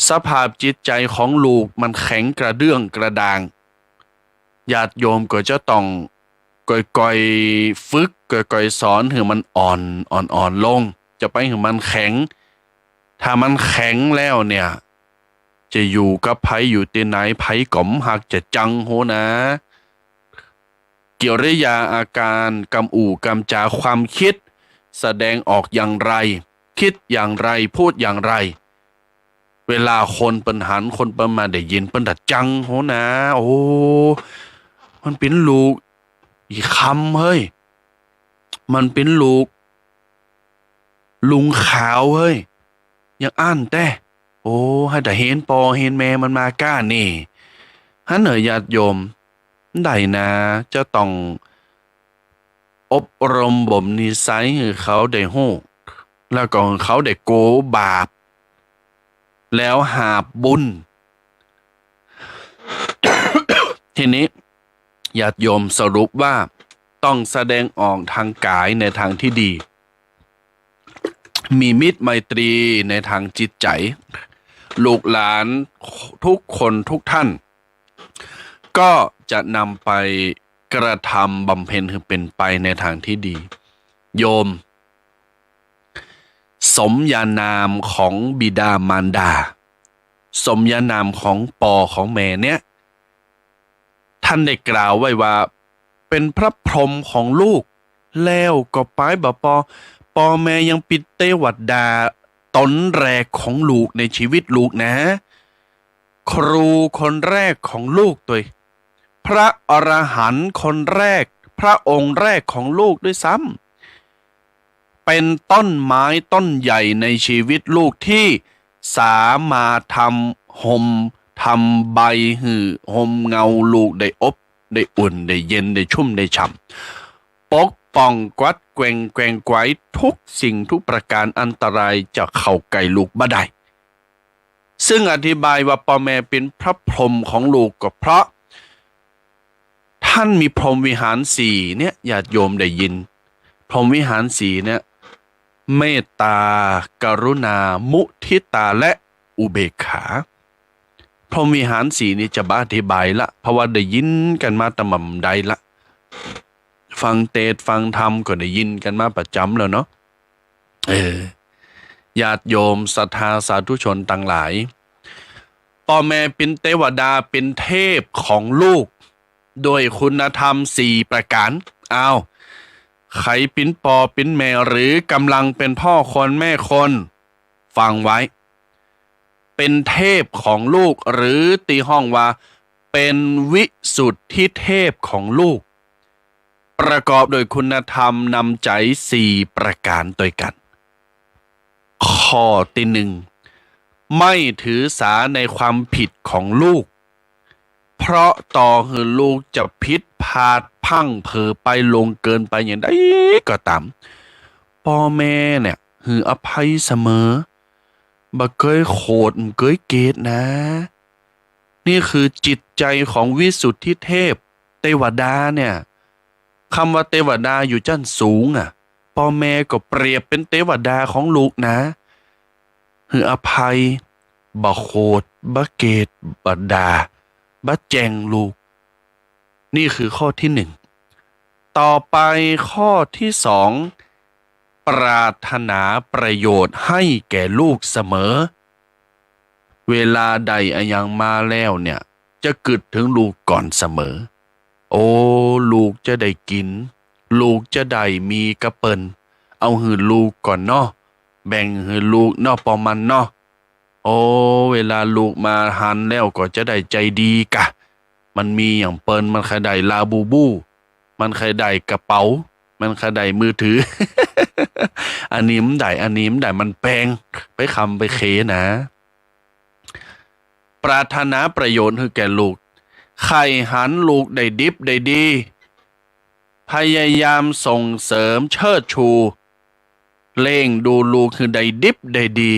สภาพจิตใจ๋ของลูกมันแข็งกระเดื่องกระด่าง ญาติโยมก็จะต้องก่อยๆ ฝึก ก่อยๆ สอนหื้อมันอ่อน อ่อนๆ ลง จะไปหื้อมันแข็ง ถ้ามันแข็งแล้วเนี่ย จะอยู่กับใผ อยู่ตี้ไหน ใผก็บ่ฮักจะจังหัวนะ กิริยาอาการ กำอู้กำจ๋า ความคิด แสดงออกอย่างไร คิดอย่างไร พูดอย่างไร เวลาคนเปิ้นหัน คนเปิ้นมาได้ยิน เปิ้นจะจังหัวนะ โอ้ มันเป๋นลูกอี๋คำเฮ้ย มันเป๋นลูกลุงขาวเฮ้ย อย่างอั้นแต๊ โอ้ หาแต่เฮนป้อเฮนแม่มันมาก้านี่ หั้นเหรอญาติโยม ได้นะ จะต้องอบรมบ่มนิสัยหื้อเขาได้ฮู้ แล้วก็หื้อเขาได้โกบาป แล้วหาบบุญ ทีนี้ญาติโยมสรุปว่าต้องแสดงออกตางก๋ายในตางตี้ดี มีมิตรไมตรีในตางจิตใจ๋ ลูกหลานทุกคนทุกท่าน ก็จะนำไปกระทำบำเพ็ญหื้อเป๋นไปในตางตี้ดี โยม สมญานามของบิดามารดา สมญานามของป้อของแม่เนี่ย ท่านได้กล่าวไว้ว่า เป๋นพระพรหมของลูก แล้วก็ปายบ่ปอ ป้อแม่ยังเป๋นเตวดาต๋นแรกของลูกในชีวิตลูกนะ ครูคนแรกของลูกตวย พระอรหันต์คนแรก พระองค์แรกของลูกด้วยซ้ำ เป๋นต้นไม้ต้นใหญ่ในชีวิตลูกตี้สามารถทำฮ่มทำใบหื้อฮ่มเงาลูกได้อบได้อุ่นได้เย็นได้ชุ่มได้ฉ่ำ ปกป้องกวัดแกว่งแกว่งไขว่ทุกสิ่งทุกประการ อันตรายจะเข้าใก้ลูกบ่ได้ ซึ่งอธิบายว่าป้อแม่เป๋นพระพรหมของลูกก็เพราะ ท่านมีพรหมวิหารสี่เนี่ย ญาติโยมได้ยิน พรหมวิหารสี่เนี่ย เมตตา กรุณา มุทิตา และอุเบกขา พรหมวิหารสี่นี่จะบ่อธิบายละ เพราะว่าได้ยินกั๋นมาตะหม่ำใดละ ฟังเตสน์ฟังธรรมก็ได้ยินกั๋นมาประจ๋ำแล้วเนาะ เออ ญาติโยมศรัทธาสาธุชนตังหลาย ป้อแม่เป๋นเตวดา เป๋นเทพของลูก ด้วยคุณธรรมสี่ประก๋าน อ้าว ใผเป๋นป้อเป๋นแม่หรือกำลังเป๋นพ่อคนแม่คน ฟังไว้ เป๋นเทพของลูก หรือตี้ฮ้องว่าเป๋นวิสุทธิเทพของลูก ประกอบด้วยคุณธรรมนำใจ๋สี่ประก๋านตวยกั๋น ข้อตี้นึ่ง ไม่ถือสาในความผิดของลูก เพราะต่อหื้อลูกจะผิดพลาดพลั้งเผลอไปล่วงเกินไปอย่างใดก็ต๋าม ป้อแม่เนี่ยหื้ออภัยเสมอ บ่เกยโขด บ่เกยเกลียดนะ นี่คือจิตใจ๋ของวิสุทธิเทพ เตวดาเนี่ย กำว่าเตวดาอยู่จั้นสูงอะ ป้อแม่ก็เปรียบเป๋นเตวดาของลูกนะ หื้ออภัย บ่โขด บ่เกลียด บ่ด่า บ่แจ้งลูก นี่คือข้อตี้นึ่ง ต่อไปข้อตี้สอง ปรารถนาประโยชน์ให้แก่ลูกเสมอ เวลาได้อะหยังมาแล้วเนี่ย จะกึ๊ดเถิงลูกก่อนเสมอ โอ้ ลูกจะได้กิ๋น ลูกจะได้มีกับเปิ้น เอาหื้อลูกก่อนเนาะ แบ่งหื้อลูกเนาะ ป้อมันเนาะ โอ้ เวลาลูกมาหันแล้วก็จะได้ใจ๋ดีก่ะ มันมีอย่างเปิ้น มันใค่ได้ลาบูบู มันใค่ได้กระเป๋า มันใค่ได้มือถือ อันนี้มันได้ อันนี้มันได้ มันแปง ไปคำไปเขนะ ปรารถนาประโยชน์หื้อแก่ลูก ใค่หันลูกได้ดิบได้ดี พยายามส่งเสริมเชิดชู เลี้ยงดูลูกหื้อได้ดิบได้ดี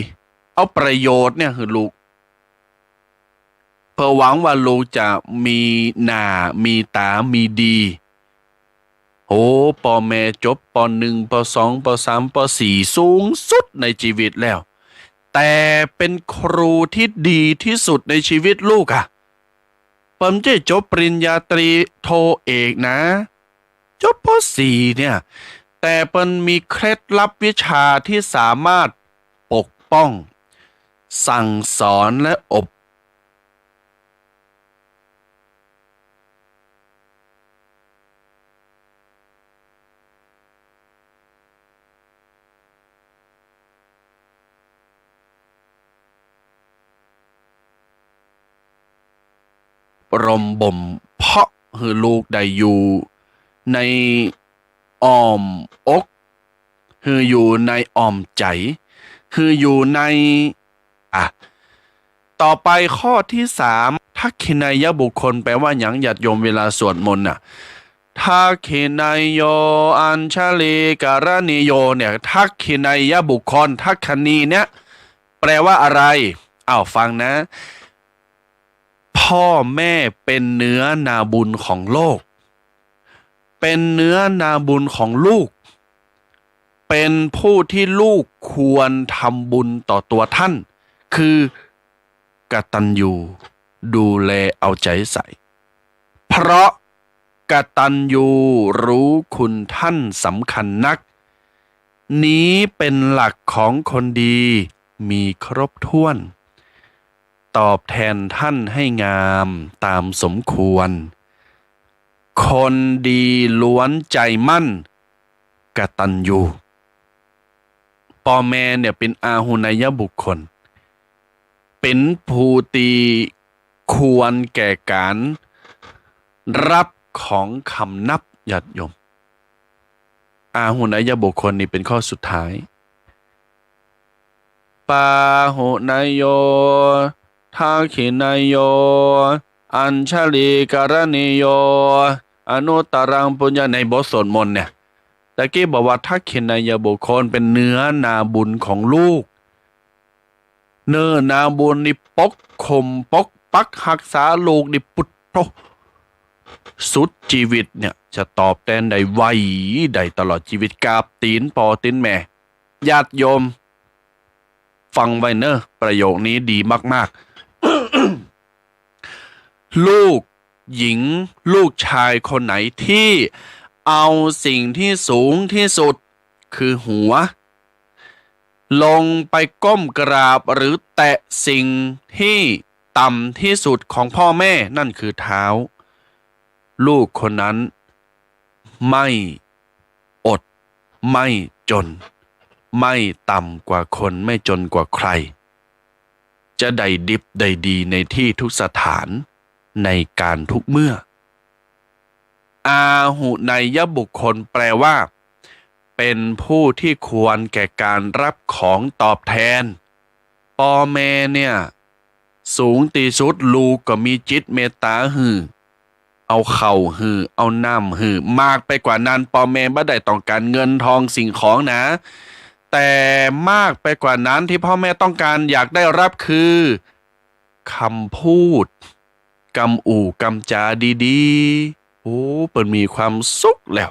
เอาประโยชน์เนี่ยหื้อลูก เปื้อหวังว่าลูกจะมีหน้า มีต๋า มีดี โห ป้อแม่จบ ป.หนึ่ง ป.สอง ป.สาม ป.สี่ สูงสุดในจีวิตแล้ว แต่เป๋นครูตี้ดีตี้สุดในจีวิตลูกอะ เปิ้นบ่ใจ้จบปริญญาตรีโทเอกนะ จบ ป.สี่ เนี่ย แต่เปิ้นมีเคล็ดลับวิชาตี้สามารถปกป้อง สั่งสอนและอบ รมบ่มเพาะหื้อลูกได้อยู่ในอ้อมอก หื้ออยู่ในอ้อมใจ๋ หื้ออยู่ใน อ่ะ ต่อไปข้อตี้สาม ทักขิณัยยบุคคลแปลว่าหยัง ญาติโยม เวลาสวดมนต์น่ะ ทักขิณัยโย อัญชลีกรณีโย เนี่ย ทักขิณัยยบุคคล ทักขิณีเนี่ย แปลว่าอะไร อ้าว ฟังนะ พ่อแม่เป๋นเนื้อนาบุญของโลก เป๋นเนื้อนาบุญของลูก เป๋นผู้ตี้ลูกควรทำบุญต่อตัวท่าน คือกตัญญู ดูแลเอาใจ๋ใส่ เพราะกตัญญูรู้คุณท่านสำคัญนัก นี้เป็นหลักของคนดีมีครบถ้วน ตอบแทนท่านให้งามตามสมควร คนดีล้วนใจมั่นกตัญญู ป้อแม่เนี่ยเป๋นอาหุเนยบุคคล เป๋นผู้ตี้ควรแก่ก๋านฮับของคำนับ ญาติโยม อาหุเนยบุคคลนี่เป๋นข้อสุดท้าย ปาหุเนยโย ทักขิณัยโย อัญชลีกรณีโย อนุตตรังปุญญา ในบทสวดมนต์เนี่ย ตะกี้บอกว่าทักขิณัยบุคคลเป๋นเนื้อนาบุญของลูก เนื้อนาบุญนี่ปกคุมปกปักฮักษาลูกนี่ปุดโธ สุดจีวิตเนี่ยจะตอบแตนได้ไว้ ได้ตลอดจีวิต กราบตี๋นป้อตี๋นแม่ ญาติโยม ฟังไว้เนอะ ประโยคนี้ดีมากๆ ลูกหญิงลูกชายคนไหนที่เอาสิ่งที่สูงที่สุดคือหัว ลงไปก้มกราบหรือแตะสิ่งที่ต่ำที่สุดของพ่อแม่ นั่นคือเท้า ลูกคนนั้นไม่อด ไม่จน ไม่ต่ำกว่าคน ไม่จนกว่าใคร จะได้ดิบได้ดีในตี้ทุกสถาน ในก๋านทุกเมื่อ อาหุเนยยบุคคลแปลว่า เป็นผู้ที่ควรแก่การรับของตอบแทน ป้อแม่เนี่ย สูงตี้สุด ลูกก็มีจิตเมตต๋าหื้อ เอาข้าวหื้อ เอาน้ำหื้อ มากไปกว่านั้น ป้อแม่บ่ได้ต้องก๋านเงินทองสิ่งของนะ แต่มากไปกว่านั้นตี้ป้อแม่ต้องก๋านอยากได้รับคือ กำพูด กำอู้กำจาดีๆ โอ้ เปิ้นมีความสุขแล้ว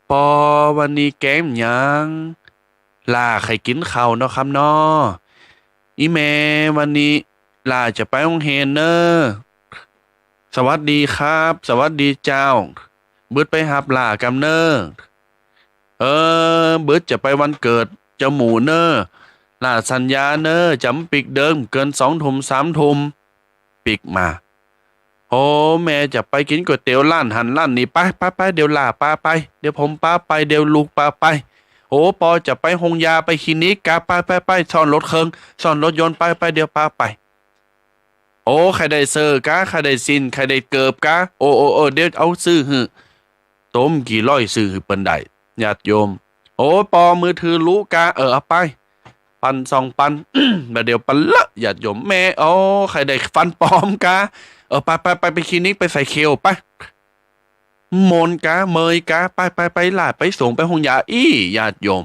ปอ วันนี้แกงหยัง หล้าใค่กิ๋นข้าวเนาะครับเนาะ อี่แม่ วันนี้หล้าจะไปโฮงเฮียนเน่อ สวัสดีครับ สวัสดีเจ้า บึดไปฮับหล้ากำเน่อ เออ บึดจะไปวันเกิดเจ้าหมู่เน่อ หล้าสัญญาเน่อ จ๋ำปิกเดิมเกินสองทุ่มสามทุ่ม ปิ๊กมา โอ้ แม่จะไปกิ๋นก๋วยเตี๋ยวร้านหั้นร้านนี้ ไป ไป ไป เดี๋ยวหล้าปาไป เดี๋ยวผมปาไป เดี๋ยวลูกปาไป โอ้ ปอจะไปโฮงยา ไปคลินิกกา ไป ไป ไป ซ้อนรถเคิง ซ้อนรถยนต์ ไป ไป เดี๋ยวปาไป โอ้ ใค่ได้เสื้อกา ใค่ได้สิ้น ใค่ได้เกิบกา โอ้ โอ้ โอ้ เดี๋ยวเอาซื้อหื้อ โตมกี่ร้อยซื้อหื้อเปิ้นได้ ญาติโยม โอ้ ปอ มือถือลุกา เออ เอาไป ปันสองปัน บ่าเดี่ยวปันเลอะ ญาติโยม แม่ โอ้ ใค่ได้ฟันป๋อมกา เออ ไป ไป ไป ไปคลินิก ไปใส่เข็มไป มนกา เมยกา ไป ไป ไป หล้าไปส่งไปโฮงยาอี้ ญาติโยม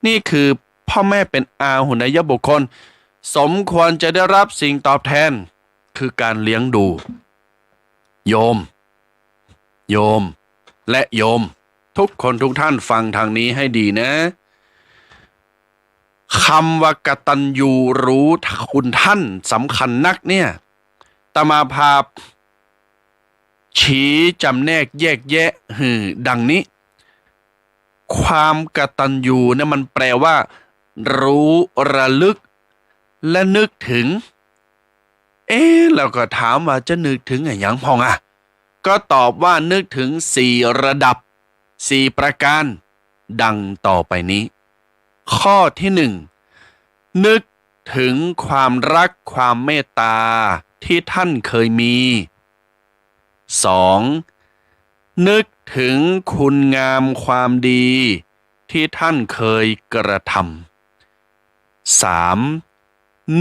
นี่คือป้อแม่เป๋นอาหุเนยยบุคคล สมควรจะได้รับสิ่งตอบแทน คือก๋านเลี้ยงดู โยม โยม และโยม ทุกคนทุกท่านฟังตางนี้หื้อดีนะ กำว่ากตัญญูรู้คุณท่านสำคัญนักเนี่ย อาตมาภาพ ชี้จ๋ำแนกแยกแยะหื้อดังนี้ ความกตัญญูเนี่ยมันแปลว่า รู้ ระลึก และนึกถึง เอ๊ะ แล้วก็ถามว่าจะนึกถึงอะหยังพ่องอะ ก็ตอบว่านึกถึงสี่ระดับ สี่ประการ ดังต่อไปนี้ ข้อที่หนึ่ง นึกถึงความรักความเมตตาตี้ท่านเคยมี สอง นึกถึงคุณงามความดีตี้ท่านเคยกระทำ สาม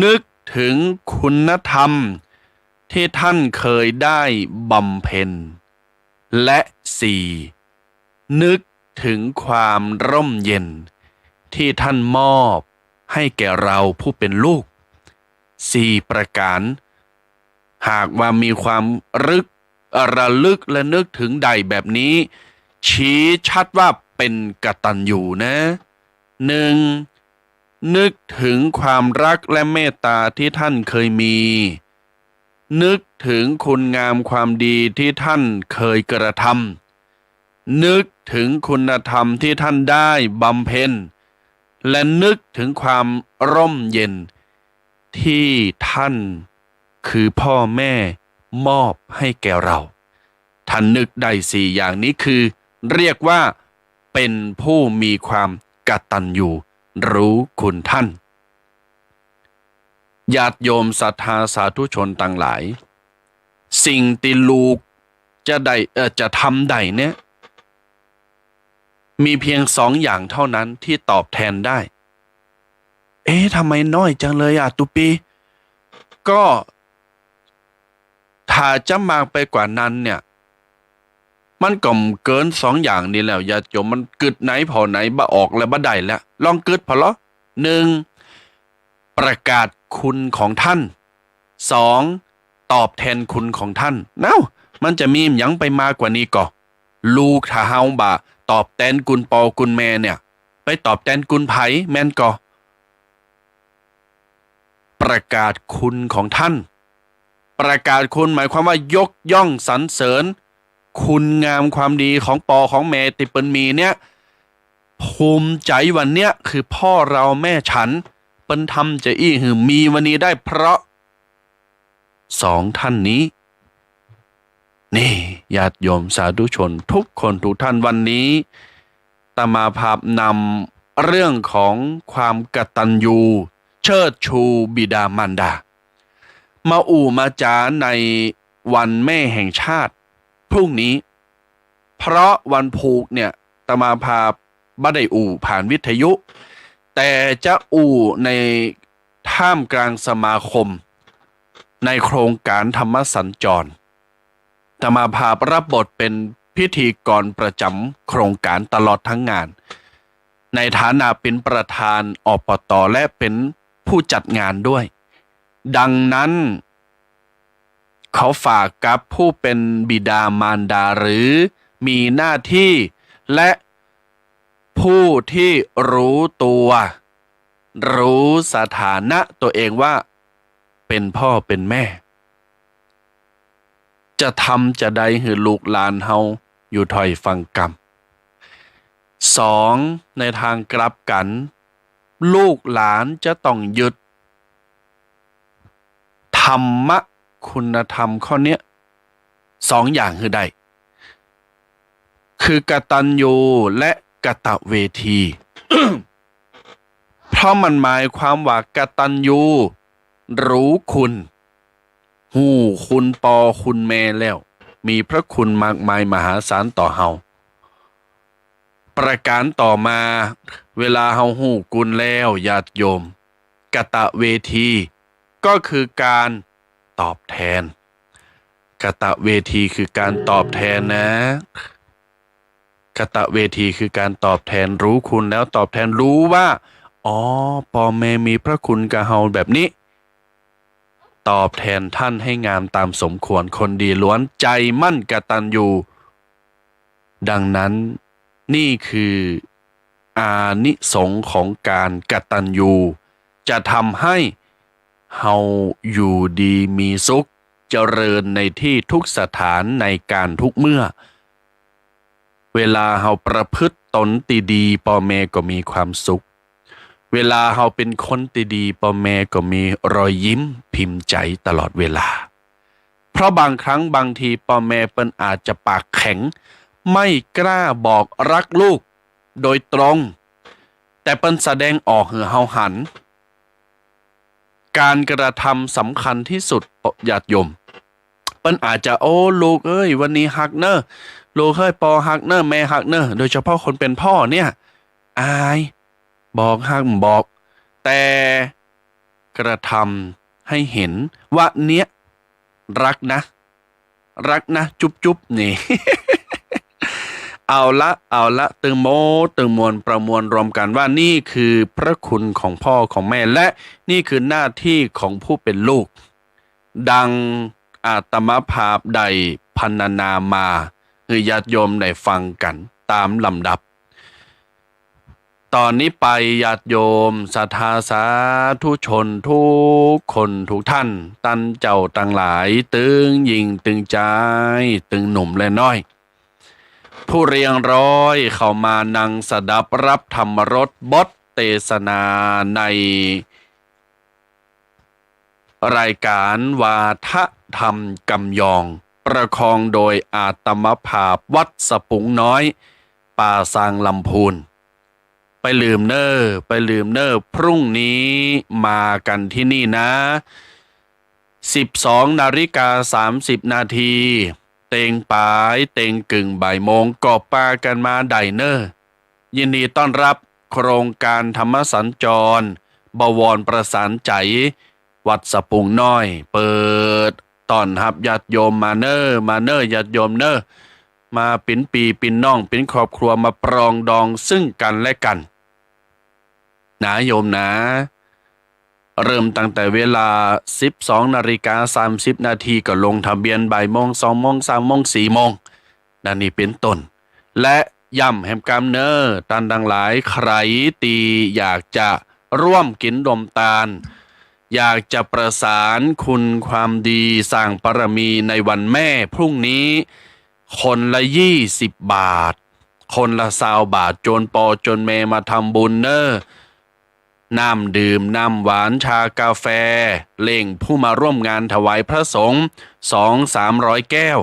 นึกถึงคุณธรรมตี้ท่านเคยได้บำเพ็ญ และสี่ นึกถึงความร่มเย็นตี้ท่านมอบให้แก่เราผู้เป็นลูก สี่ประการ หากว่ามีความระลึก ระลึกและนึกถึงได้แบบนี้ ชี้ชัดว่าเป็นกตัญญูนะ หนึ่ง นึกถึงความรักและเมตตาตี้ท่านเคยมี นึกถึงคุณงามความดีตี้ท่านเคยกระทำ นึกถึงคุณธรรมตี้ท่านได้บำเพ็ญ และนึกถึงความร่มเย็นตี้ท่านคือพ่อแม่มอบให้แก่เรา ถ้านึกได้สี่อย่างนี้คือ เรียกว่าเป็นผู้มีความกตัญญูรู้คุณท่าน ญาติโยมศรัทธาสาธุชนตังหลาย สิ่งตี้ลูกจะได้ เอ่อ จะทำได้เนี่ย มีเพียงสองอย่างเท่านั้นตี้ตอบแทนได้ เอ๊ะ ทำไมน้อยจังเลยอะ ตุ๊ปี ก็ ถ้าจะมากไปกว่านั้นเนี่ย มันก็เกินสองอย่างนี้แล้ว ญาติโยม มันกึ๊ดไหนผ่อไหนบ่ออกแล้ว บ่ได้แล้ว ลองกึ๊ดผ่อลอ หนึ่ง ประกาศคุณของท่าน สอง ตอบแทนคุณของท่าน เอ้า มันจะมีหยังไปมากกว่านี้ก่อ ลูกถ้าเฮาบ่ตอบแตนคุณป้อคุณแม่เนี่ย ไปตอบแตนคุณใผแม่นก่อ ประกาศคุณของท่าน ประกาศคุณหมายความว่ายกย่องสรรเสริญ คุณงามความดีของป้อของแม่ตี้เปิ้นมีเนี่ย ภูมิใจ๋วันเนี้ยคือพ่อเราแม่ฉัน เปิ้นทำจาอี้หื้อมีวันนี้ได้เพราะ สองท่านนี้ นี่ ญาติโยมสาธุชนทุกคนทุกท่าน วันนี้อาตมาภาพนำเรื่องของความกตัญญูเชิดชูบิดามารดา มาอู้มาจ๋าในวันแม่แห่งชาติพรุ่งนี้ เพราะวันพูกเนี่ยอาตมาภาพบ่ได้อู้ผ่านวิทยุ แต่จะอู้ในท่ามกลางสมาคม ในโครงการธรรมสัญจร อาตมาภาพรับบทเป็นพิธีกรประจ๋ำโครงการตลอดทั้งงาน ในฐานะเป็นประธาน อปต และเป็นผู้จัดงานด้วย ดังนั้น ขอฝากกับผู้เป็นบิดามารดาหรือมีหน้าที่ และผู้ที่รู้ตัว รู้สถานะตัวเองว่าเป็นพ่อเป็นแม่ จะทำจาใดหื้อลูกหลานเฮาอยู่ถ้อยฟังกำ สอง ในทางกลับกั๋น ลูกหลานจะต้องยึด ธรรมะคุณธรรมข้อเนี้ยสองอย่างหื้อได้ คือกตัญญูและกตเวที เพราะมันหมายความว่ากตัญญู รู้คุณ ฮู้คุณปอคุณแม่แล้ว มีพระคุณมากมายมหาศาลต่อเฮา ประการต่อมา เวลาเฮาฮู้คุณแล้ว ญาติโยม กตเวที ก็คือการตอบแทน กตเวทีคือการตอบแทนนะ กตเวทีคือการตอบแทน รู้คุณแล้วตอบแทน รู้ว่า อ๋อ ปอแม่มีพระคุณกับเฮาแบบนี้ ตอบแทนท่านให้งามตามสมควร คนดีล้วนใจหมั่นกตัญญู ดังนั้น นี่คืออานิสงส์ของการกตัญญู จะทำให้เฮาอยู่ดีมีสุข เจริญในตี้ทุกสถาน ในก๋านทุกเมื่อ เวลาเฮาประพฤติตนตี้ดี ปอแม่ก็มีความสุข เวลาเฮาเป๋นคนตี้ดี ปอแม่ก็มีรอยยิ้มพิมพ์ใจ๋ตลอดเวลา เพราะบางครั้งบางทีปอแม่เปิ้นอาจจะปากแข็ง ไม่กล้าบอกรักลูกโดยตรง แต่เปิ้นแสดงออกหื้อเฮาหัน ก๋านกระทำสำคัญตี้สุด ญาติโยม เปิ้นอาจจะ โอ้ ลูกเอ้ย วันนี้ฮักเน่อ ลูกเอ้ย ปอฮักเน่อ แม่ฮักเน่อ โดยเฉพาะคนเป๋นพ่อเนี่ย อาย บอกฮักบอก แต่กระทำให้เห็นว่าเนี่ย รักนะ รักนะ จุ๊บจุ๊บ นี่ เอาละ เอาละ ตึงหมดตึงมวลประมวลรวมกั๋นว่านี่คือพระคุณของพ่อของแม่ และนี่คือหน้าตี้ของผู้เป๋นลูก ดังอาตมาภาพได้พรรณนามา หื้อญาติโยมได้ฟังกั๋นต๋ามลำดับ ต๋อนนี้ไปญาติโยมศรัทธาสาธุชนทุกคนทุกท่าน ต้านเจ้าตังหลาย ตึงญิงตึงจาย ตึงหนุ่มและน้อย ผู้เรียงร้อยเข้ามานั่งสดับรับธรรมรสบทเตสนาใน รายก๋านวาทะธรรมกำยอง ประคองโดยอาตมาภาพวัดสะปุงน้อย ป่าซางลำพูน ไปลืมเน่อ ไปลืมเน่อ พรุ่งนี้มากั๋นตี้นี่นะ สิบสองนาฬิกาสามสิบนาที เต็งป๋ายเต็งกึ่งบ่ายโมง ก็ปากั๋นมาได้เน่อ ยินดีต้อนรับโครงก๋านธรรมสัญจร บวรประสานใจ๋ วัดสะปุงน้อย เปิดต้อนฮับญาติโยม มาเน่อ มาเน่อ ญาติโยมเน่อ มาเป๋นปี้เป๋นน้อง เป๋นครอบครัว มาปรองดองซึ่งกั๋นและกั๋น นะโยมนะ เริ่มตั้งแต่เวลาสิบสองนาฬิกาสามสิบนาที ก็ลงทะเบียนบ่ายโมง สองโมง สามโมง สี่โมง ดังนี้เป๋นต้น และย้ำแหมกำเน่อ ต้านตังหลาย ใผตี้อยากจะร่วมกิ๋นร่วมตาน อยากจะประสานคุณความดี สร้างบารมีในวันแม่พรุ่งนี้ คนละยี่สิบบาท คนละซาวบาท จวนปอจวนแม่มาทำบุญเน่อ น้ำดื่ม น้ำหวาน ชากาแฟ เลี้ยงผู้มาร่วมงานถวายพระสงฆ์ สองสามร้อยแก้ว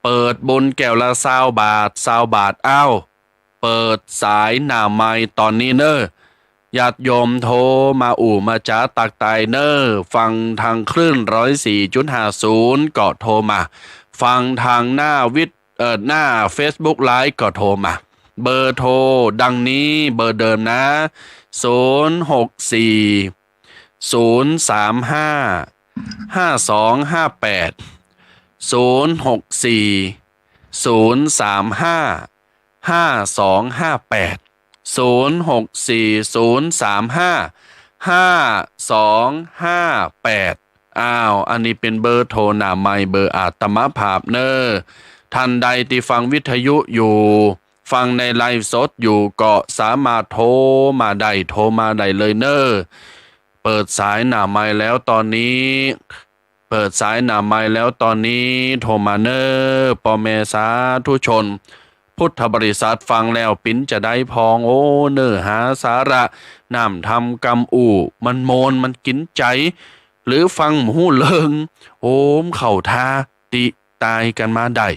เปิดบุญแก้วละซาวบาท ซาวบาท อ้าว เปิดสายหน้าไมค์ต๋อนนี้เน่อ ญาติโยมโทรมาอู้มาจ๋าตักตายเน่อ ฟังตางคลื่นร้อยสี่จุดห้าศูนย์ก็โทรมา ฟังตางหน้าวิท เอ่อ หน้าเฟซบุ๊กไลฟ์ก็โทรมา เบอร์โทรดังนี้ เบอร์เดิมนะ ศูนย์หกสี่ ศูนย์สามห้า ห้าสองห้าแปด ศูนย์หกสี่ ศูนย์สามห้า ห้าสองห้าแปด ศูนย์หกสี่ ศูนย์สามห้า ห้าสองห้าแปด อ้าว อันนี้เป๋นเบอร์โทรหน้าไมค์ เบอร์อาตมาภาพเน่อ ท่านใดตี้ฟังวิทยุอยู่ ฟังในไลฟ์สดอยู่ก็สามารถโทรมาได้ โทรมาได้เลยเน่อ เปิดสายหน้าไมค์แล้วต๋อนนี้ เปิดสายหน้าไมค์แล้วต๋อนนี้ โทรมาเน่อ ป้อแม่สาธุชน พุทธบริษัทฟังแล้วเป๋นจาใดพ่อง โอ้ เนื้อหาสาระ น้ำธรรมกำอู้ มันโมน มันกิ๋นใจ๋ หรือฟังบ่ฮู้เรื่อง โอ้ เข้าท่า ติตายกั๋นมาได้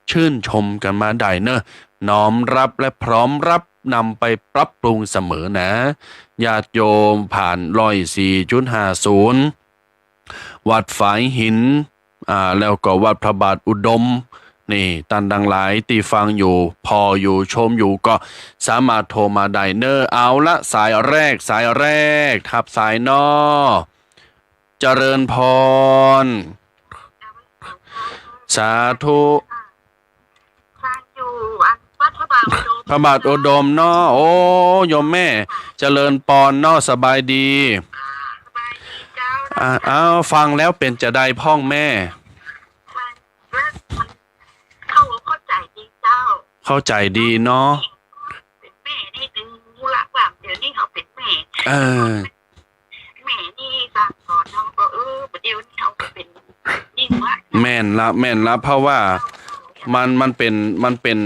ชื่นชมกั๋นมาได้เน่อ น้อมรับและพร้อมรับนำไปปรับปรุงเสมอนะ ญาติโยมผ่านร้อยสี่จุดห้าศูนย์ วัดฝายหิน อ่า แล้วก็วัดพระบาทอุดม นี่ ต้านตังหลายตี้ฟังอยู่ ผ่ออยู่ ชมอยู่ ก็สามารถโทรมาได้เน่อ เอาละ สายแรก สายแรก ฮับสายเนาะ เจริญพร สาธุ ฟังอยู่อันวัดพระบาทอุดม พระบาทอุดมเนาะ โอ้ โยมแม่ เจริญปอนเนาะ สบายดี สบายดีเจ้า อ่า อ้าว ฟังแล้วเป๋นจาใดพ่องแม่ ฟังแล้วมันเข้า เข้าใจ๋ดีเจ้า เข้าใจ๋ดีเนาะ เป๋นแม่นี่ตึงฮู้ละว่าเดี๋ยวนี้เขาเป๋นแม่ เออ แม่นี่สั่งสอนเฮาก็ เออ บ่าเดี๋ยวนี้เฮาก็เป๋นนี่วะ แม่นละ แม่นละ เพราะว่ามัน มันเป๋น มันเป๋น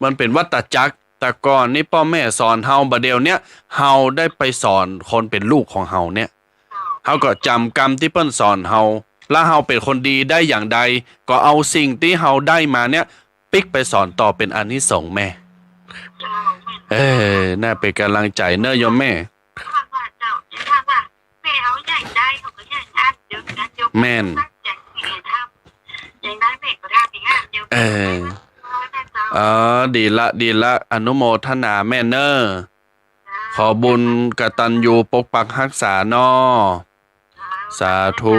มันเป๋นวัฏจักร แต่ก่อนนี่ป้อแม่สอนเฮา บ่าเดี๋ยวเนี้ย เฮาได้ไปสอนคนเป๋นลูกของเฮาเนี่ย เฮาก็จ๋ำกำตี้เปิ้นสอนเฮา แล้วเฮาเป๋นคนดีได้อย่างใด ก็เอาสิ่งตี้เฮาได้มาเนี่ย ปิ๊กไปสอนต่อเป๋นอานิสงส์แม่ เออ น่าเป๋นก๋ำลังใจ๋เน่อโยมแม่ ถ้าว่าเจ้า ถ้าว่าแม่เฮาอยากได้ เขาก็อยากอั้นเดียวกั๋น โยม แม่น ตั้งใจ๋แม่ทำ อยากได้แม่ก็ทำอย่างนั้นเดียวกั๋น เออ นะเจ้า เออ ดีละ ดีละ อนุโมทนาแม่เน่อ ขอบุญกตัญญูปกปักฮักษาเนาะ สาธุ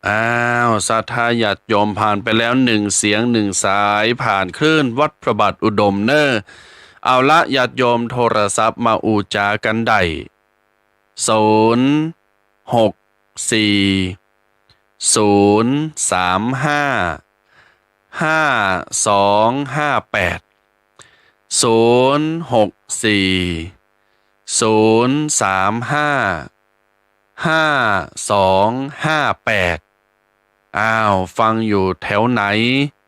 อ้าว ศรัทธาญาติโยม ผ่านไปแล้วหนึ่งเสียงหนึ่งสาย ผ่านคลื่นวัดพระบาทอุดมเน่อ เอาละ ญาติโยมโทรศัพท์มาอู้จ๋ากั๋นได้ ศูนย์หกสี่ ศูนย์สามห้า ห้าสองห้าแปด ศูนย์หกสี่ ศูนย์สามห้า ห้าสองห้าแปด อ้าว ฟังอยู่แถวไหน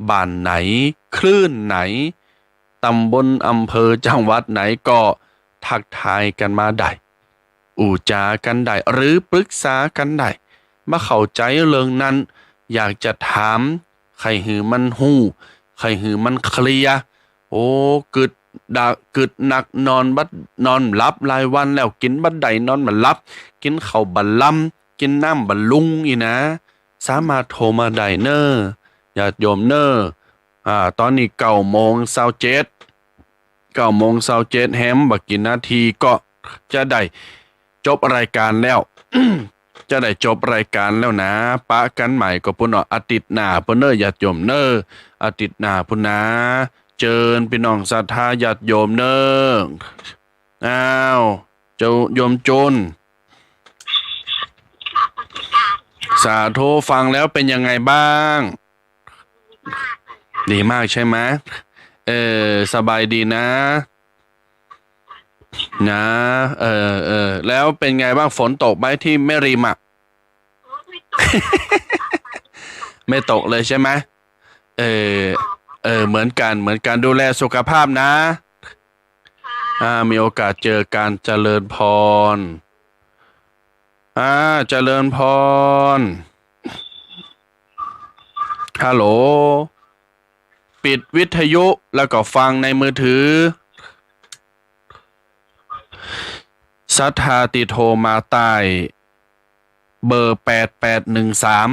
บ้านไหน คลื่นไหน ต๋ำบล อำเภอ จังหวัดไหนก็ทักทายกั๋นมาได้ อู้จ๋ากั๋นได้ หรือปรึกษากั๋นได้ บ่เข้าใจ๋เรื่องนั้น อยากจะถาม ใค่หื้อมันฮู้ ใค่หื้อมันเคลียร์ โอ้ กึ๊ดดัก กึ๊ดนัก นอนบ่ นอนบ่หลับหลายวันแล้ว กิ๋นบ่ได้ นอนบ่หลับ กิ๋นข้าวบ่ลำ กิ๋นน้ำบ่ลุงอี้นะ สามารถโทรมาได้เน่อ ญาติโยมเน่อ อ่า ต๋อนนี้เก้าโมงซาวเจ็ด เก้าโมงซาวเจ็ดแหมบ่กี่นาทีก็จะได้จบรายการแล้ว จะได้จบรายการแล้วนะ ปะกั๋นใหม่ก็ปู้นเนาะ อาทิตย์หน้าปู้นเน่อ ญาติโยมเน่อ อาทิตย์หน้าปู้นนะ เจิญปี้น้องศรัทธาญาติโยมเน่อ อ้าว เจ้าโยมจุน สาธุ ฟังแล้วเป๋นยังไงบ้าง ดีมากใช่ไหม เออ สบายดีนะ นะ เออ เออ แล้วเป๋นไงบ้าง ฝนตกไหมตี้แม่ริมอะ ไม่ตกเลยใช่ไหม เออ เออ เหมือนกั๋น เหมือนกั๋น ดูแลสุขภาพนะ อ่า มีโอกาสเจอกั๋น เจริญพร อ่า เจริญพร ฮัลโหล ปิดวิทยุแล้วก็ฟังในมือถือ ศรัทธาตี้โทรมาใต้เบอร์แปดแปดหนึ่งสาม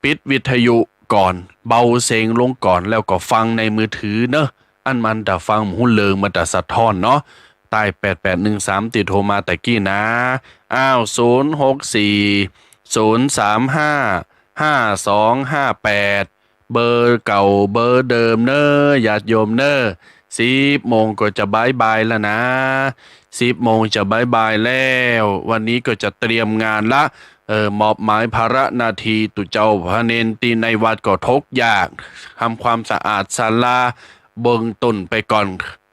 ปิดวิทยุก่อน เบาเสียงลงก่อน แล้วก็ฟังในมือถือเนอะ อันมันจะฟังบ่ฮู้เรื่อง มันจะสะท้อนเนาะ ใต้แปดแปดหนึ่งสาม ตี้โทรมาตะกี้นะ อ้าว ศูนย์หกสี่ ศูนย์สามห้า ห้าสองห้าแปด เบอร์เก่าเบอร์เดิมเน้อ ญาติโยมเน้อ สิบโมงก็จะบ๊ายบายแล้วนะ สิบโมงจะบ๊ายบายแล้ว วันนี้ก็จะเตรียมงานละ เออ มอบหมายภาระหน้าตี้ตุ๊เจ้าพระเณรตี้ในวัดก็ทุกอย่าง ทำความสะอาดศาลาเบื้องต้นไปก่อน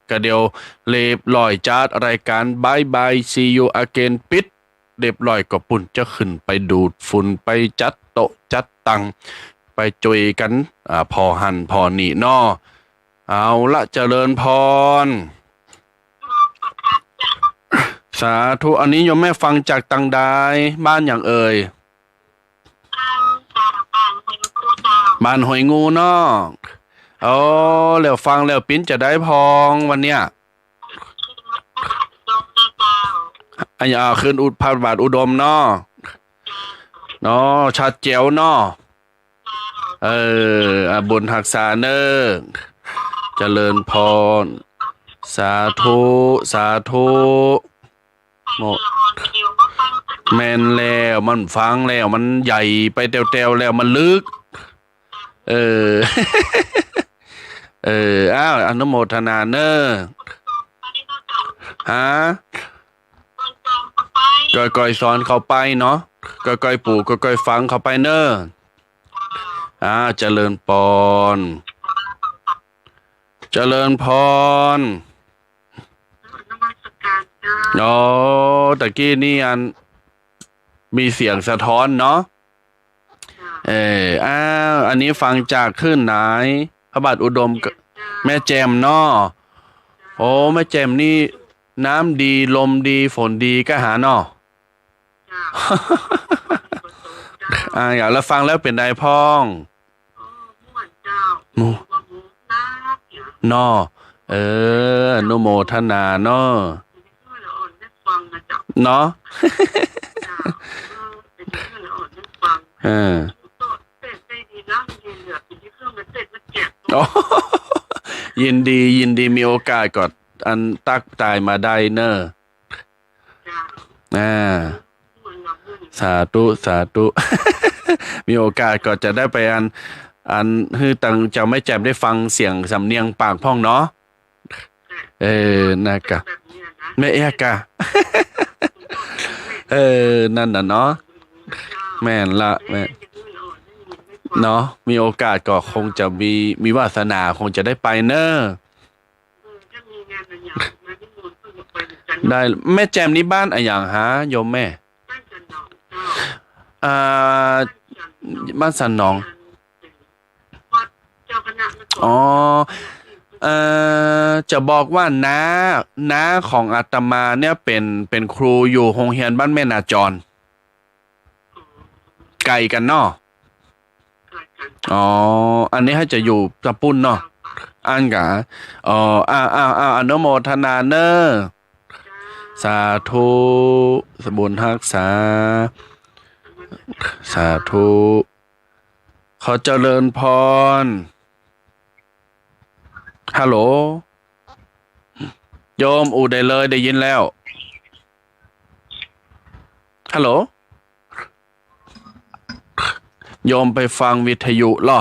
ก็เดี๋ยวเรียบร้อยจัดรายการ บ๊ายบาย see you again ปิด เรียบร้อยก็ปุ้นจะขึ้นไปดูดฝุ่น ไปจัดโต๊ะจัดตัง ไปจุยกั๋น อ่า ผ่อหั้นผ่อนี่เนาะ เอาละ เจริญพร สาธุ อันนี้โยมแม่ฟังจากตางใด บ้านหยังเอ่ย บ้านห้วยงูเนาะ โอ้ แล้วฟังแล้วเป๋นจาใดพ่องวันเนี้ย อ่ะ อ่า ขึ้นอุด พระบาทอุดมเนาะ เนาะ ชัดแจ๋วเนาะ เออ อ่ะ บุญฮักษาเน้อ เจริญพร สาธุ สาธุ โม แม่นแล้ว มันฟังแล้ว มันใหญ่ไปแต๊วๆ แล้ว มันลึก เออ เออ อ้าว อนุโมทนาเน้อ ฮะ ก้อยๆ สอนเขาไปเนาะ ก้อยๆ ปลูก ก้อยๆ ฝังเขาไปเน้อ อ่า เจริญพร เจริญพร นมัสการเจ้า อ๋อ ตะกี้นี่อัน มีเสียงสะท้อนเนาะ เออ อ้าว อันนี้ฟังจากคลื่นไหน พระบาทอุดม แม่แจ่มเนาะ โอ้ แม่แจ่มนี่น้ำดี ลมดี ฝนดีก้าหาเนาะ อ่า อย่างแล้วฟังแล้วเป๋นใดพ่อง ม่วน เนาะ เออ อนุโมทนาเนาะ เนาะ เออ โอ้ ยินดี ยินดี มีโอกาสก็อันตั๊กทายมาได้เน้อ อ่า สาธุ สาธุ มีโอกาสก็จะได้ไปอัน อัน หื้อตังเจ้าแม่แจ่มได้ฟังเสียงสำเนียงปากพ่องเนาะ เออ นะกะ แม่เอี้ยกะ เออ นั่นน่ะเนาะ แม่นละ แม่ เนาะ มีโอกาสก็คงจะมี มีวาสนาคงจะได้ไปเน้อ ได้ แม่แจ่มนี่บ้านอะหยังฮะ โยมแม่ อ่า บ้านสันหนอง อ๋อ เอ่อ จะบอกว่าน้า น้าของอาตมาเนี่ยเป๋น เป๋นครูอยู่โฮงเฮียนบ้านแม่นาจร ไก๋กั๋นเนาะ อ๋อ อันนี้หื้อจะอยู่ตะปุ้นเนาะ อั้นกะ อ๋อ อ้าว อ้าว อ้าว อนุโมทนาเน้อ สาธุ บุญฮักษา สาธุ ขอเจริญพร ฮัลโหล โยม อู้ได้เลย ได้ยินแล้ว ฮัลโหล โยมไปฟังวิทยุลอ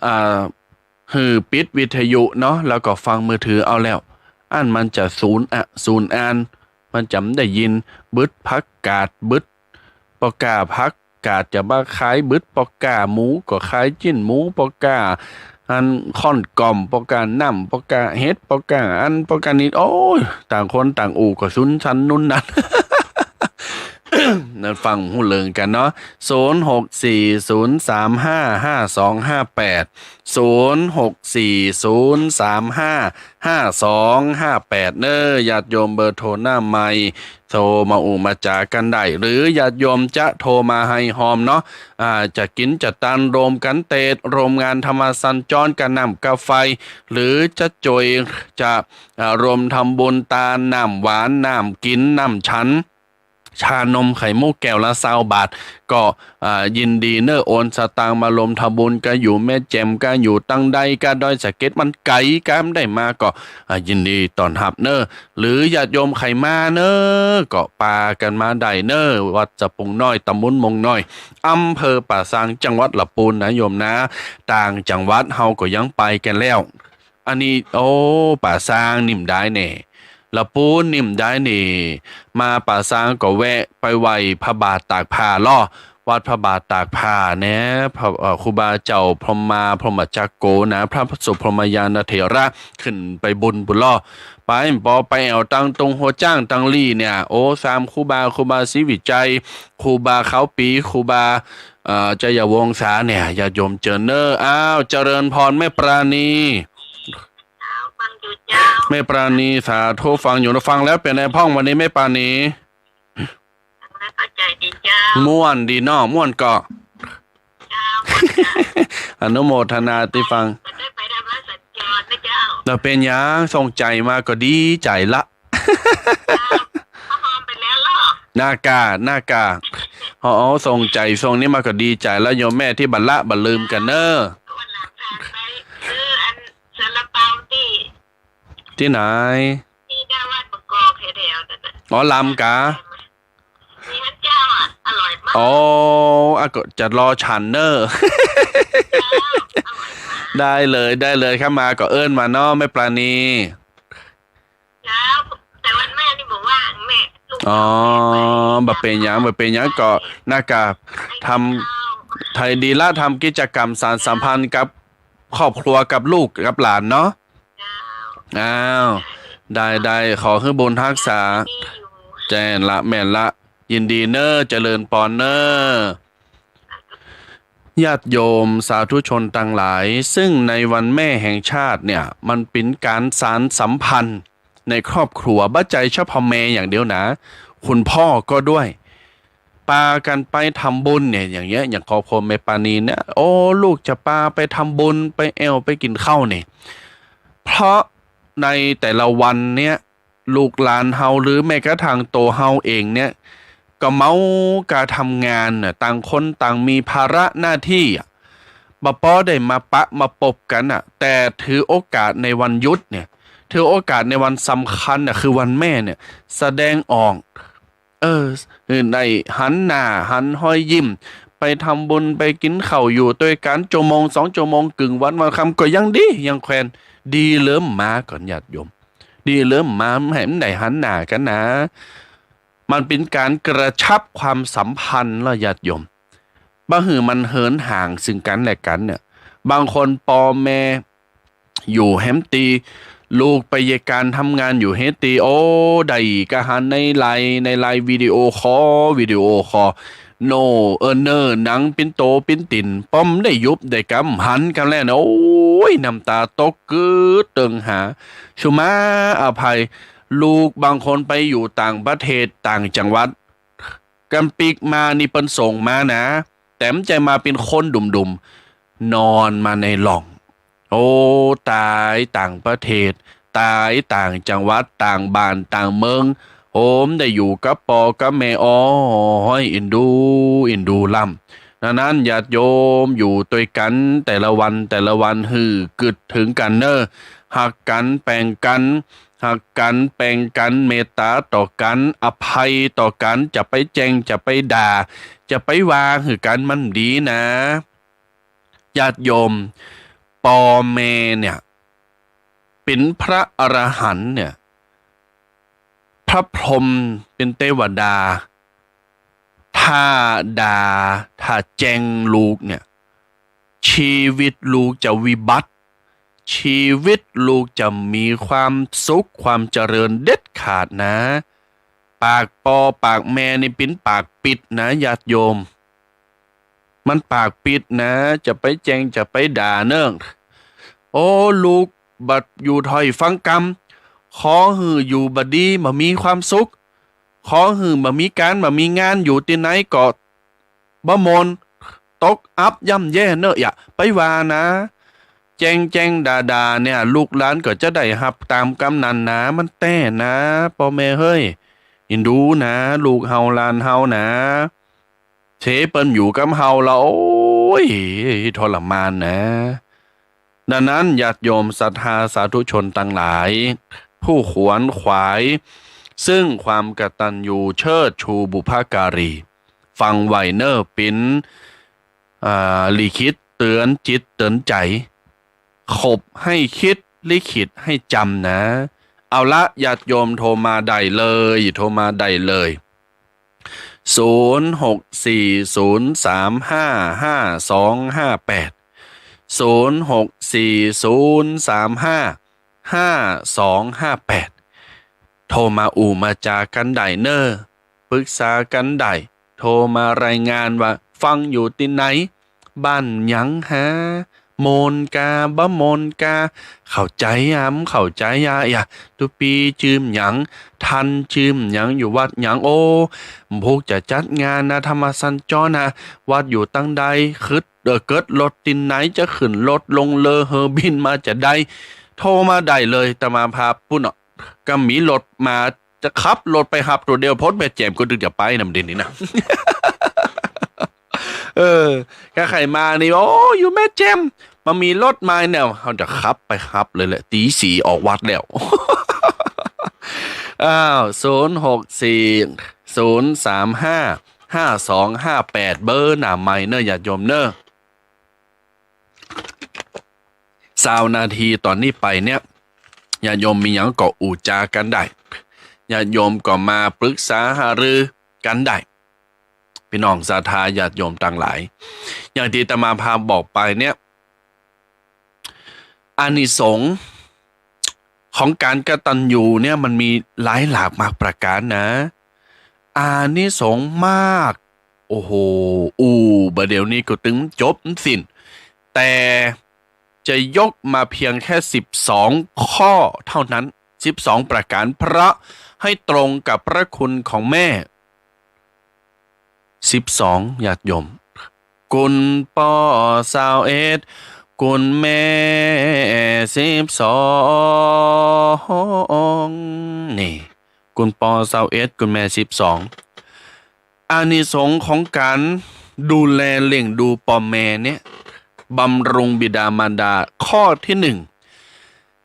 อ่า หื้อปิดวิทยุเนาะ แล้วก็ฟังมือถือเอาแล้ว อั้นมันจะสูญอะ สูญอาญ มันจะบ่ได้ยิน บึดผักกาด บึด ป้อก้าผักกาดจะมาขาย บึดป้อก้าหมูก็ขาย จิ๊นหมูป้อก้า อันข้อนก่อมป้อก้าน้ำ ป้อก้าเห็ด ป้อก้าอัน ป้อก้านี่ โอ้ย ต่างคนต่างอู้ก็สุนสันนุนนัน ฟังหูเลิงกั๋นเนาะ ศูนย์หกสี่ศูนย์สามห้าห้าสองห้าแปด ศูนย์หกสี่ศูนย์สามห้าห้าสองห้าแปด เน่อ ญาติโยม เบอร์โทรหน้าไมค์ โทรมาอู้มาจ๋ากั๋นได้ หรือญาติโยมจะโทรมาไฮฮอมเนาะ อ่า จะกิ๋นจะตานโรมกั๋นเตด โรมงานธรรมสัญจร ก้าน้ำก้าไฟ หรือจะโจย จะ อ่า โรมทำบุญตานน้ำหวาน น้ำกิ๋น น้ำฉัน ชานมไข่มุกแก้วละซาวบาท ก็ อ่า ยินดีเน่อ โอนสตางค์มาโรมทำบุญ ก้าอยู่แม่แจ่ม ก้าอยู่ตังใด ก้าดอยสะเก็ด มันไก๋ ก้าบ่ได้มาก็ อ่า ยินดีต้อนฮับเน่อ หรือญาติโยมใค่มาเน่อ ก็ปากั๋นมาได้เน่อ วัดสะพุงน้อย ตำบลมงน้อย อำเภอป่าซาง จังหวัดละปูนนะโยมนะ ต่างจังหวัดเฮาก็ยังไปกั๋นแล้ว อันนี้ โอ้ ป่าซางนี่บ่ได้แน่ ละปูนนี่บ่ได้นี่ มาป่าซางก็แวะไปไหว้พระบาทตากผ้าลอ วัดพระบาทตากผ้าแน่ พระ เอ่อ ครูบาเจ้าพรหมา พรหมจักโกนะ พระสุพรหมญาณเถระ ขึ้นไปบุญปุ้นลอ ไป ปอไปแอ่วตังตุง หัวจ้าง ตังหลี้เนี่ย โอ้ สามครูบา ครูบาศรีวิชัย ครูบาขาวปี๋ ครูบา เอ่อ ชัยวงศาเนี่ย ญาติโยมเจิญเน่อ อ้าว เจริญพรแม่ปราณี ฟังอยู่เจ้า แม่ปราณี สาธุ ฟังอยู่นะ ฟังแล้วเป๋นไงพ่องวันนี้แม่ปราณี ฟังแล้วเข้าใจ๋ดีเจ้า ม่วนดีเนาะ ม่วนก่อ เจ้า ม่วนเจ้า อนุโมทนาตี้ฟัง บ่ได้ไปธรรมสัญจรนะเจ้า บ่เป๋นหยัง ส่งใจ๋มาก็ดีใจ๋ละ เจ้า พ่อหอมไปแล้วเหรอ นาก้า นาก้า เฮาส่งใจ๋ส่งนี้มาก็ดีใจ๋ละ โยมแม่ตี้บ่ละบ่ลืมกั๋นเน่อ วันหลังพาไปซื้ออันซาลาเปาตี้ ตี้ไหน ตี้หน้าวัดบางกอกแถวๆ นั่นน่ะ อ๋อ ลำกา มีพระเจ้าอ่ะ อร่อยมาก อ๋อ อ่ะ ก็จะรอฉันเน่อ เจ้า อร่อยมาก ได้เลย ได้เลย ข้ามาก็เอิ้นมาเนาะ แม่ปราณี เจ้า แต่วันแม่นี่บ่ว่าง แม่ ลูก อ๋อ บ่เป๋นหยัง บ่เป๋นหยัง ก็นาก้า ทำ ไทยดีละ ทำกิจกรรมสานสัมพันธ์กับครอบครัว กับลูกกับหลานเนาะ อ้าว ได้ ได้ ขอหื้อบุญฮักษา แจ้นละ แม่นละ ยินดีเน่อ เจริญปอนเน่อ ญาติโยมสาธุชนตังหลาย ซึ่งในวันแม่แห่งชาติเนี่ย มันเป๋นก๋านสานสัมพันธ์ในครอบครัว บ่ใจ้เฉพาะแม่อย่างเดียวนะ คุณพ่อก็ด้วย ปากั๋นไปทำบุญเนี่ย อย่างเงี้ย อย่างครอบครัวแม่ปราณีเนี่ย โอ้ ลูกจะปาไปทำบุญ ไปแอ่ว ไปกิ๋นข้าวเนี่ย เพราะในแต่ละวันเนี่ย ลูกหลานเฮา หรือแม้กระทั่งตั๋วเฮาเองเนี่ย ก็เมาก้าทำงานน่ะ ต่างคนต่างมีภาระหน้าตี้อะ บ่ปอได้มาปะมาปบกั๋นน่ะ แต่ถือโอกาสในวันหยุดเนี่ย ถือโอกาสในวันสำคัญน่ะ คือวันแม่เนี่ย แสดงออก เออ หื้อได้หันหน้าหันฮอยยิ้ม ไปทำบุญ ไปกิ๋นข้าวอยู่ตวยกั๋น ชั่วโมงสองชั่วโมง กึ่งวันวันค่ำก็ยังดี ยังแควน ดีเหลือหมาก่อนญาติโยม ดีเหลือหมา หื้อมันได้หันหน้ากั๋นนะ มันเป๋นก๋านกระชับความสัมพันธ์ละญาติโยม บ่หื้อมันเหินห่างซึ่งกั๋นและกั๋นเนี่ย บางคนปอแม่อยู่แหมตี้ ลูกไปเยียะก๋านทำงานอยู่แหมตี้ โอ้ ได้ก้าหันในไลน์ ในไลน์วิดีโอคอล วิดีโอคอล โน่ เออ เน่อ หนังปิ่นโตปิ่นตี๋น ป้อมได้ยุบได้กำหันกั๋นแล้วนะ โอ้ย น้ำต๋าตกกึ๊ดเติงหา สุมาอภัย ลูกบางคนไปอยู่ต่างประเทศ ต่างจังหวัด กั๋นปิ๊กมานี่เปิ้นส่งมานะ แต่บ่ใจ้มาเป๋นคนดุ่มๆ นอนมาในล่อง โอ้ ต๋ายต่างประเทศ ต๋ายต่างจังหวัด ต่างบ้านต่างเมือง โอ้ บ่ได้อยู่กับป้อกับแม่ โอ้ย เอ็นดู เอ็นดูล้ำ นั้นๆ ญาติโยมอยู่ตวยกั๋น แต่ละวันแต่ละวันหื้อกึ๊ดเถิงกั๋นเน่อ ฮักกั๋นแป๋งกั๋น ฮักกั๋นแป๋งกั๋น เมตต๋าต่อกั๋น อภัยต่อกั๋น จะไปแจ้ง จะไปด่า จะไปว่าหื้อกั๋น มันบ่ดีนะ ญาติโยม ป้อแม่เนี่ย เป๋นพระอรหันต์เนี่ย พระพรหมเป๋นเตวดา ถ้าด่า ถ้าแจ้งลูกเนี่ย ชีวิตลูกจะวิบัติ ชีวิตลูกจะมีความสุข ความเจริญเด็ดขาดนะ ไป ปากปอปากแม่นี่เป๋นปากปิดนะญาติโยม มันปากปิดนะ จะไปแจ้งจะไปด่าเน่อ โอ้ ลูกบ่อยู่ถ้อยฟังกำ ขอหื้ออยู่บ่ดี บ่มีความสุข ขอหื้อบ่มีก๋านบ่มีงาน อยู่ตี้ไหนก็บ่ม่วน ตกอับย่ำแย่เน่อ อย่าไปว่านะ แจ้งแจ้งด่าด่าเนี่ย ลูกหลานก็จะได้ฮับต๋ามกำนั้นนะ มันแต๊นะ ป้อแม่เฮ้ย อินดูนะ ลูกเฮาหลานเฮานะ เทเปิ้นอยู่กำเฮาละ โอ้ย ทรมานนะ ดังนั้นญาติโยมศรัทธาสาธุชนตังหลาย ผู้ขวนขวาย ซึ่งความกตัญญูเชิดชูบุพการี ฟังไว้เน่อ เป๋น อ่า ลิขิตเตื๋อนจิตเตื๋อนใจ๋ ขบให้คิด ลิขิตให้จ๋ำนะ เอาละ ญาติโยมโทรมาได้เลย โทรมาได้เลย ศูนย์หกสี่ศูนย์สามห้าห้าสองห้าแปด ศูนย์หกสี่ศูนย์สามห้าห้าสองห้าแปด โทรมาอู้มาจ๋ากั๋นได้เน่อ ปรึกษากั๋นได้ โทรมารายงานว่าฟังอยู่ตี้ไหน บ้านหยังหา ม่วนกา บ่ม่วนกา เข้าใจ๋อำ เข้าใจ๋อะ อย่า ตุ๊ปี้จื้อหยัง ทันจื้อหยัง อยู่วัดหยัง โอ้ ผู้จะจัดงานนะ ธรรมสัญจรนะ วัดอยู่ตังใด ขึ้น เอ่อ เกิดรถตี้ไหน จะขึ้นรถลงเรือเฮอบินมาจะใด โทรมาได้เลย อาตมาภาพปุ้นเนาะ ก็มีรถมา จะขับรถไปฮับตั๋วเดียว โพนแม่แจ่มก็ตึงจะไปนำเด่นนี่นะ เออ ถ้าใผมานี่ โอ้ อยู่แม่แจ่ม บ่มีรถมาเนี่ย เฮาจะขับไปฮับเลยแหละ ตี๋สี่ออกวัดแล้ว อ้าว ศูนย์หกสี่ศูนย์สามห้าห้าสองห้าแปด เบอร์หน้าไมค์เน่อ ญาติโยมเน่อ ซาวนาทีต๋อนนี้ไปเนี่ย ญาติโยมมีหยังก็อู้จ๋ากั๋นได้ ญาติโยมก็มาปรึกษาหารือกั๋นได้ ปี้น้องศรัทธาญาติโยมตังหลาย อย่างตี้อาตมาภาพบอกไปเนี่ย อานิสงส์ของก๋านกตัญญูเนี่ยมันมีหลายหลากมากประก๋านนะ อานิสงส์มาก โอ้โห อู้บ่าเดี่ยวนี้ก็ตึงจบสิ้น แต่จะยกมาเพียงแค่สิบสองข้อเท่านั้น สิบสองประก๋าน เพราะให้ตรงกับพระคุณของแม่ สิบสอง ญาติโยม กุณป้อซาวเอ็ด กุณแม่สิบสอง นี่ กุณป้อซาวเอ็ด กุณแม่สิบสอง อานิสงส์ของก๋านดูแลเลี้ยงดูป้อแม่เนี่ย บำรุงบิดามารดา ข้อตี้หนึ่ง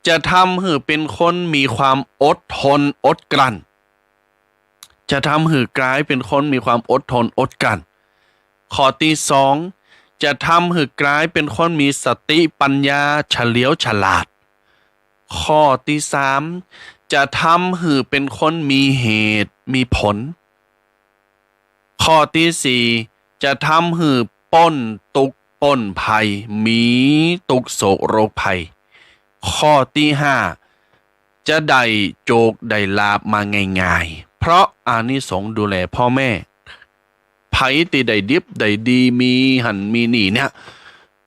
จะทำหื้อเป๋นคนมีความอดทนอดกลั้น จะทำหื้อกลายเป๋นคนมีความอดทนอดกลั้น ข้อตี้สอง จะทำหื้อกลายเป๋นคนมีสติปัญญาเฉลียวฉลาด ข้อตี้สาม จะทำหื้อเป๋นคนมีเหตุมีผล ข้อตี้สี่ จะทำหื้อป๊นตุ๊กข์ป๊นภัย มีตุ๊กข์โศกโรคภัย ข้อตี้ห้า จะได้โจคได้ลาภมาง่ายๆ เพราะอานิสงส์ดูแลป้อแม่ ใผตี้ได้ดิบได้ดี มีหั้นมีนี่เนี่ย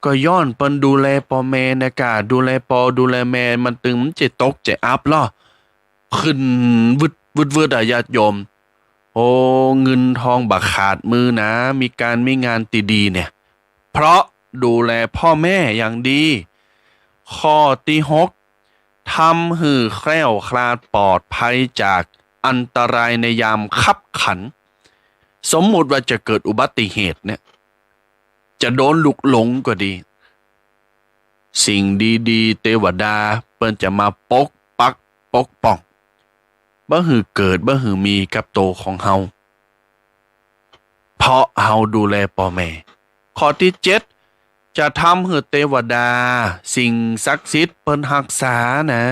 ก็ย้อนเปิ้นดูแลป้อแม่นะ ก๋าดูแลป้อดูแลแม่ มันตึงจะตกจะอับลอ ขึ้นวืดวืดวืดอะ ญาติโยม โอ้ เงินทองบ่ขาดมือนะ มีก๋านมีงานตี้ดีเนี่ย เพราะดูแลป้อแม่อย่างดี ข้อตี้หก ทำหื้อแคล้วคลาดปลอดภัยจากอันตรายในยามคับขัน สมมุติว่าจะเกิดอุบัติเหตุเนี่ย จะโดนลุกหลงก็ดี สิ่งดีๆ เตวดาเปิ้นจะมาปกปักปกป้อง บ่หื้อเกิด บ่หื้อมีกับโตของเฮา เพราะเฮาดูแลป้อแม่ ข้อตี้เจ็ด จะทำหื้อเตวดา สิ่งศักดิ์สิทธิ์เปิ้นฮักษานะ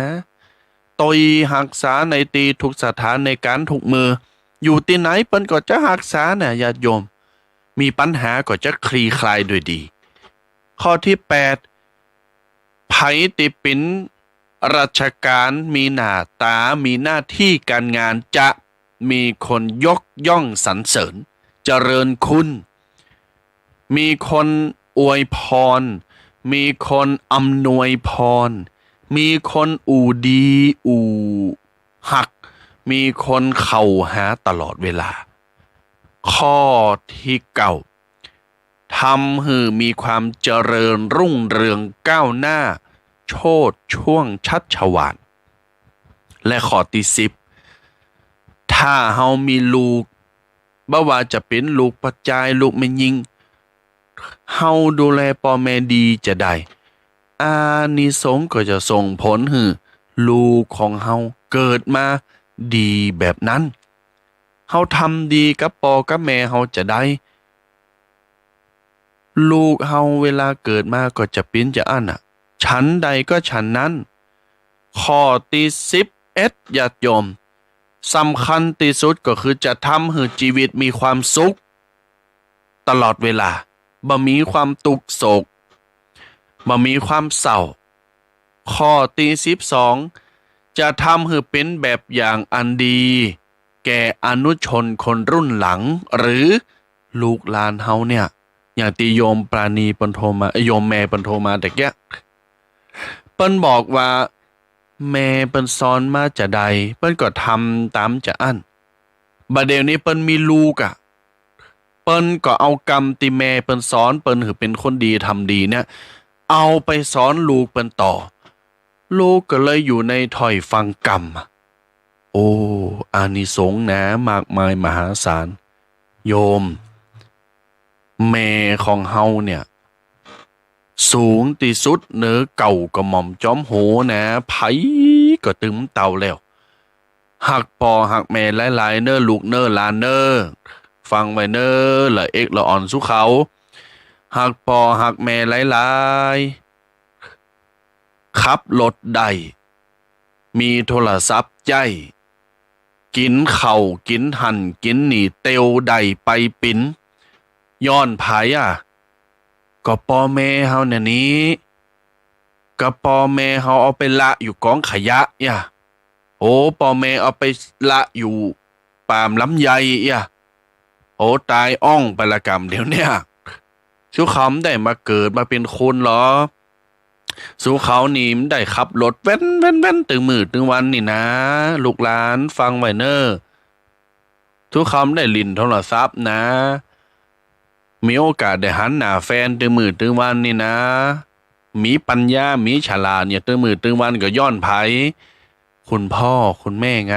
ตวยฮักษาในตี้ทุกสถานการณ์ทุกเมื่อ อยู่ตี้ไหนเปิ้นก็จะฮักษานะ ญาติโยม มีปัญหาก็จะคลี่คลายด้วยดี ข้อตี้แปด ใผตี้เป๋นราชก๋าน มีหน้าต๋า มีหน้าตี้ก๋านงาน จะ มีคนยกย่องสรรเสริญ เจริญคุณ มีคนอวยพร มีคนอำนวยพร มีคนอู้ดีอู้ฮัก มีคนเข้าหาตลอดเวลา ข้อตี้เก้า ทำหื้อมีความเจริญรุ่งเรืองก้าวหน้า โชติช่วงชัชวาล และข้อตี้สิบ ถ้าเฮามีลูก บ่ว่าจะเป๋นลูกป้อจาย ลูกแม่ญิง เฮาดูแลป้อแม่ดีจาใด อานิสงส์ก็จะส่งผลหื้อลูกของเฮาเกิดมาดีแบบนั้น เฮาทำดีกับป้อกับแม่เฮาจาใด ลูกเฮาเวลาเกิดมาก็จะเป๋นจาอั้นน่ะ ฉันใดก็ฉันนั้น ข้อตี้สิบเอ็ด ญาติโยม สำคัญตี้สุดก็คือจะทำหื้อจีวิตมีความสุขตลอดเวลา บ่มีความตุ๊กข์โศก บ่มีความเศร้า ข้อตี้สิบสอง จะทำหื้อเป๋นแบบอย่างอันดี แก่อนุชนคนรุ่นหลัง หรือลูกหลานเฮาเนี่ย อย่างตี้โยมปราณีเปิ้นโทรมา โยมแม่เปิ้นโทรมาตะเกีย เปิ้นบอกว่า แม่เปิ้นสอนมาจาใด เปิ้นก็ทำต๋ามจาอั้น บ่าเดี่ยวนี้เปิ้นมีลูกอะ เปิ้นก็เอากำตี้แม่เปิ้นสอนเปิ้นหื้อเป๋นคนดีทำดีเนี่ย เอาไปสอนลูกเปิ้นต่อ ลูกก็เลยอยู่ในถ้อยฟังกำ โอ้ อานิสงส์นะ มากมายมหาศาล โยม แม่ของเฮาเนี่ย สูงตี้สุดเหนือเกล้ากระหม่อมจอมโหนะ ใผก็ตึงเต้าแล้ว ฮักป้อฮักแม่หลายๆ เน่อลูกเน่อหลานเน่อ ฟังไว้เน่อ ละเอกละอ่อนสุเหร่า ฮักป้อฮักแม่หลายๆ ขับรถได้ มีโทรศัพท์ใจ๊ กิ๋นข้าวกิ๋นหั้นกิ๋นนี่ เตียวได้ไปปิ๋น ย้อนใผอะ ก็ป้อแม่เฮาเนี่ยนี้ ก็ป้อแม่เฮาเอาไปละอยู่ก๋องขยะเนี่ย โอ้ ป้อแม่เอาไปละอยู่ป่ามลำไยเนี่ย โอ้ ต๋ายอ้องไปละก่ำเดี๋ยวเนี่ย สุเหร่าบ่ได้มาเกิดมาเป๋นคนหรอ สุเหร่านี่บ่ได้ขับรถแว่นๆๆ ตึงมื้อตึงวันนี่นะ ลูกหลานฟังไว้เน่อ สุเหร่าบ่ได้เล่นโทรศัพท์นะ มีโอกาสได้หันหน้าแฟนตึงมื้อตึงวันนี่นะ มีปัญญา มีฉลาดเนี่ย ตึงมื้อตึงวันก็ย้อนใผ คุณพ่อคุณแม่ไง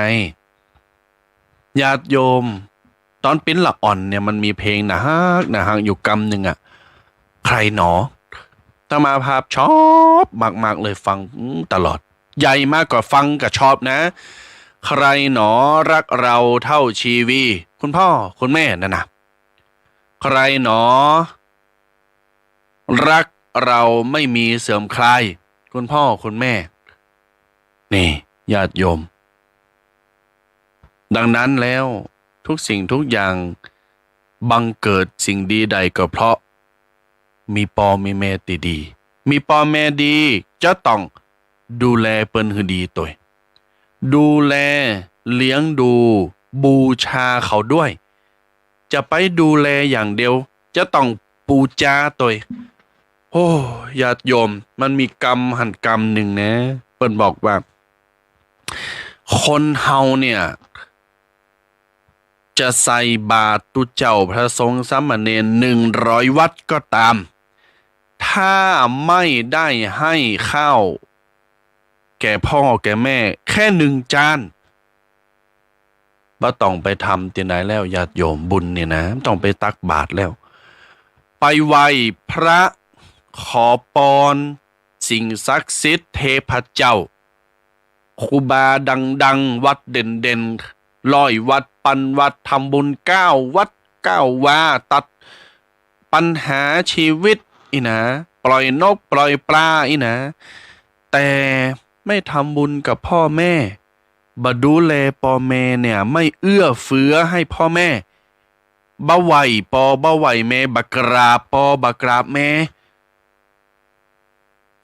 ญาติโยม ต๋อนเป๋นละอ่อนเนี่ยมันมีเพลงน่าฮัก น่าฮักอยู่กำนึ่งอะ ใครหนอ อาตมาภาพชอบมากๆ เลยฟังตลอด ใหญ่มาก็ฟังก็ชอบนะ ใครหนอรักเราเท่าชีวี คุณพ่อคุณแม่นั่นนะ ใครหนอ รักเราไม่มีเสื่อมคลาย คุณพ่อคุณแม่ นี่ ญาติโยม ดังนั้นแล้ว ทุกสิ่งทุกอย่างบังเกิดสิ่งดีได้ก็เพราะ มีป้อมีแม่ตี้ดี มีป้อแม่ดีจะต้องดูแลเปิ้นหื้อดีตวย ดูแลเลี้ยงดูบูชาเขาด้วย จะไปดูแลอย่างเดียว จะต้องปู๋จาตวย โอ้ ญาติโยม มันมีกำหั้นกำนึ่งนะ เปิ้นบอกว่า คนเฮาเนี่ย จะใส่บาตรตุ๊เจ้าพระสงฆ์สามเณรหนึ่งร้อยวัตรก็ต๋าม ถ้าไม่ได้ให้ข้าวแก่พ่อแก่แม่แค่หนึ่งจาน บ่ต้องไปทำตี้ไหนแล้ว ญาติโยม บุญนี่นะ บ่ต้องไปตักบาตรแล้ว ไปไหว้พระ ขอปอนสิ่งศักดิ์สิทธิ์เทพเจ้า ครูบาดังๆ วัดเด่นๆ ร้อยวัดปันวัด ทำบุญเก้าวัดเก้าวา ตัดปัญหาชีวิตอี้นะ ปล่อยนกปล่อยปลาอี้นะ แต่ไม่ทำบุญกับพ่อแม่ บ่ดูแลป้อแม่เนี่ย ไม่เอื้อเฟื้อให้พ่อแม่ บ่ไหว้ป้อบ่ไหว้แม่ บ่กราบป้อบ่กราบแม่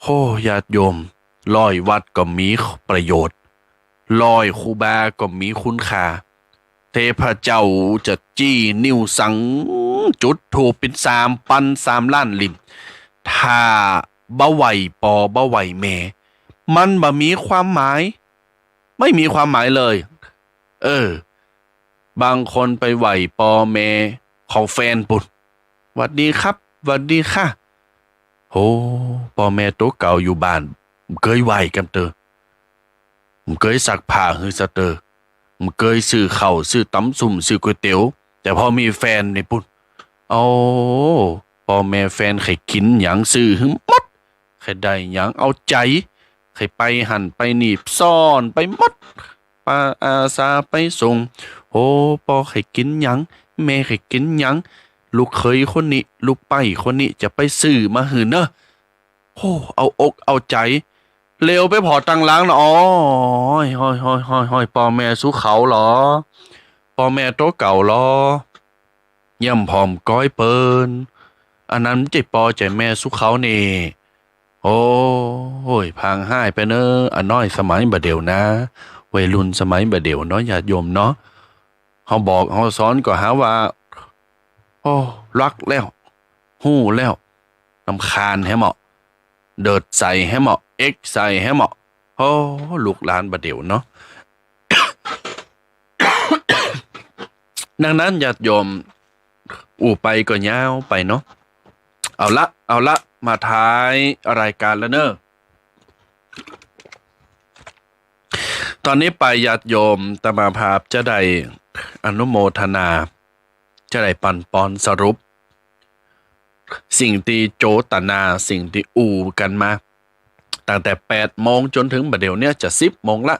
โอ้ ญาติโยม ร้อยวัดก็มีประโยชน์ ร้อยครูบาก็มีคุณค่า เทพเจ้าจะจี้นิ้วสั่ง จุดธูปเป๋นสามปันสามล้านลิ่ม ถ้าบ่ไหว้ป้อบ่ไหว้แม่ มันบ่มีความหมาย ไม่มีความหมายเลย เออ บางคนไปไหว้ป้อแม่ของแฟนปุ้น "หวัดดีครับ หวัดดีค่ะ" โห ป้อแม่ตั๋วเก่าอยู่บ้าน บ่เกยไหว้กำเตอ บ่เกยซักผ้าหื้อสะเตอ บ่เกยซื้อข้าว ซื้อต๋ำส้ม ซื้อก๋วยเตี๋ยว แต่พอมีแฟนนี่ปุ้น โอ้ ป้อแม่แฟนใค่กิ๋นหยังซื้อหื้อหมด ใค่ได้หยังเอาใจ๋ ใค่ไปหั้นไปนี่ซ่อนไปหมด ปาอาสาไปส่ง โอ้ ป้อใค่กิ๋นหยัง แม่ใค่กิ๋นหยัง ลูกเขยคนนี้ ลูกใป๊คนนี้จะไปซื้อมาหื้อเน่อ โอ้ เอาอกเอาใจ๋ เหลียวไปผ่อตังหลังนะ โอ้ย โอ้ย โอ้ย โอ้ย โอ้ย ป้อแม่สู้เขาเหลอ ป้อแม่ตั๋วเก่าเหลอ เยี่ยมผ่อมก้อยเปิ้น อันนั้นบ่ใจ้ป้อใจ้แม่สู้เขานี่ โอ้ย พางฮ้ายไปเน่อ อะน้อยสมัยบ่าเดี่ยวนะ วัยรุ่นสมัยบ่าเดี่ยวเนาะ ญาติโยมเนาะ เฮาบอกเฮาสอนก็หาว่า โอ้ รักแล้ว ฮู้แล้ว รำคาญแฮะเหมาะ เดิดใส่แฮะเหมาะ เอ็กใส่แฮะเหมาะ โอ้ ลูกหลานบ่าเดี่ยวเนาะ ดังนั้นญาติโยม อู้ไปก็ยาวไปเนาะ เอาละ เอาละ มาท้ายรายการแล้วเน่อ ต๋อนนี้ไปญาติโยมอาตมาภาพจะได้อนุโมทนา จะได้ปั๋นปอนสรุป สิ่งตี้โจตนา สิ่งตี้อู้กั๋นมา ตั้งแต่แปดโมงจ๋นเถิงบ่าเดี่ยวเนี้ยจะสิบโมงละ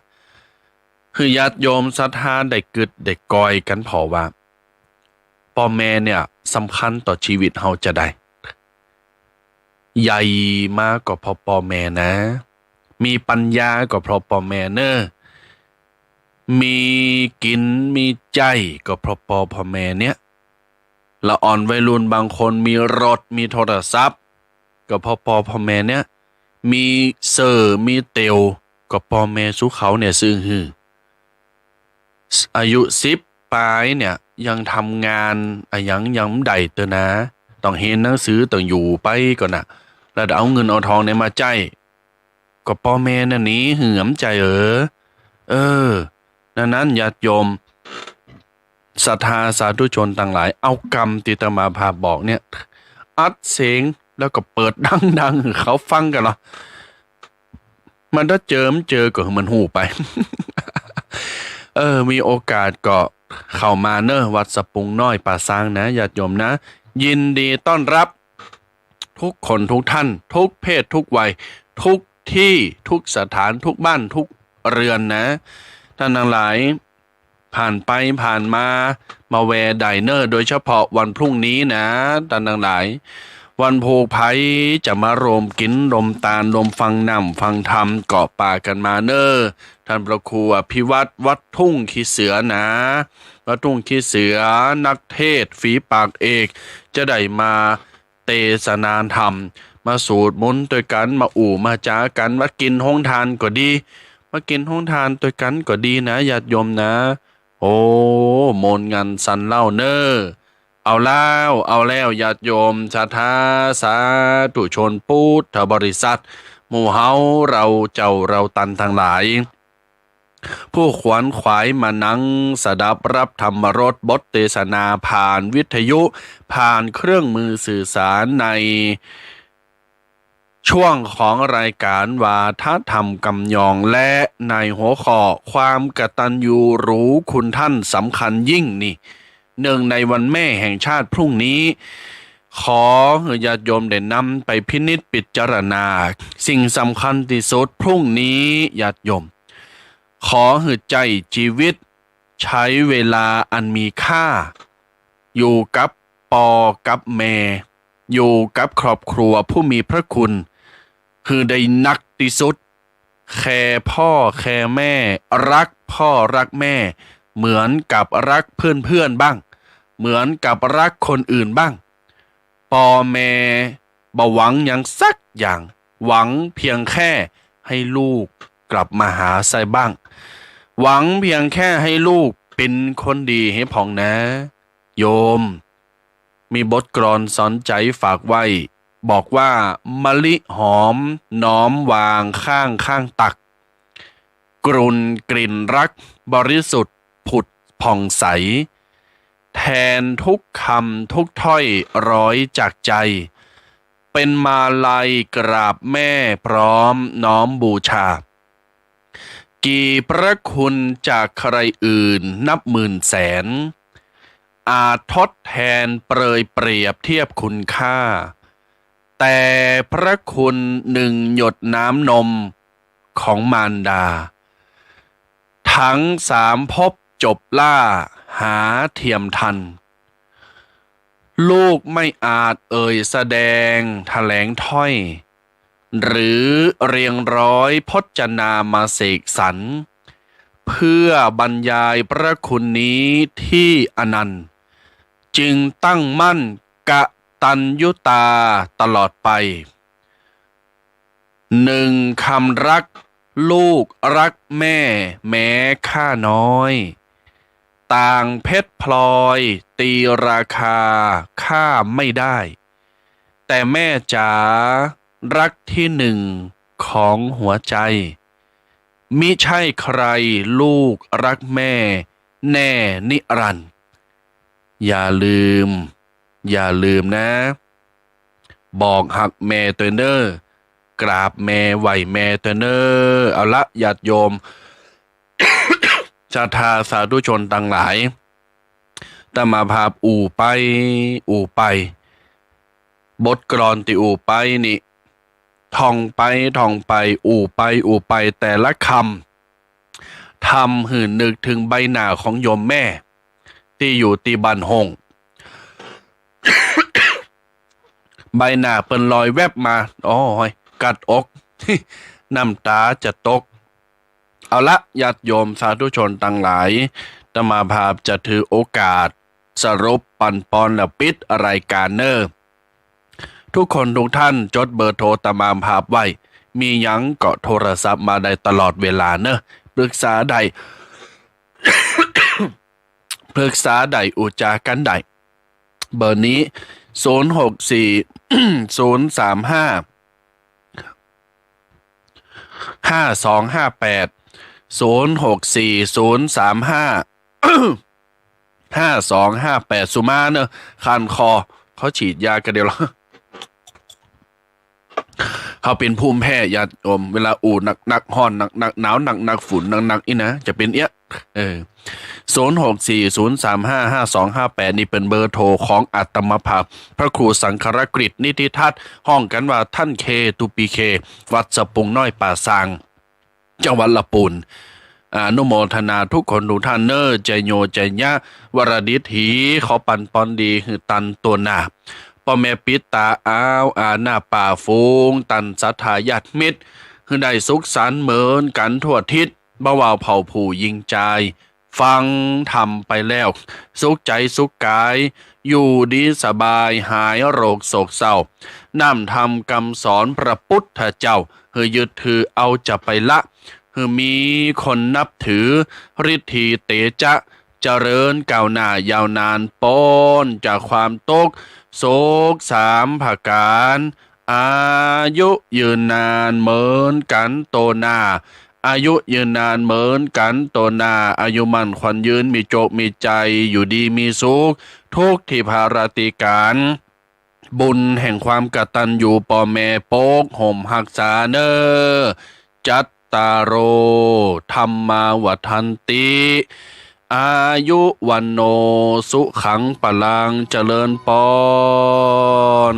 หื้อญาติโยมศรัทธาได้กึ๊ดได้กอยกั๋นผ่อว่า ป้อแม่เนี่ยสำคัญต่อจีวิตเฮาจาใด ใหญ่มาก็เพราะป้อแม่นะ มีปัญญาก็เพราะป้อแม่เน่อ มีกิ๋นมีใจ๊ก็เพราะป้อ ป้อแม่เนี่ย ละอ่อนวัยรุ่นบางคนมีรถมีโทรศัพท์ ก็เพราะป้อ ป้อแม่เนี่ย มีเสื้อมีเตียว ก็ป้อแม่สู้เขาเนี่ยซื้อหื้อ อายุสิบป๋ายเนี่ยยังทำงานอะหยังยังบ่ได้เตื้อนะ ต้องเฮียนหนังสือต้องอยู่ไปก่อนน่ะ แล้วเอาเงินเอาทองไหนมาใจ๊ ก็ป้อแม่นั่นนี้หื้อ บ่ใจ้เออ เออ ดังนั้นญาติโยมศรัทธาสาธุชนตังหลาย เอากำตี้อาตมาภาพบอกเนี่ย อัดเสียงแล้วก็เปิดดังๆ หื้อเขาฟังกั๋นเหลอ มันถ้าเจิมเจอก็หื้อมันฮู้ไป เออ มีโอกาสก็เข้ามาเน่อ วัดสะปุงน้อยป่าซางนะ ญาติโยมนะ ยินดีต้อนรับ ทุกคนทุกท่าน ทุกเพศทุกวัย ทุกตี้ ทุกสถาน ทุกบ้าน ทุกเรือนนะ ต้านตังหลาย ผ่านไปผ่านมา มาแวะได้เน่อ โดยเฉพาะวันพรุ่งนี้นะ ต้านตังหลาย วันผูกไผจะมาร่วมกิ๋นร่วมตาน ร่วมฟังน้ำฟังธรรม ก็ปากั๋นมาเน่อ ต้านพระครูอภิวัตร วัดทุ่งขี้เสือนะ วัดทุ่งขี้เสือ นักเทศน์ฝีปากเอก จะได้มา เตสนาธรรม มาสูตรมนต์ตวยกั๋น มาอู้มาจ๋ากั๋น ว่ากิ๋นโฮงทานก็ดี มากิ๋นโฮงทานตวยกั๋นก็ดีนะ ญาติโยมนะ โอ้ มนต์งันสันเล่าเน่อ เอาแล้ว เอาแล้ว ญาติโยมศรัทธาสาธุชนพุทธบริษัท หมู่เฮา เฮาเจ้าเฮาตันตังหลาย ผู้ขวนขวายมานั่งสดับฮับธรรมรสบทเตสนาผ่านวิทยุ ผ่านเครื่องมือสื่อสารในช่วงของรายก๋านวาทธรรมกำยอง และในหัวข้อความกตัญญูรู้คุณท่านสำคัญยิ่งนี่ เนื่องในวันแม่แห่งชาติพรุ่งนี้ ขอหื้อญาติโยมได้นำไปพินิจพิจารณา สิ่งสำคัญตี้สุดพรุ่งนี้ญาติโยม ขอหื้อใจ๊จีวิต ใจ๊เวลาอันมีค่า อยู่กับป้อกับแม่ อยู่กับครอบครัวผู้มีพระคุณ หื้อได้นักตี้สุด แคร์ป้อแคร์แม่ ฮักป้อฮักแม่ เหมือนกับฮักเปื้อนๆ บ้าง เหมือนกับฮักคนอื่นบ้าง ป้อแม่บ่หวังหยังสักอย่าง หวังเพียงแค่หื้อลูกกลับมาหาใส่บ้าง หวังเพียงแค่หื้อลูก เป็นคนดีหื้อพ่องนะ โยม มีบทกลอนสอนใจ๋ฝากไว้ บอกว่า มะลิหอมน้อมวางข้างข้างตัก กลุ่นกลิ่นรักบริสุทธิ์ผุดผ่องใส แทนทุกคำทุกถ้อยร้อยจากใจ เป็นมาลัยกราบแม่พร้อมน้อมบูชา กี่พระคุณจากใครอื่นนับหมื่นแสน อาจทดแทนเปรยเปรียบเทียบคุณค่า แต่พระคุณหนึ่งหยดน้ำนมของมารดา ทั้งสามภพจบล่าหาเทียมทัน ลูกไม่อาจเอ่ยแสดงแถลงถ้อย หรือเรียงร้อยพจนามาเสกสรร เพื่อบรรยายพระคุณนี้ที่อนันต์ จึงตั้งมั่นกตัญญูตาตลอดไป หนึ่งคำรักลูกรักแม่แม้ค่าน้อย ต่างเพชรพลอยตีราคาข้าไม่ได้ แต่แม่จ๋ารักที่หนึ่งของหัวใจ มิใช่ใครลูกรักแม่แน่นิรันดร์ อย่าลืม อย่าลืมนะ บอกฮักแม่ตวยเน่อ กราบแม่ไหว้แม่ตวยเน่อ เอาละญาติโยม ศรัทธาสาธุชนตังหลาย อาตมาภาพอู้ไป อู้ไป บทกลอนตี้อู้ไปนี่ ท่องไป ท่องไป อู้ไป อู้ไป แต่ละคำ ทำหื้อนึกเถิงใบหน้าของโยมแม่ ตี้อยู่ตี้บ้านฮ่ง ใบหน้าเปิ้นลอยแวบมา โอ้ย กัดอก น้ำต๋าจะตก เอาละ ญาติโยมสาธุชนตังหลาย อาตมาภาพจะถือโอกาสสรุปปันปอนแล้วปิดรายการเน่อ ทุกคนทุกท่านจดเบอร์โทรอาตมาภาพไว้ มีหยังก็โทรศัพท์มาได้ตลอดเวลาเน่อ ปรึกษาได้ ปรึกษาได้ อู้จ๋ากั๋นได้ เบอร์นี้ ศูนย์หกสี่ ศูนย์สามห้า ห้าสองห้าแปด ศูนย์หกสี่ ศูนย์สามห้า ห้าสองห้าแปด สุมาเน่อ คันคอ เขาฉีดยากั๋นเดี๋ยวละ เขาเป๋นภูมิแพ้ญาติโยม เวลาอู้หนักๆ ฮ้อนหนักๆ หนาวหนักๆ ฝุ่นหนักๆ อี้นะ จะเป๋นเอี้ย เออ ศูนย์หกสี่ ศูนย์สามห้า ห้าสองห้าแปด นี่เป๋นเบอร์โทรของอาตมาภาพ พระครูสังครกฤษ นิธิทัศน์ ฮ้องกั๋นว่าท่านเค ทู ปี เค วัดสะปุงน้อยป่าซาง จังหวัดละปูน อนุโมทนาทุกคนทุกท่านเน่อ ชัยโย ชัยยะ วรดิถี ขอปันปอนดีหื้อตันตั๋วหน้า ป้อแม่ปิดต๋าอ้าวอาหน้าป้าฝูง ตันศรัทธาญาติมิตร หื้อได้สุขสันต์เหมือนกั๋นทั่วทิศ บ่าวเผ่าผู้ญิงจาย ฟังธรรมไปแล้ว สุขใจ๋สุขก๋าย อยู่ดีสบาย หายโรคโศกเศร้า น้ำธรรมกำสอนพระปุทธเจ้า หื้อยึดถือเอาจะไปละ หื้อมีคนนับถือ ฤทธีเตจะ เจริญก้าวหน้ายาวนาน ป๊นจากความตุ๊กข์ สุขสามประก๋าน อายุยืนนานเหมือนกั๋นตั๋วหน้า อายุยืนนานเหมือนกั๋นตั๋วหน้า อายุมั่นขวัญยืน มีโจคมีชัย อยู่ดีมีสุข ทุกที่ภาระตี้ก๋าน บุญแห่งความกตัญญูป้อแม่ปกห่มฮักษาเน่อ จัตตาโร ธัมมา วัฑฒันติ อายุ วัณโณ สุขัง พลัง เจริญปอน